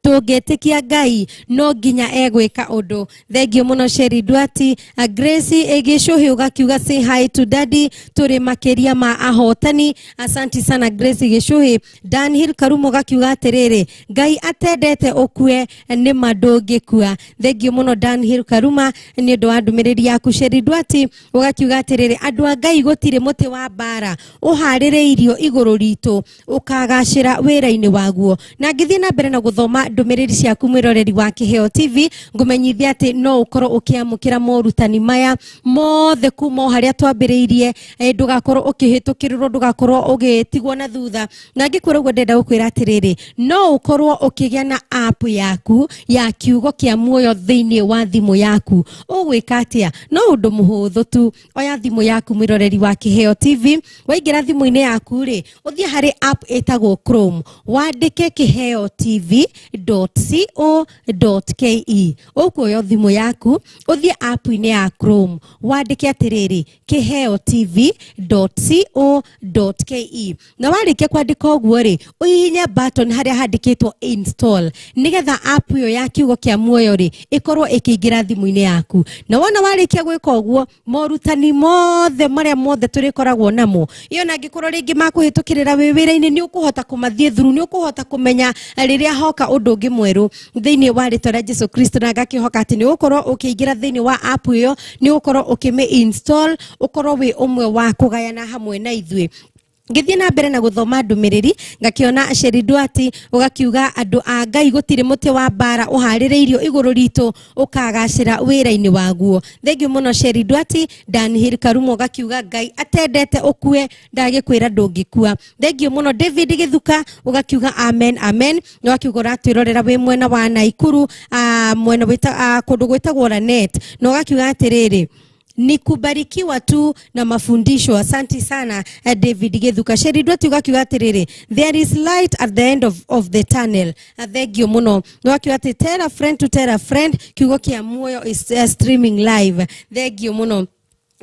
tũngĩtĩkia Ngai no nginya egwĩka ũndũ. Thengiũ mũno Sheri Dwati. Grace Gĩcũhĩ ũgakiuga say hi to daddy, tũrĩ makĩria ma ahotani, asanti sana Grace Gĩcũhĩ. Danhill Karumo ũgakiuga atĩrĩrĩ, Ngai atendete ũkue nĩ ma ndũngĩkua. Thengiũ mũno Danhill Karuma nĩ ũndũ wa ndũmĩrĩri yaku. Sheri Dwati ũgakiuga atĩrĩrĩ, andũ a Ngai gũtirĩ mũtĩ wa mbara ũharĩrĩirio igũrũ ritũ ũkagacĩra wĩra-inĩ waguo. Na ngĩthiĩ na mbere na gũthoma ndũmĩrĩri ciaku mwĩroreri wa Kĩheo TV, ngũmenyithia atĩ no ũkorwo ũkĩamũkĩra morutani maya mothe kuma o harĩa twambĩrĩirie, ndũgakorwo ũkĩhĩtũkĩrĩrwo, ndũgakorwo ũgĩtigwo na thutha. Na ngĩkwĩra ũguo ndĩrenda gũkwĩra atĩrĩrĩ, no ũkorwo ũkĩgĩa na app yaku ya kiugo kĩa muoyo thĩinĩ wa thimũ yaku. Ũgwĩka atĩa? No ũndũ mũhũthũ tu, oya thimũ yaku mwĩroreri wa Kĩheo TV, waingĩra thimũ-inĩ yaku rĩ, ũthiĩ harĩ app ĩtagwo Chrome, wandĩke Kĩheo TV .co.ke. Ũkuoya thimũ yaku ũthiĩ app-inĩ ya Chrome, wandĩke atĩrĩrĩ Kĩheo TV .co.ke, na warĩkia kwandĩka ũguo rĩ, ũhihinye button harĩa handĩkĩtwo install, nĩgetha app ĩyo ya kiugo kĩa muoyo rĩ ĩkorwo ĩkĩingĩra thimũ-inĩ yaku. Na wona warĩkia gwĩka ũguo, morutani mothe marĩa mothe tũrĩkoragwo namo, iyo na angĩkorwo rĩngĩ makũhĩtũkĩrĩra wĩ wĩra-inĩ, nĩ ũkũhota kũmathiĩ through, nĩ ũkũhota kũmenya rĩrĩa hoka ũndũ ũngĩ mwerũ thĩinĩ wa rĩtwa rĩa Jesu Kristo. Na ngakĩhoka atĩ nĩ ũgũkorwo ũkĩingĩra thĩinĩ wa app ĩyo, nĩ ũgũkorwo ũkĩmĩ install, ũkorwo wĩ ũmwe wa kũgayana hamwe na ithuĩ. Ngĩthiĩ na mbere na gũthoma ndũmĩrĩri, ngakĩona Sheri Dwati ũgakiuga andũ a Ngai gũtirĩ mũtĩ wa mbara ũharĩrĩirio igũrũ ritũ ũkagacĩra wĩra-inĩ waguo. Thengiũ mũno Sheri Dwati. Danhill Karumo ũgakiuga Ngai atendete ũkue ndagĩkwĩra ndũngĩkua. Thengiũ mũno David Githuka ũgakiuga amen amen. Na ũgakiuga ũratwĩrorera wĩ mwena wa Naikuru, mwena kũndũ gwĩtagwo Lanet, na ũgakiuga atĩrĩrĩ, Ni kubarikiwa tu na mafundisho. Asanti sana David Githuka. Sheri Ndwati ugakiuga atiriri, there is light at the end of the tunnel. Thengio muno. Wakiuga ati tell a friend to tell a friend, kiugo kia muoyo is streaming live. Thengio muno.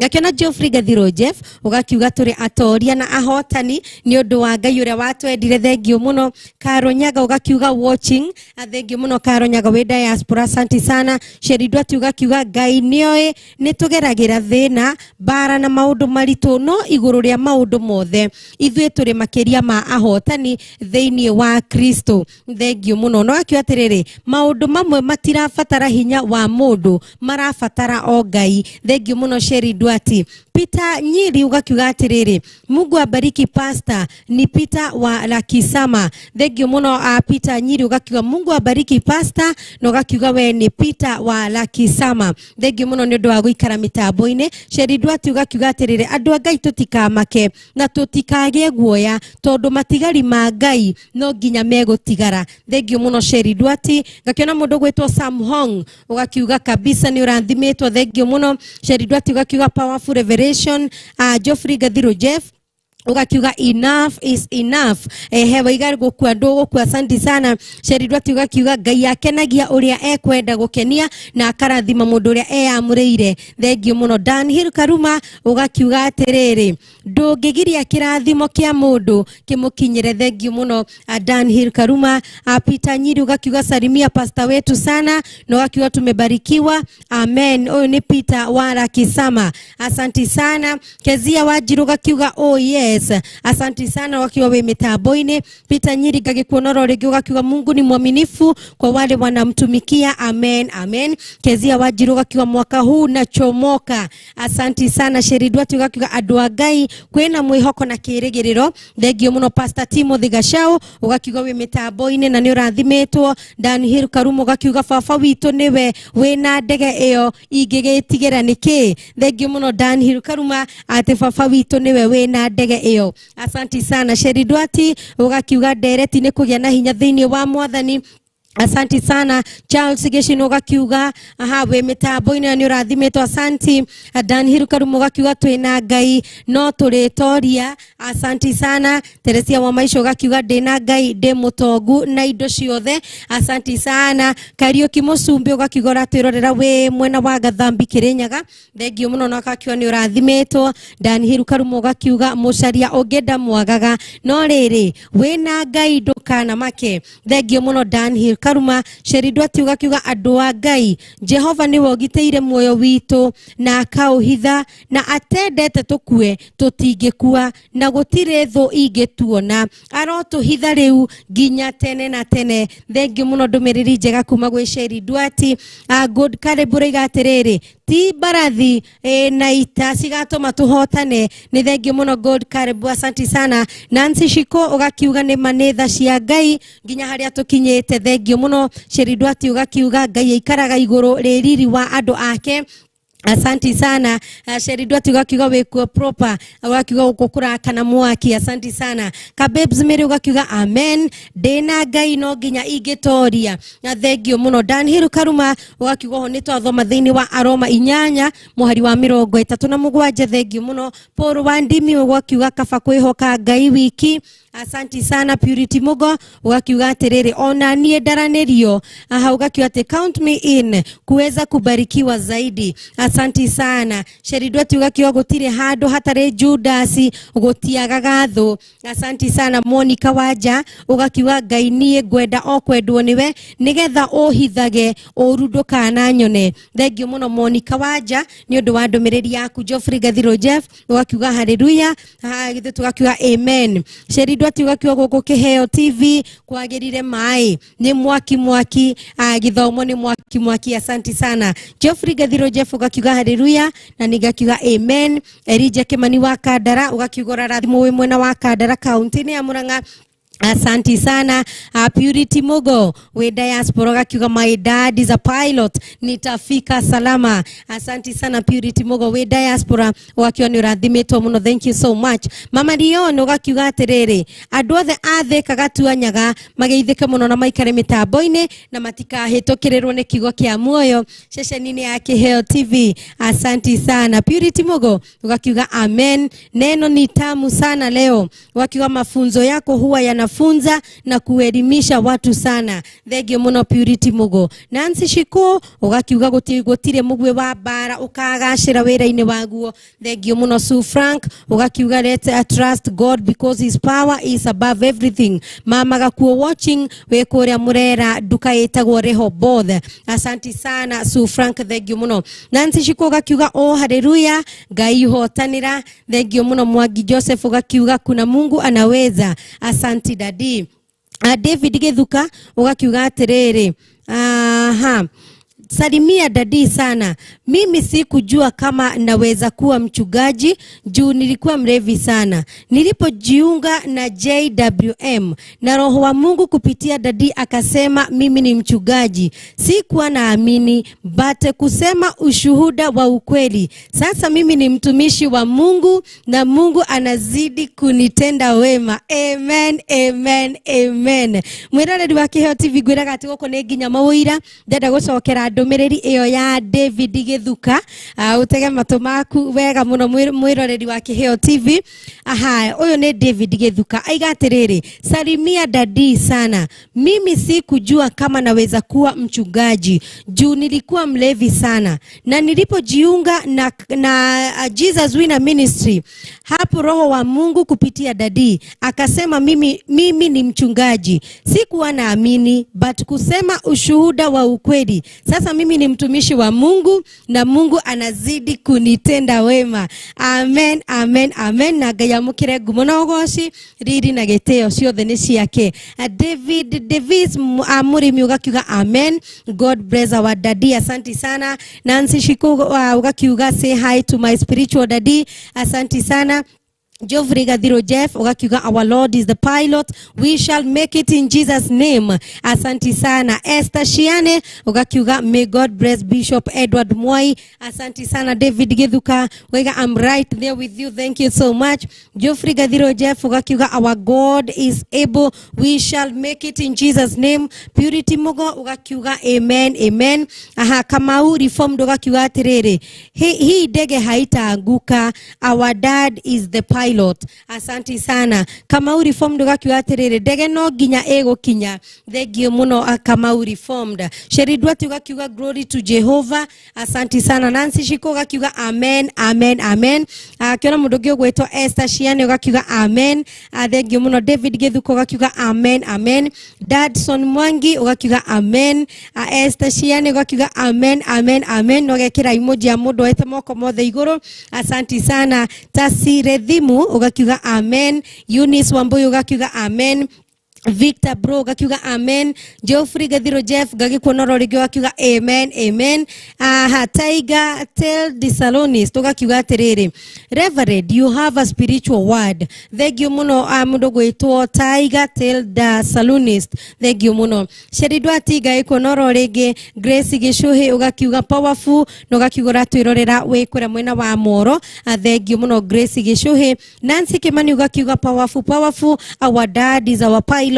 Ngakiona Geoffrey Gathiro Jeff ugakiuga turi atoria na ahotani ni undu wa Ngai uria watwendire. Thengio muno. Karo Nyaga ugakiuga watching. Thengio muno Karo Nyaga wi diaspora, asanti sana. Sheri Ndwati ugakiuga Ngai nioe ni tugeragira thina bara na maundu maritu, no iguru ria maundu mothe ithuĩ turi makiria ma ahotani thiini wa Kristo. Thengio muno. No akiuga atiriri, maundu mamwe matirabatara hinya wa mundu, marabatara o Ngai. Thengio muno Sheri Ndwati. Peter Nyiri ugakiuga atiriri, Mungu abariki pastor. Ni Peter wa Lakisama. Thengio muno Peter Nyiri ugakiuga Mungu abariki pastor, na ugakiuga we ni Peter wa Lakisama. Thengio muno ni undu wa guikara mitambo-ini. Sheri Ndwati ugakiuga atiriri, andu a Ngai tutikamake na tutikagie guoya tondu matigari ma Ngai no nginya megutigara. Thengio muno Sheri Ndwati. Ngakiona mundu gwitwo Sam Hong ugakiuga kabisa ni urathimitwo. Thengio muno Sheri Ndwati ugakiuga powerful revelation. Geoffrey Gathiro Jeff ugakiuga enough is enough. Hewa igari gukua ndugukua. Asante sana Sheri Ndwati ugakiuga Ngai akenagia uria ekwenda gukenia na akarathima mundu uria eyamuriire. Thengio muno. Dan Hill Karuma ugakiuga atiriri, ndungigiria kirathimo kia mundu kimukinyire. Thengio muno Dan Hill Karuma. Peter Nyiri ugakiuga salimia pastor wetu sana, na ugakiuga tumebarikiwa, amen. Uyu ni Peter wa Kisama, asanti sana. Kezia Wanjiru ugakiuga oh yes, asanti sana wakiwa we mitambo-ini. Peter Nyiri ngagikuona ro ringi ugakiuga Mungu ni mwaminifu kwa wale wanamtumikia, amen amen. Kezia Wanjiru ugakiuga mwaka huu nachomoka, asanti sana. Sheri Ndwati ugakiuga andu a Ngai kwina mwihoko na kirigiriro. Thengio muno Pastor Timothy Gachau ugakiuga we mitambo-ini na ni urathimitwo. Dan Hill Karumo ugakiuga baba witu niwe wina ndege iyo ingigitigira niki. Thengio muno Dan Hill Karuma ati baba witu niwe wina ndege iyo, asanti sana. Sheri Ndwati ugakiuga ndereti ni kugia na hinya thiini wa mwathani, asanti sana. Charles Gishino ugakiuga aha we mitambo-ini ni urathimitwo, asanti. Dan Hill Karumo ugakiuga twina Ngai no turitoria, asanti sana. Teresia wa Maisha ugakiuga ndina Ngai ndi mutongu na indo ciothe, asanti sana. Kariuki Mucumbi ugakiuga uratwirorera wi mwena wa Gathambi Kirinyaga, thengio muno na ugakiuga ni urathimitwo. Dan Hill Karumo ugakiuga mucaria ungenda mwagaga no riri wina Ngai ndukana make, thengio muno Dan Hill Karuma. Sheri Ndwati ugakiuga andu a Ngai Jehova niwe ugiteire muoyo witu na akauhitha na atendete tukue tutingikua na gutire thu ingituona, arotuhitha riu nginya tene na tene. Thengio muno ndumiriri njega kuma gwi Sheri Ndwati. Good karibu raiga atiriri, ti mbarathi na ita cigatũma tuhotane. Ni thengio muno God karibu, asanti sana. Nancy Shiko ugakiuga ni manitha cia Ngai nginya haria tukinyite, thengio muno. Sheri Ndwati ugakiuga Ngai aikaraga iguru ririri wa andu ake, asanti sana. Sheri Ndwati ugakiuga wikuo proper, ugakiuga gukuraka mwaki, asanti sana. Kabebs Mary ugakiuga amen, ndina Ngai no nginya ingitoria, na thengio muno. Dan Hill Karuma ugakiuga ho ni twathoma thiini wa Aroma 8 muhari wa 37, thengio muno. Paul wa Ndimi ugakiuga kaba kwihoka Ngai wiki, asanti sana. Purity Mugo ugakiuga atiriri, ona nie ndaranirio aha, ugakiuga ati count me in kuweza kubarikiwa zaidi, asanti sana. Sheri Ndwati ugakiuga gutire handu hatari Judas gutiagaga thu, asanti sana. Monica Wanja ugakiuga Ngai nie ngwenda o kwendwo niwe nigetha uhithage uru ndukana nyone, thengio muno Monica Wanja ni undu wa ndumiriri yaku. Geoffrey Gathiro Jeff ugakiuga haleluya, githu tugakiuga amen. Sheri Ndwati ugakiuga guku Kiheo TV kwagirire mai ni mwaki mwaki, githomo ni mwaki mwaki, asanti sana. Geoffrey Gathiro Jeff ugakiuga haleluya na nigakiuga amen. Elijah Kimani wa Kandara ugakiuga ũrathimwo wi mwena wa Kandara kaunti-inĩ ya Murang'a. Asanti sana. Purity Mugo we diaspora gakiuga my dad is a pilot, nitafika salama. Asanti sana Purity Mugo we diaspora, wakiwa ni ũrathimĩtwo mũno, thank you so much. Mama Dion ũgakiuga atĩrĩrĩ, andũ othe a Thika Gatuanyaga mageithĩke mũno na maikare mĩtambo-inĩ na matikahĩtũkĩrĩrwo nĩ kiugo kĩa muoyo ceceni-inĩ ya Kiheo TV. Asanti sana Purity Mugo ukakiuga amen, neno ni tamu sana leo, wakiwa mafunzo yako huwa yanafunza na kuelimisha watu sana. Thengio muno Purity Mugo. Nancy Shiko ugakiuga gutire mugwe wa bara ukagacira wira-ini waguo. Thengio muno Sue Frank ugakiuga let us trust God because his power is above everything. Mama Gakuo watching we kuria Murera nduka itagwo Rehoboth. Asanti sana Sue Frank, thengio muno. Nancy Shiko ugakiuga oh haleluya, Ngai hotanira. Thengio muno Mwangi Joseph ugakiuga kuna Mungu anaweza. Asanti dadi. David Githuka ugakiuga atiriri, aha, salimia dadi sana, mimi sikujua kama naweza kuwa mchungaji juu nilikuwa mlevi sana. Nilipojiunga na JWM na roho wa Mungu kupitia dadi akasema mimi ni mchungaji. Sikuwa naamini, but kusema ushuhuda wa ukweli, sasa mimi ni mtumishi wa Mungu na Mungu anazidi kunitenda wema. Amen, amen, amen. Mwiroreri wa Kiheo TV ngwiraga ati guku ni nginya mawira, ndenda gucokera ndumiriri iyo ya David Githuka. Utege matu maku wega muno mwiroreri wa Kiheo TV. Aha, uyu ni David Githuka aiga atiriri, salimia dadi sana, mimi sikujua kama naweza kuwa mchungaji juu nilikuwa mlevi sana, na nilipojiunga na Jesus Winner Ministry, hapo roho wa Mungu kupitia dadi akasema mimi ni mchungaji. Sikuwa naamini, but kusema ushuhuda wa ukweli, sasa mimi ni mtumishi wa Mungu na Mungu anazidi kunitenda wema. Amen, amen, amen. Na Ngai amũkĩre ngumo na ũgoci, riri na gĩtĩo ciothe nĩ ciake. David Davis Mũrĩmi ũgakiuga amen, God bless our daddy. Asanti sana. Nancy Shiko ugakiuga say hi to my spiritual daddy. Asanti sana. Geoffrey Gathiro Jeff ugakiuga our Lord is the pilot, we shall make it in Jesus name. Asanti sana. Esther Shiane ugakiuga may God bless Bishop Edward Mwai. Asanti sana. David Githuka ugakiuga I'm right there with you, thank you so much. Geoffrey Gathiro Jeff ugakiuga our God is able, we shall make it in Jesus name. Purity Mugo ugakiuga amen, amen. Aha, Kamau Reformed ugakiuga atiriri, hii ndege haitaanguka, our dad is the pilot. Asanti sana. Kamau Reformed ugakiuga atiriri, ndege no nginya ĩgũkinya. Thengio muno Kamau Reformed. Sheri Duarte ugakiuga glory to Jehovah. Asanti sana. Nancy Shiko ugakiuga amen, amen, amen. Kiona mundu ũngĩ ũgwĩtwo Esther Shiane ugakiuga amen. Thengio muno. David Githuko ugakiuga amen, amen. Dadson Mwangi ugakiuga amen. Esther Shiane ugakiuga amen, amen, amen. No gekira emoji ya mundu oete moko mothe iguru. Asanti sana. Tasi Rethimu ugakiuga amen. Eunice Wambui ugakiuga amen. Victor Bro gakiuga amen. Geoffrey Gathiro Jeff gagikuona ro rĩngĩ gakiuga amen, amen. Aha, Tiger Tel de Salonis tugakiuga atiriri, Reverend you have a spiritual word. Thank you muno mundu gwitwo Tiger Tel de Salonist, thank you muno. Sheri Dwati gagikuona ro rĩngĩ. Grace Gicuhi ugakiuga powerful no gakiuga ratwirorera wi kuria mwena wa Moro. Thank you muno Grace Gicuhi. Nancy Kimani ugakiuga powerful, powerful, our dad is our pilot.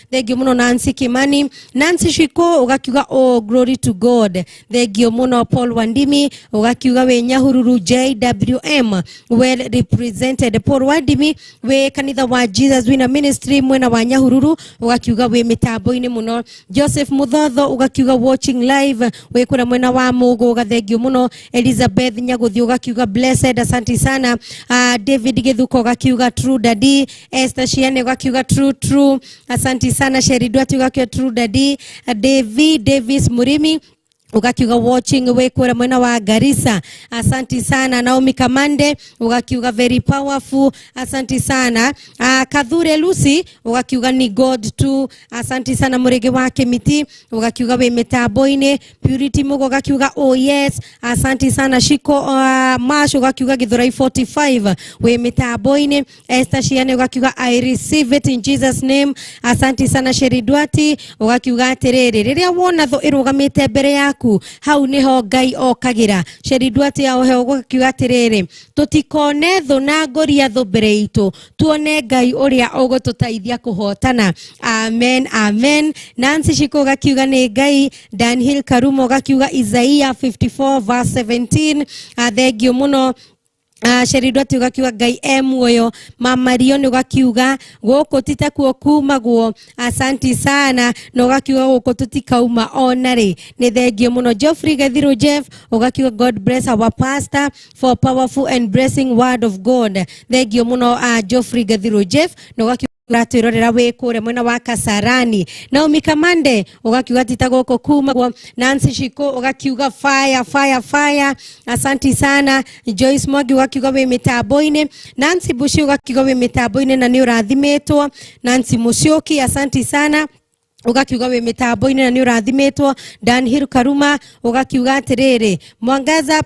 Thank you muno Nancy Kimani. Nancy Shiko ugakiuga oh glory to God. Thank you muno Paul Wandimi ugakiuga we Nyahururu JWM well represented. Paul Wandimi we kanitha wa Jesus Winner Ministry mwena wa Nyahururu ugakiuga we mitambo-ini muno. Joseph Muthotho ugakiuga watching live we kuna mwena wa Muguga. Thank you muno. Elizabeth Nyaguthi ugakiuga blessed, asante sana. David Githuko ugakiuga true daddy. Esther Shiane ugakiuga true true, asante sana. Sheri Duarte ugakiuga true daddy. David Davis Murimi Ugakiuga watching wĩ kũrĩa mwena wa Garissa, asanti sana. Naomi Kamande ugakiuga very powerful, asanti sana. Kathure Lucy ugakiuga ni God tu, asanti sana. Mũrĩngĩ wa Kĩmiti ugakiuga wĩ mĩtambo-inĩ. Purity Mugo ugakiuga oh yes, asanti sana. Shiko Mash ugakiuga Githurai 45 wĩ mĩtambo-inĩ. Esther Shiane ugakiuga I receive it in Jesus name, asanti sana. Sheri Duati ugakiuga atĩrĩrĩ, rĩrĩa wona thũ ĩrũgamĩte mbere yaku, hau niho Ngai okagĩra. Sheri Duati ohe ugakiuga atĩrĩrĩ, tũtikone thũ na ngoriathũ mbere itũ, tuone Ngai ũrĩa ũgũtũteithia kũhotana, amen amen. Nancy Shiko ugakiuga nĩ Ngai. Danhill Karumo ugakiuga Isaiah 54 verse 17, thengio mũno. Sheri Duati ugakiuga Ngai e muoyo. Mama Rioni ugakiuga gũkũ ti takuo kumagwo, asanti sana. Na ugakiuga gũkũ tũtikauma ona rĩ, nĩ thengio mũno. Geoffrey Gathiru Jeff ugakiuga God bless our pastor for powerful and blessing word of God, thengio mũno Geoffrey Gathiru Jeff. Na ugakiuga ũratwĩrorera wĩ kũrĩa mwena wa Kasarani. Naomi Kamande ugakiuga tita gũkũ kumagwo. Nancy Shiko ugakiuga fire fire fire, asanti sana. Joyce Mwangi ugakiuga wĩ mĩtambo-inĩ. Nancy Bushi ugakiuga wĩ mĩtambo-inĩ na nĩ ũrathimĩtwo. Nancy Musyoki, asanti sana, ugakiuga wĩ mĩtambo-inĩ na nĩ ũrathimĩtwo. Danhill Karuma ugakiuga atĩrĩrĩ, Mwangaza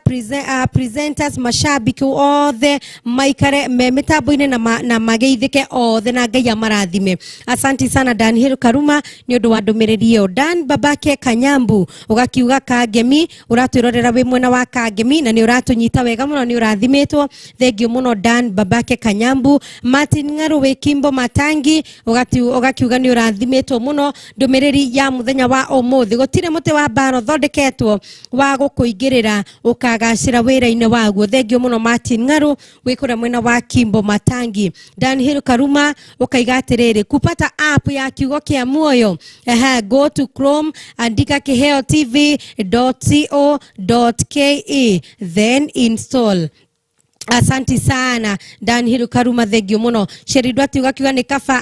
presenters, mashabiki othe maikare me mĩtambo-inĩ na mageithĩke othe na Ngai amarathime, asanti sana Danhill Karuma nĩ ũndũ wa ndũmĩrĩri ĩyo. Dan Babake Kanyambu ugakiuga Kangemi, ũratwĩrorera wĩ mwena wa Kangemi na nĩ ũratũnyita wega mũno, nĩ ũrathimĩtwo, thengio mũno Dan Babake Kanyambu. Martin Ng'aru wĩ Kimbo Matangi ugakiuga nĩ ũrathimĩtwo mũno ndũmĩrĩri ya mũthenya wa ũmũthĩ. Gũtirĩ mũtĩ wa mbara ũthondeketwo wa gũkũingĩrĩra ũkagacĩra wĩra-inĩ waguo, thengio mũno Martin Ng'aru wĩ kũrĩa mwena wa Kimbo Matangi. Danhill Karuma ũkaiga atĩrĩrĩ, kupata app ya kiugo kĩa muoyo, ehe, go to Chrome, andika kiheo tv.co.ke then install. Asanti sana Danhill Karuma, thengio mũno. Sheri Duati ugakiuga nĩ kaba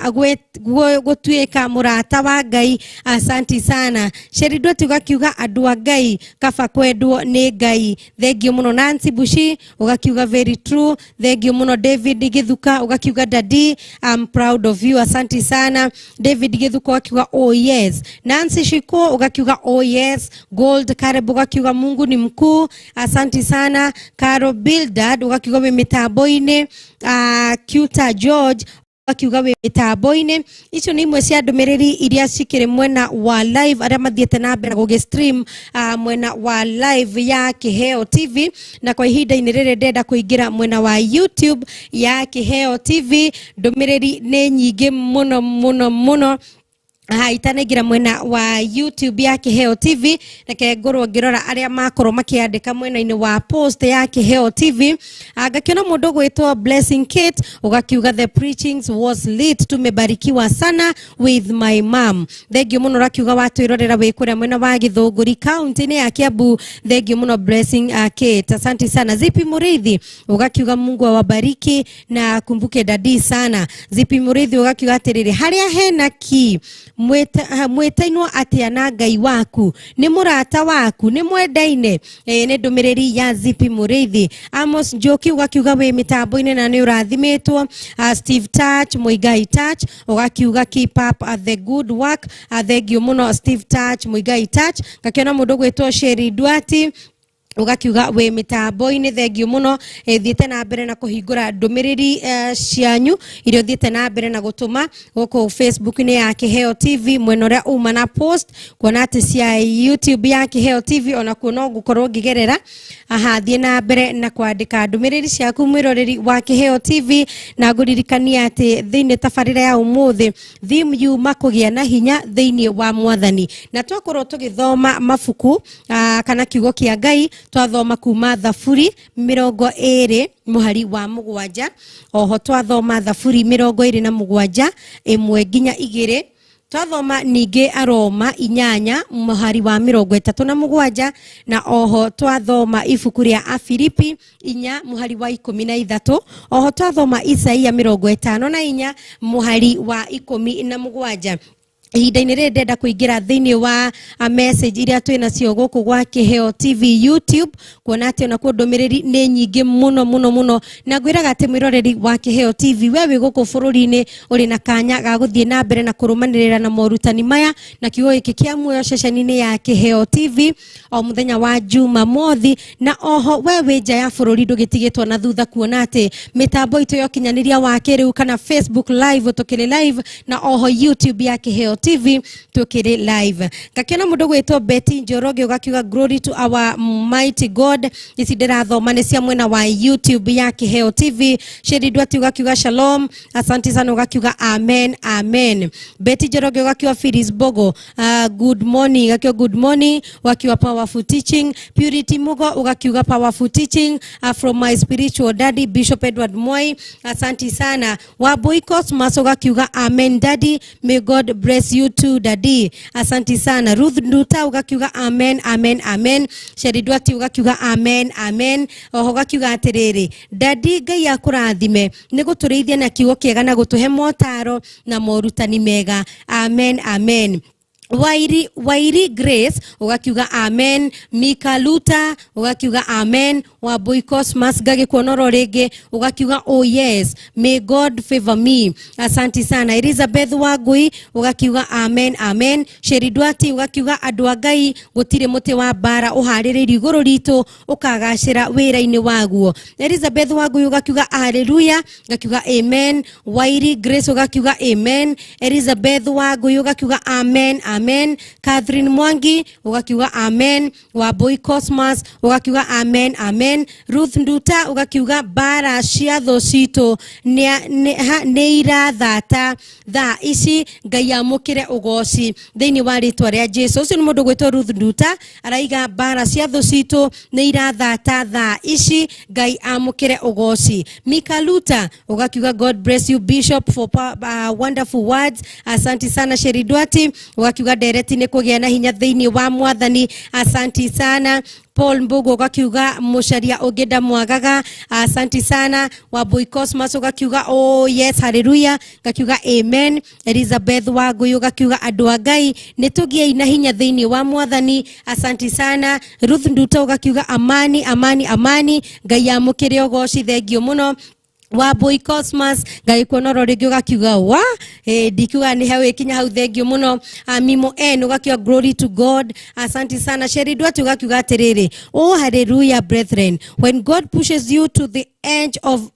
gũtuĩka mũrata wa Ngai, asanti sana. Sheri Duati ugakiuga andũ a Ngai kaba kwendwo nĩ Ngai, thengio mũno. Nancy Bushi ugakiuga very true, thengio mũno. David Githuka ugakiuga daddy I'm proud of you, asanti sana. David Githuka ugakiuga oh yes. Nancy Shiko ugakiuga oh yes. Gold Kareb ugakiuga Mungu ni mkuu, asanti sana. Caro Bildad ugakiuga wĩ mĩtambo-inĩ. Cuta George akiuga wĩ mĩtambo-inĩ. Icio nĩ imwe cia ndũmĩrĩri iria cikĩrĩ mwena wa live, arĩa mathiĩte na mbere gũgĩ stream mwena wa live ya Kiheo TV. Na kwa ihinda-inĩ rĩrĩ ndĩrenda kũingĩra mwena wa YouTube ya Kiheo TV. Ndũmĩrĩri nĩ nyingĩ mũno mũno mũno. Ha, itanaingĩra mwena wa YouTube ya Kiheo TV, reke ngorwo ngĩrora arĩa makorwo makĩandĩka mwena-inĩ wa post ya Kiheo TV. Ngakĩona mũndũ ũgwĩtwo Blessing Kate ũgakiuga the preachings was lit, tumebarikiwa sana with my mom, thengio mũno. Ũrakiuga watwĩrorera wĩ kũrĩa mwena wa Gĩthũngũri kaunti-inĩ ya Kiambu, thengio mũno Blessing Kate, asante sana. Zipi Mũrĩithi ũgakiuga Mungu awabariki na kumbuke dadi sana. Zipi Mũrĩithi ũgakiuga atĩrĩrĩ, harĩa hena ki mwĩtainwo atĩa na Ngai waku, nĩ mũrata waku, nĩ mwendaine. Nĩ ndũmĩrĩri ya Zipi Mũrĩithi. Amos Njoki ũgakiuga wĩ mĩtambo-inĩ na nĩ ũrathimĩtwo. Steve Touch Muigai Touch ũgakiuga keep up the good work, thengio mũno Steve Touch Muigai Touch. Ngakĩona mũndũ ũgwĩtwo Sheri Duati ugakiuga wĩ mĩtambo-inĩ, thengio mũno. Thiĩte na mbere na kũhingũra ndũmĩrĩri cianyu iria ũthiĩte na mbere na gũtũma gũkũ Facebook-inĩ ya Kiheo TV mwena ũrĩa uma na post, kuona atĩ cia YouTube ya Kiheo TV onakuo no ngũkorwo ngĩgerera. Aha, thiĩ na mbere na kwandĩka ndũmĩrĩri ciaku mwĩroreri wa Kiheo TV, na ngũririkania atĩ thĩinĩ tabarĩra ya ũmũthĩ theme yuma kũgĩa na hinya thĩinĩ wa mwathani, na twakorwo tũgĩthoma mabuku kana kiugo kĩa Ngai, twathoma kuma Thaburi 20 mũhari wa 7, oho twathoma Thaburi 27 1 nginya 2, twathoma ningĩ Aroma 8 mũhari wa 37, na oho twathoma ibuku rĩa Afilipi 4 mũhari wa 13, oho twathoma Isaia 54 mũhari wa 17. Ihinda-inĩ rĩrĩ ndĩrenda kũingĩra thĩinĩ wa message iria twĩ nacio gũkũ gwa Kĩheo TV YouTube, kuona atĩ onakuo ndũmĩrĩri nĩ nyingĩ mũno mũno mũno, na ngwĩraga atĩ mwĩroreri wa Kĩheo TV, we wĩ gũkũ bũrũri-inĩ ũrĩ na kanya ga gũthiĩ na mbere na kũrũmanĩrĩra na morutani maya na kiugo gĩkĩ kĩa muoyo ceceni-inĩ ya Kĩheo TV o mũthenya wa Jumamothi. Na oho we wĩ nja ya bũrũri ndũgĩtigĩtwo na thutha, kuona atĩ mĩtambo itũ ya ũkinyanĩria wa kĩrĩu kana Facebook live tũkĩrĩ live, na oho YouTube ya Kĩheo TV tũkĩrĩ live. Ngakĩona mũndũ gwĩtwo Betty Njoroge ũgakiuga glory to our mighty God. Ici ndĩrathoma nĩ cia mwena wa YouTube ya Kĩheo TV. Sheri Ndwati ũgakiuga shalom, asante sana, ũgakiuga amen amen. Betty Njoroge ũgakiuga Phyllis Bogo, good morning, ũgakiuga good morning, ũgakiuga powerful teaching. Purity Mugo ũgakiuga powerful teaching from my spiritual daddy Bishop Edward Moi, asante sana. Wambui Cosmas ũgakiuga amen daddy, may God bless you too daddy, asante sana. Ruth Nduta ũgakiuga amen amen amen. Sheri Ndwati ũgakiuga amen amen. Oho ũgakiuga atĩrĩrĩ, daddy Ngai akũrathime nĩ gũtũrĩithia na kiugo kĩega na gũtũhe motaro na morutani mega, amen amen. Wairi, Wairi Grace ugakiuga amen. Mika Luta ugakiuga amen. Wambui Cosmas ngagĩkuona oro rĩngĩ ugakiuga oh yes, may God favor me, asanti sana. Elizabeth Wangui ugakiuga amen amen. Sheri Ndwati ugakiuga andũ a Ngai gũtirĩ mũtĩ wa mbara ũharĩrĩirio igũrũ ritũ ũkagacĩra wĩra-inĩ waguo. Elizabeth Wangui ugakiuga haleluya, ngakiuga amen. Wairi Grace ugakiuga amen. Elizabeth Wangui ugakiuga amen amen. Catherine Mwangi ugakiuga amen. Wambui Cosmas ugakiuga amen amen. Ruth Nduta ugakiuga mbara cia thũ citũ nĩ irathata thaa ici, Ngai amũkĩre ũgoci thĩinĩ wa rĩtwa rĩa Jesu. Ũcio nĩ mũndũ gwĩtwo Ruth Nduta araiga mbara cia thũ citũ nĩ irathata thaa ici, Ngai amũkĩre ũgoci. Mika Luta ugakiuga God bless you Bishop for wonderful words, asanti sana. Sheri Ndwati ugakiuga ndereti nĩ kũgĩa na hinya thĩinĩ wa mwathani, asanti sana. Paul Mbugu ugakiuga mũcaria ũngĩ ndamwagaga, asanti sana. Wambui Cosmas ugakiuga oh yes haleluya, ngakiuga amen. Elizabeth Wangui ugakiuga andũ a Ngai nĩ tũgĩei na hinya thĩinĩ wa mwathani, asanti sana. Ruth Nduta ugakiuga amani amani amani, Ngai amũkĩre ũgoci, thengio mũno. Wambui Cosmas ngagĩkuona oro rĩngĩ ũgakiuga wa ndikiuga nĩ hau ĩkinya hau, thengio mũno. Mimo N ũgakiuga glory to God, asante sana. Sheri Ndwati ũgakiuga atĩrĩrĩ, oh hallelujah brethren, when God pushes you to the edge of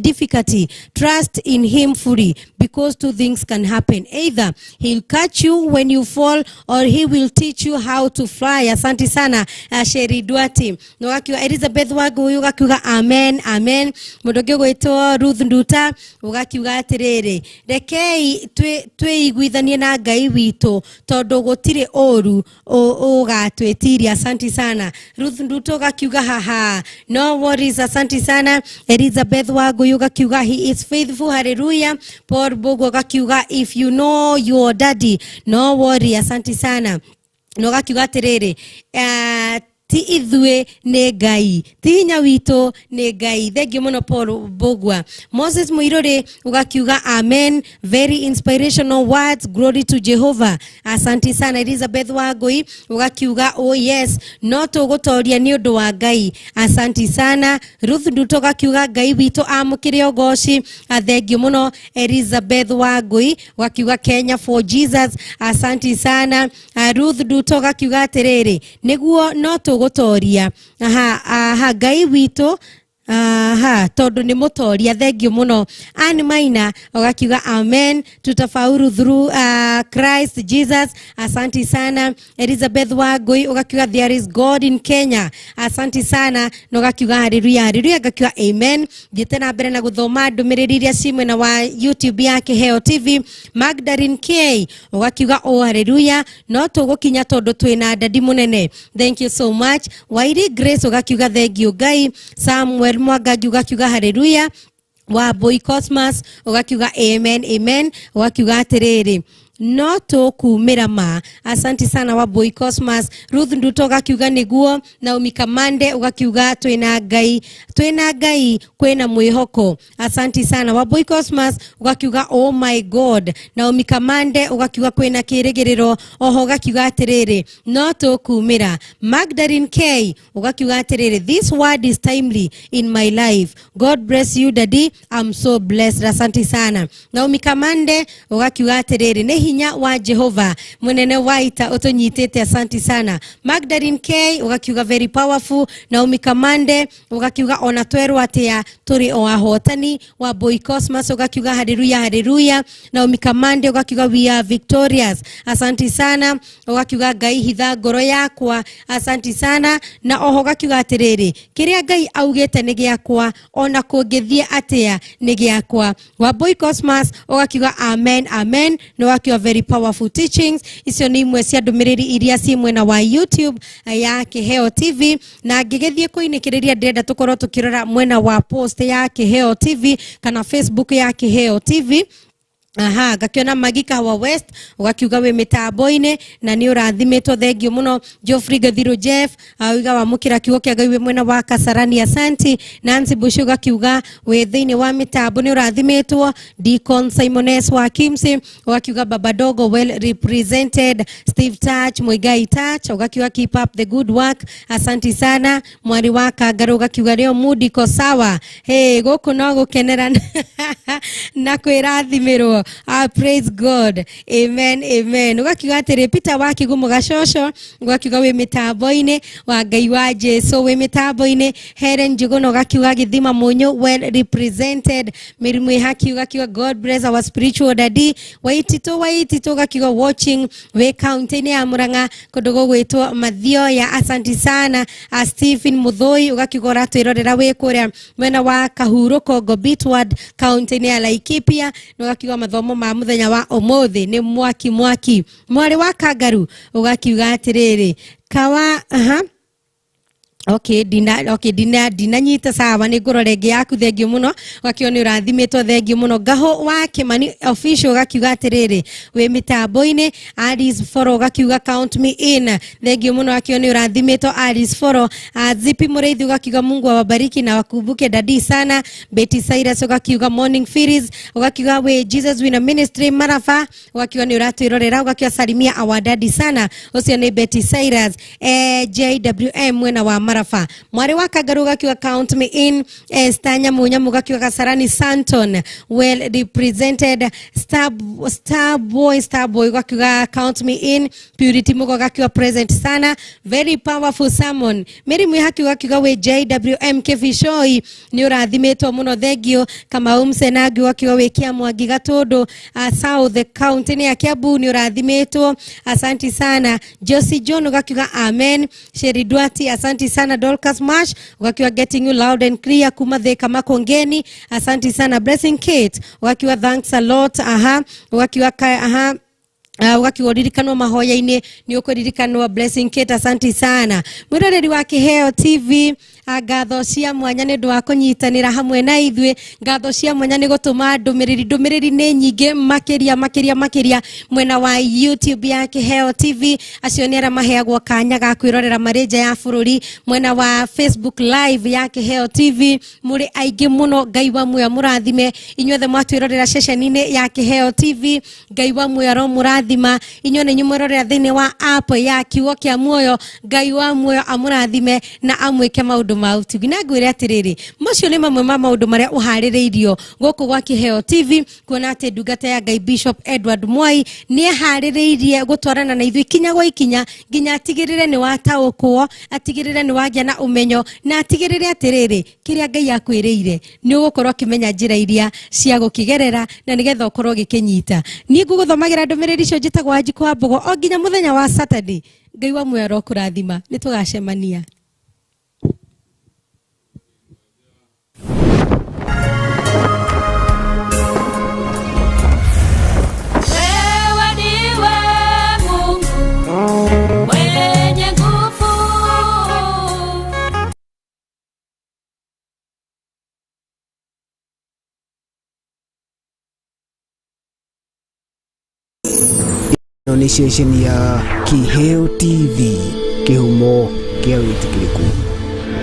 difficulty, trust in him fully, because two things can happen: either he'll catch you when you fall or he will teach you how to fly. Asante sana, Sheri Ndwati. Na ũgakiuga Elizabeth Wangui ũgakiuga amen amen. Mũndũ ũngĩ ũgwĩtwo Ruth Nduta ũgakiuga atĩrĩrĩ, rekei twĩiguithanie na Ngai witũ tondũ gũtirĩ ũru ũgatwĩtiria, asanti sana. Ruth Nduta ũgakiuga haha no worries, asanti sana. Elizabeth Wangui ũgakiuga he is faithful, hallelujah. Paul Mbugu ũgakiuga if you know your daddy no worry, asanti sana. Na ũgakiuga atĩrĩrĩ, ti ithuĩ nĩ Ngai, ti hinya witũ nĩ Ngai, thengio mũno Paul Mbugua. Moses Mũirũrĩ ũgakiuga amen, very inspirational words, glory to Jehovah, asanti sana. Elizabeth Wangui ũgakiuga oh yes, no tũgũtoria nĩ ũndũ wa Ngai, asanti sana. Ruth Nduto ũgakiuga Ngai witũ amũkĩre ũgoci, thengio mũno. Elizabeth Wangui ũgakiuga Kenya for Jesus, asanti sana. Ruth Nduto ũgakiuga atĩrĩrĩ, nĩguo no tũgũtoria, aha aha, Ngai witũ aha tondũ nĩ mũtoria, thengio mũno. Ann Maina ũgakiuga amen, tutafaulu through Christ Jesus, asanti sana. Elizabeth Wangui ũgakiuga there is God in Kenya, asanti sana. Na ũgakiuga haleluya haleluya, ngakiuga amen. Thiĩte na mbere na gũthoma ndũmĩrĩri iria ci mwena wa YouTube ya Kĩheo TV. Magdalene K ũgakiuga oh haleluya, no tũgũkinya tondũ twĩna daddy mũnene, thank you so much. Wairi Grace ũgakiuga thank you Ngai. Samuel Mwangangi ũgakiuga haleluya. Wambui Cosmas ũgakiuga amen amen. Ũgakiuga atĩrĩrĩ, No tũkumĩra ma. Asanti sana Wambui Cosmas. Ruth Nduto ũgakiuga nĩguo. Naomi Kamande ũgakiuga twĩna Ngai, twĩna Ngai kwĩna mwĩhoko. Asanti sana Wambui Cosmas ũgakiuga oh my God. Naomi Kamande ũgakiuga kwĩna kĩrĩgĩrĩro. Oho ũgakiuga atĩrĩrĩ, no tũkumĩra. Magdalene K ũgakiuga atĩrĩrĩ, this word is timely in my life, God bless you daddy, I'm so blessed. Asante sana. Naomi Kamande ũgakiuga atĩrĩrĩ, nĩ hinya wa Jehova mũnene wa ita ũtũnyitĩte. Asante sana. Magdalene K ũgakiuga very powerful. Naomi Kamande ũgakiuga ona twerwo atĩa tũrĩ o ahotani. Wambui Cosmas ũgakiuga haleluya haleluya. Naomi Kamande ũgakiuga we are victorious. Asante sana. Ũgakiuga Ngai hitha ngoro yakwa. Asante sana. Na oho ũgakiuga atĩrĩrĩ, kĩrĩa Ngai augĩte nĩ gĩakwa, ona kũngĩthiĩ atĩa nĩ gĩakwa. Wambui Cosmas ũgakiuga amen amen, na ũgakiuga very powerful teachings. Icio nĩ imwe cia ndũmĩrĩri iria ci mwena wa YouTube ya Kĩheo TV. Na ngĩgĩthiĩ kũinĩkĩrĩria, ndĩrenda tũkorwo tũkĩrora mwena wa post ya Kĩheo TV kana Facebook ya Kĩheo TV. Aha, ngakiona Magi Kahawa West ugakiuga wĩ mĩtambo-inĩ na nĩ ũrathimĩtwo, thengio mũno. Geoffrey Gathiru Jeff auga wamũkĩra kiugo kĩa Ngai wĩ mwena wa Kasarani, asanti. Nancy Bush ugakiuga wĩ thĩinĩ wa mĩtambo nĩ ũrathimĩtwo. Deacon Simon S wa Kimsi ugakiuga baba dogo well represented. Steve Touch Muigai Touch ugakiuga keep up the good work, asanti sana. Mwari wa Kangarũ ugakiuga leo mood iko sawa, hey, gũkũ no gũkenera na kwĩrathimĩrwo. Praise God, amen amen. Ugakiuga atĩrĩ, Peter wa Kigumo Gacoco ugakiuga wĩ mĩtambo-inĩ wa Ngai wa Jesu wĩ mĩtambo-inĩ. Helen Njuguna ugakiuga Githima Munyu well represented. Mary Mwihaki ugakiuga God bless our spiritual daddy. Waitito Waitito ugakiuga watching wĩ kaunti-inĩ ya Murang'a kũndũ gũgwĩtwo Mathioya, asanti sana. Stephen Muthoi ugakiuga ũratwĩrorera wĩ kũrĩa mwena wa Kahurũko Ngobit Ward kaunti-inĩ ya Laikipia, na ũgakiuga mathomo ma mũthenya wa ũmũthĩ nĩ mwaki mwaki. Mwarĩ wa Kangaru ũgakiuga atĩrĩrĩ, kawa aha. Okay, dina okay, dina dinanyita sawa, nĩ ngũrora ĩngĩ yaku, thengio mũno. Ũgakiuga nĩ ũrathimĩtwo, thengio mũno. Ngahũ wa Kĩmani official ũgakiuga atĩrĩrĩ, wĩ mĩtambo-inĩ. Alice Foro ũgakiuga count me in, thengio mũno, ũgakiuga nĩ ũrathimĩtwo Alice Foro. Zipi Mũrĩithi ũgakiuga Mungu awabariki na wakumbuke dadi sana. Betty Cyrus ũgakiuga morning Phyllis, ũgakiuga wĩ Jesus Winner Ministry Marafa, ũgakiuga nĩ ũratwĩrorera, ũgakiuga salimia our daddy sana, ũcio nĩ Betty Cyrus JWM mwena wa Marafa. Mwarĩ wa Kangarũ ũgakiuga count me in. Star Nyamu Nyamu ũgakiuga Kasarani Santon well represented. Star, Star Boy Star Boy ũgakiuga count me in. Purity Mugo ũgakiuga present sana, very powerful sermon. Mary Mwihaki ũgakiuga wĩ JWM Kibicoi nĩ ũrathimĩtwo mũno, thengio. Kamau Msenangi ũgakiuga wĩ Kĩamwangi Gatũndũ South County ya Kiambu nĩ ũrathimĩtwo, asanti sana. Josie John ũgakiuga amen. Sheri Duati, asanti sana. Dorcas Marsh ũgakiuga getting you loud and clear kuma Thika Makongeni, asanti sana. Blessing Kate ũgakiuga thanks a lot, aha, ũgakiuga aha ũgakiuga ũririkanwo mahoya-inĩ, nĩ ũkũririkanwo Blessing Kate, asanti sana. Mwĩroreri wa Kĩheo TV, ngatho cia mwanya nĩ ũndũ wa kũnyitanĩra hamwe na ithuĩ, ngatho cia mwanya nĩ gũtũma ndũmĩrĩri, ndũmĩrĩri nĩ nyingĩ makĩria makĩria makĩria mwena wa YouTube ya Kĩheo TV. Acio nĩ arĩa maheagwo kanya ga kwĩrorera marĩ nja ya bũrũri mwena wa Facebook live ya Kĩheo TV, mũrĩ aingĩ mũno, Ngai wa muoyo mũrathime inyuothe mwatwĩrorera ceceni-inĩ ya Kĩheo TV, Ngai wa muoyo aromũrathima inyuĩ nĩ inyuĩ mwerorera thĩinĩ wa app ya kiugo kĩa muoyo, Ngai wa muoyo amũrathime na amwĩke maũndũ ma ũtugi. Na ngwĩre atĩrĩrĩ, macio nĩ mamwe ma maũndũ marĩa ũharĩrĩirio gũkũ gwa Kĩheo TV, kuona atĩ ndungata ya Ngai Bishop Edward Mwai nĩ eharĩrĩirie gũtwarana na ithuĩ ikinya gwa ikinya nginya atigĩrĩre nĩ wataũkwo, atigĩrĩre nĩ wagĩa na ũmenyo, na atigĩrĩre atĩrĩrĩ, kĩrĩa Ngai akwĩrĩire nĩ ũgũkorwo ũkĩmenya njĩra iria cia gũkĩgerera na nĩgetha ũkorwo ũgĩkĩnyita. Niĩ ngũgũthomagĩra ndũmĩrĩri icio, njĩtagwo Wanjikũ wa Mbũgũ, o nginya mũthenya wa Saturday. Ngai wa muoyo arokũrathima, nĩ tũgacemania. Wewe ndiwe Mungu mwenye nguvu. Ĩno nĩ ceceni ya Kĩheo TV, kĩhumo kĩa wĩtĩkĩrĩku.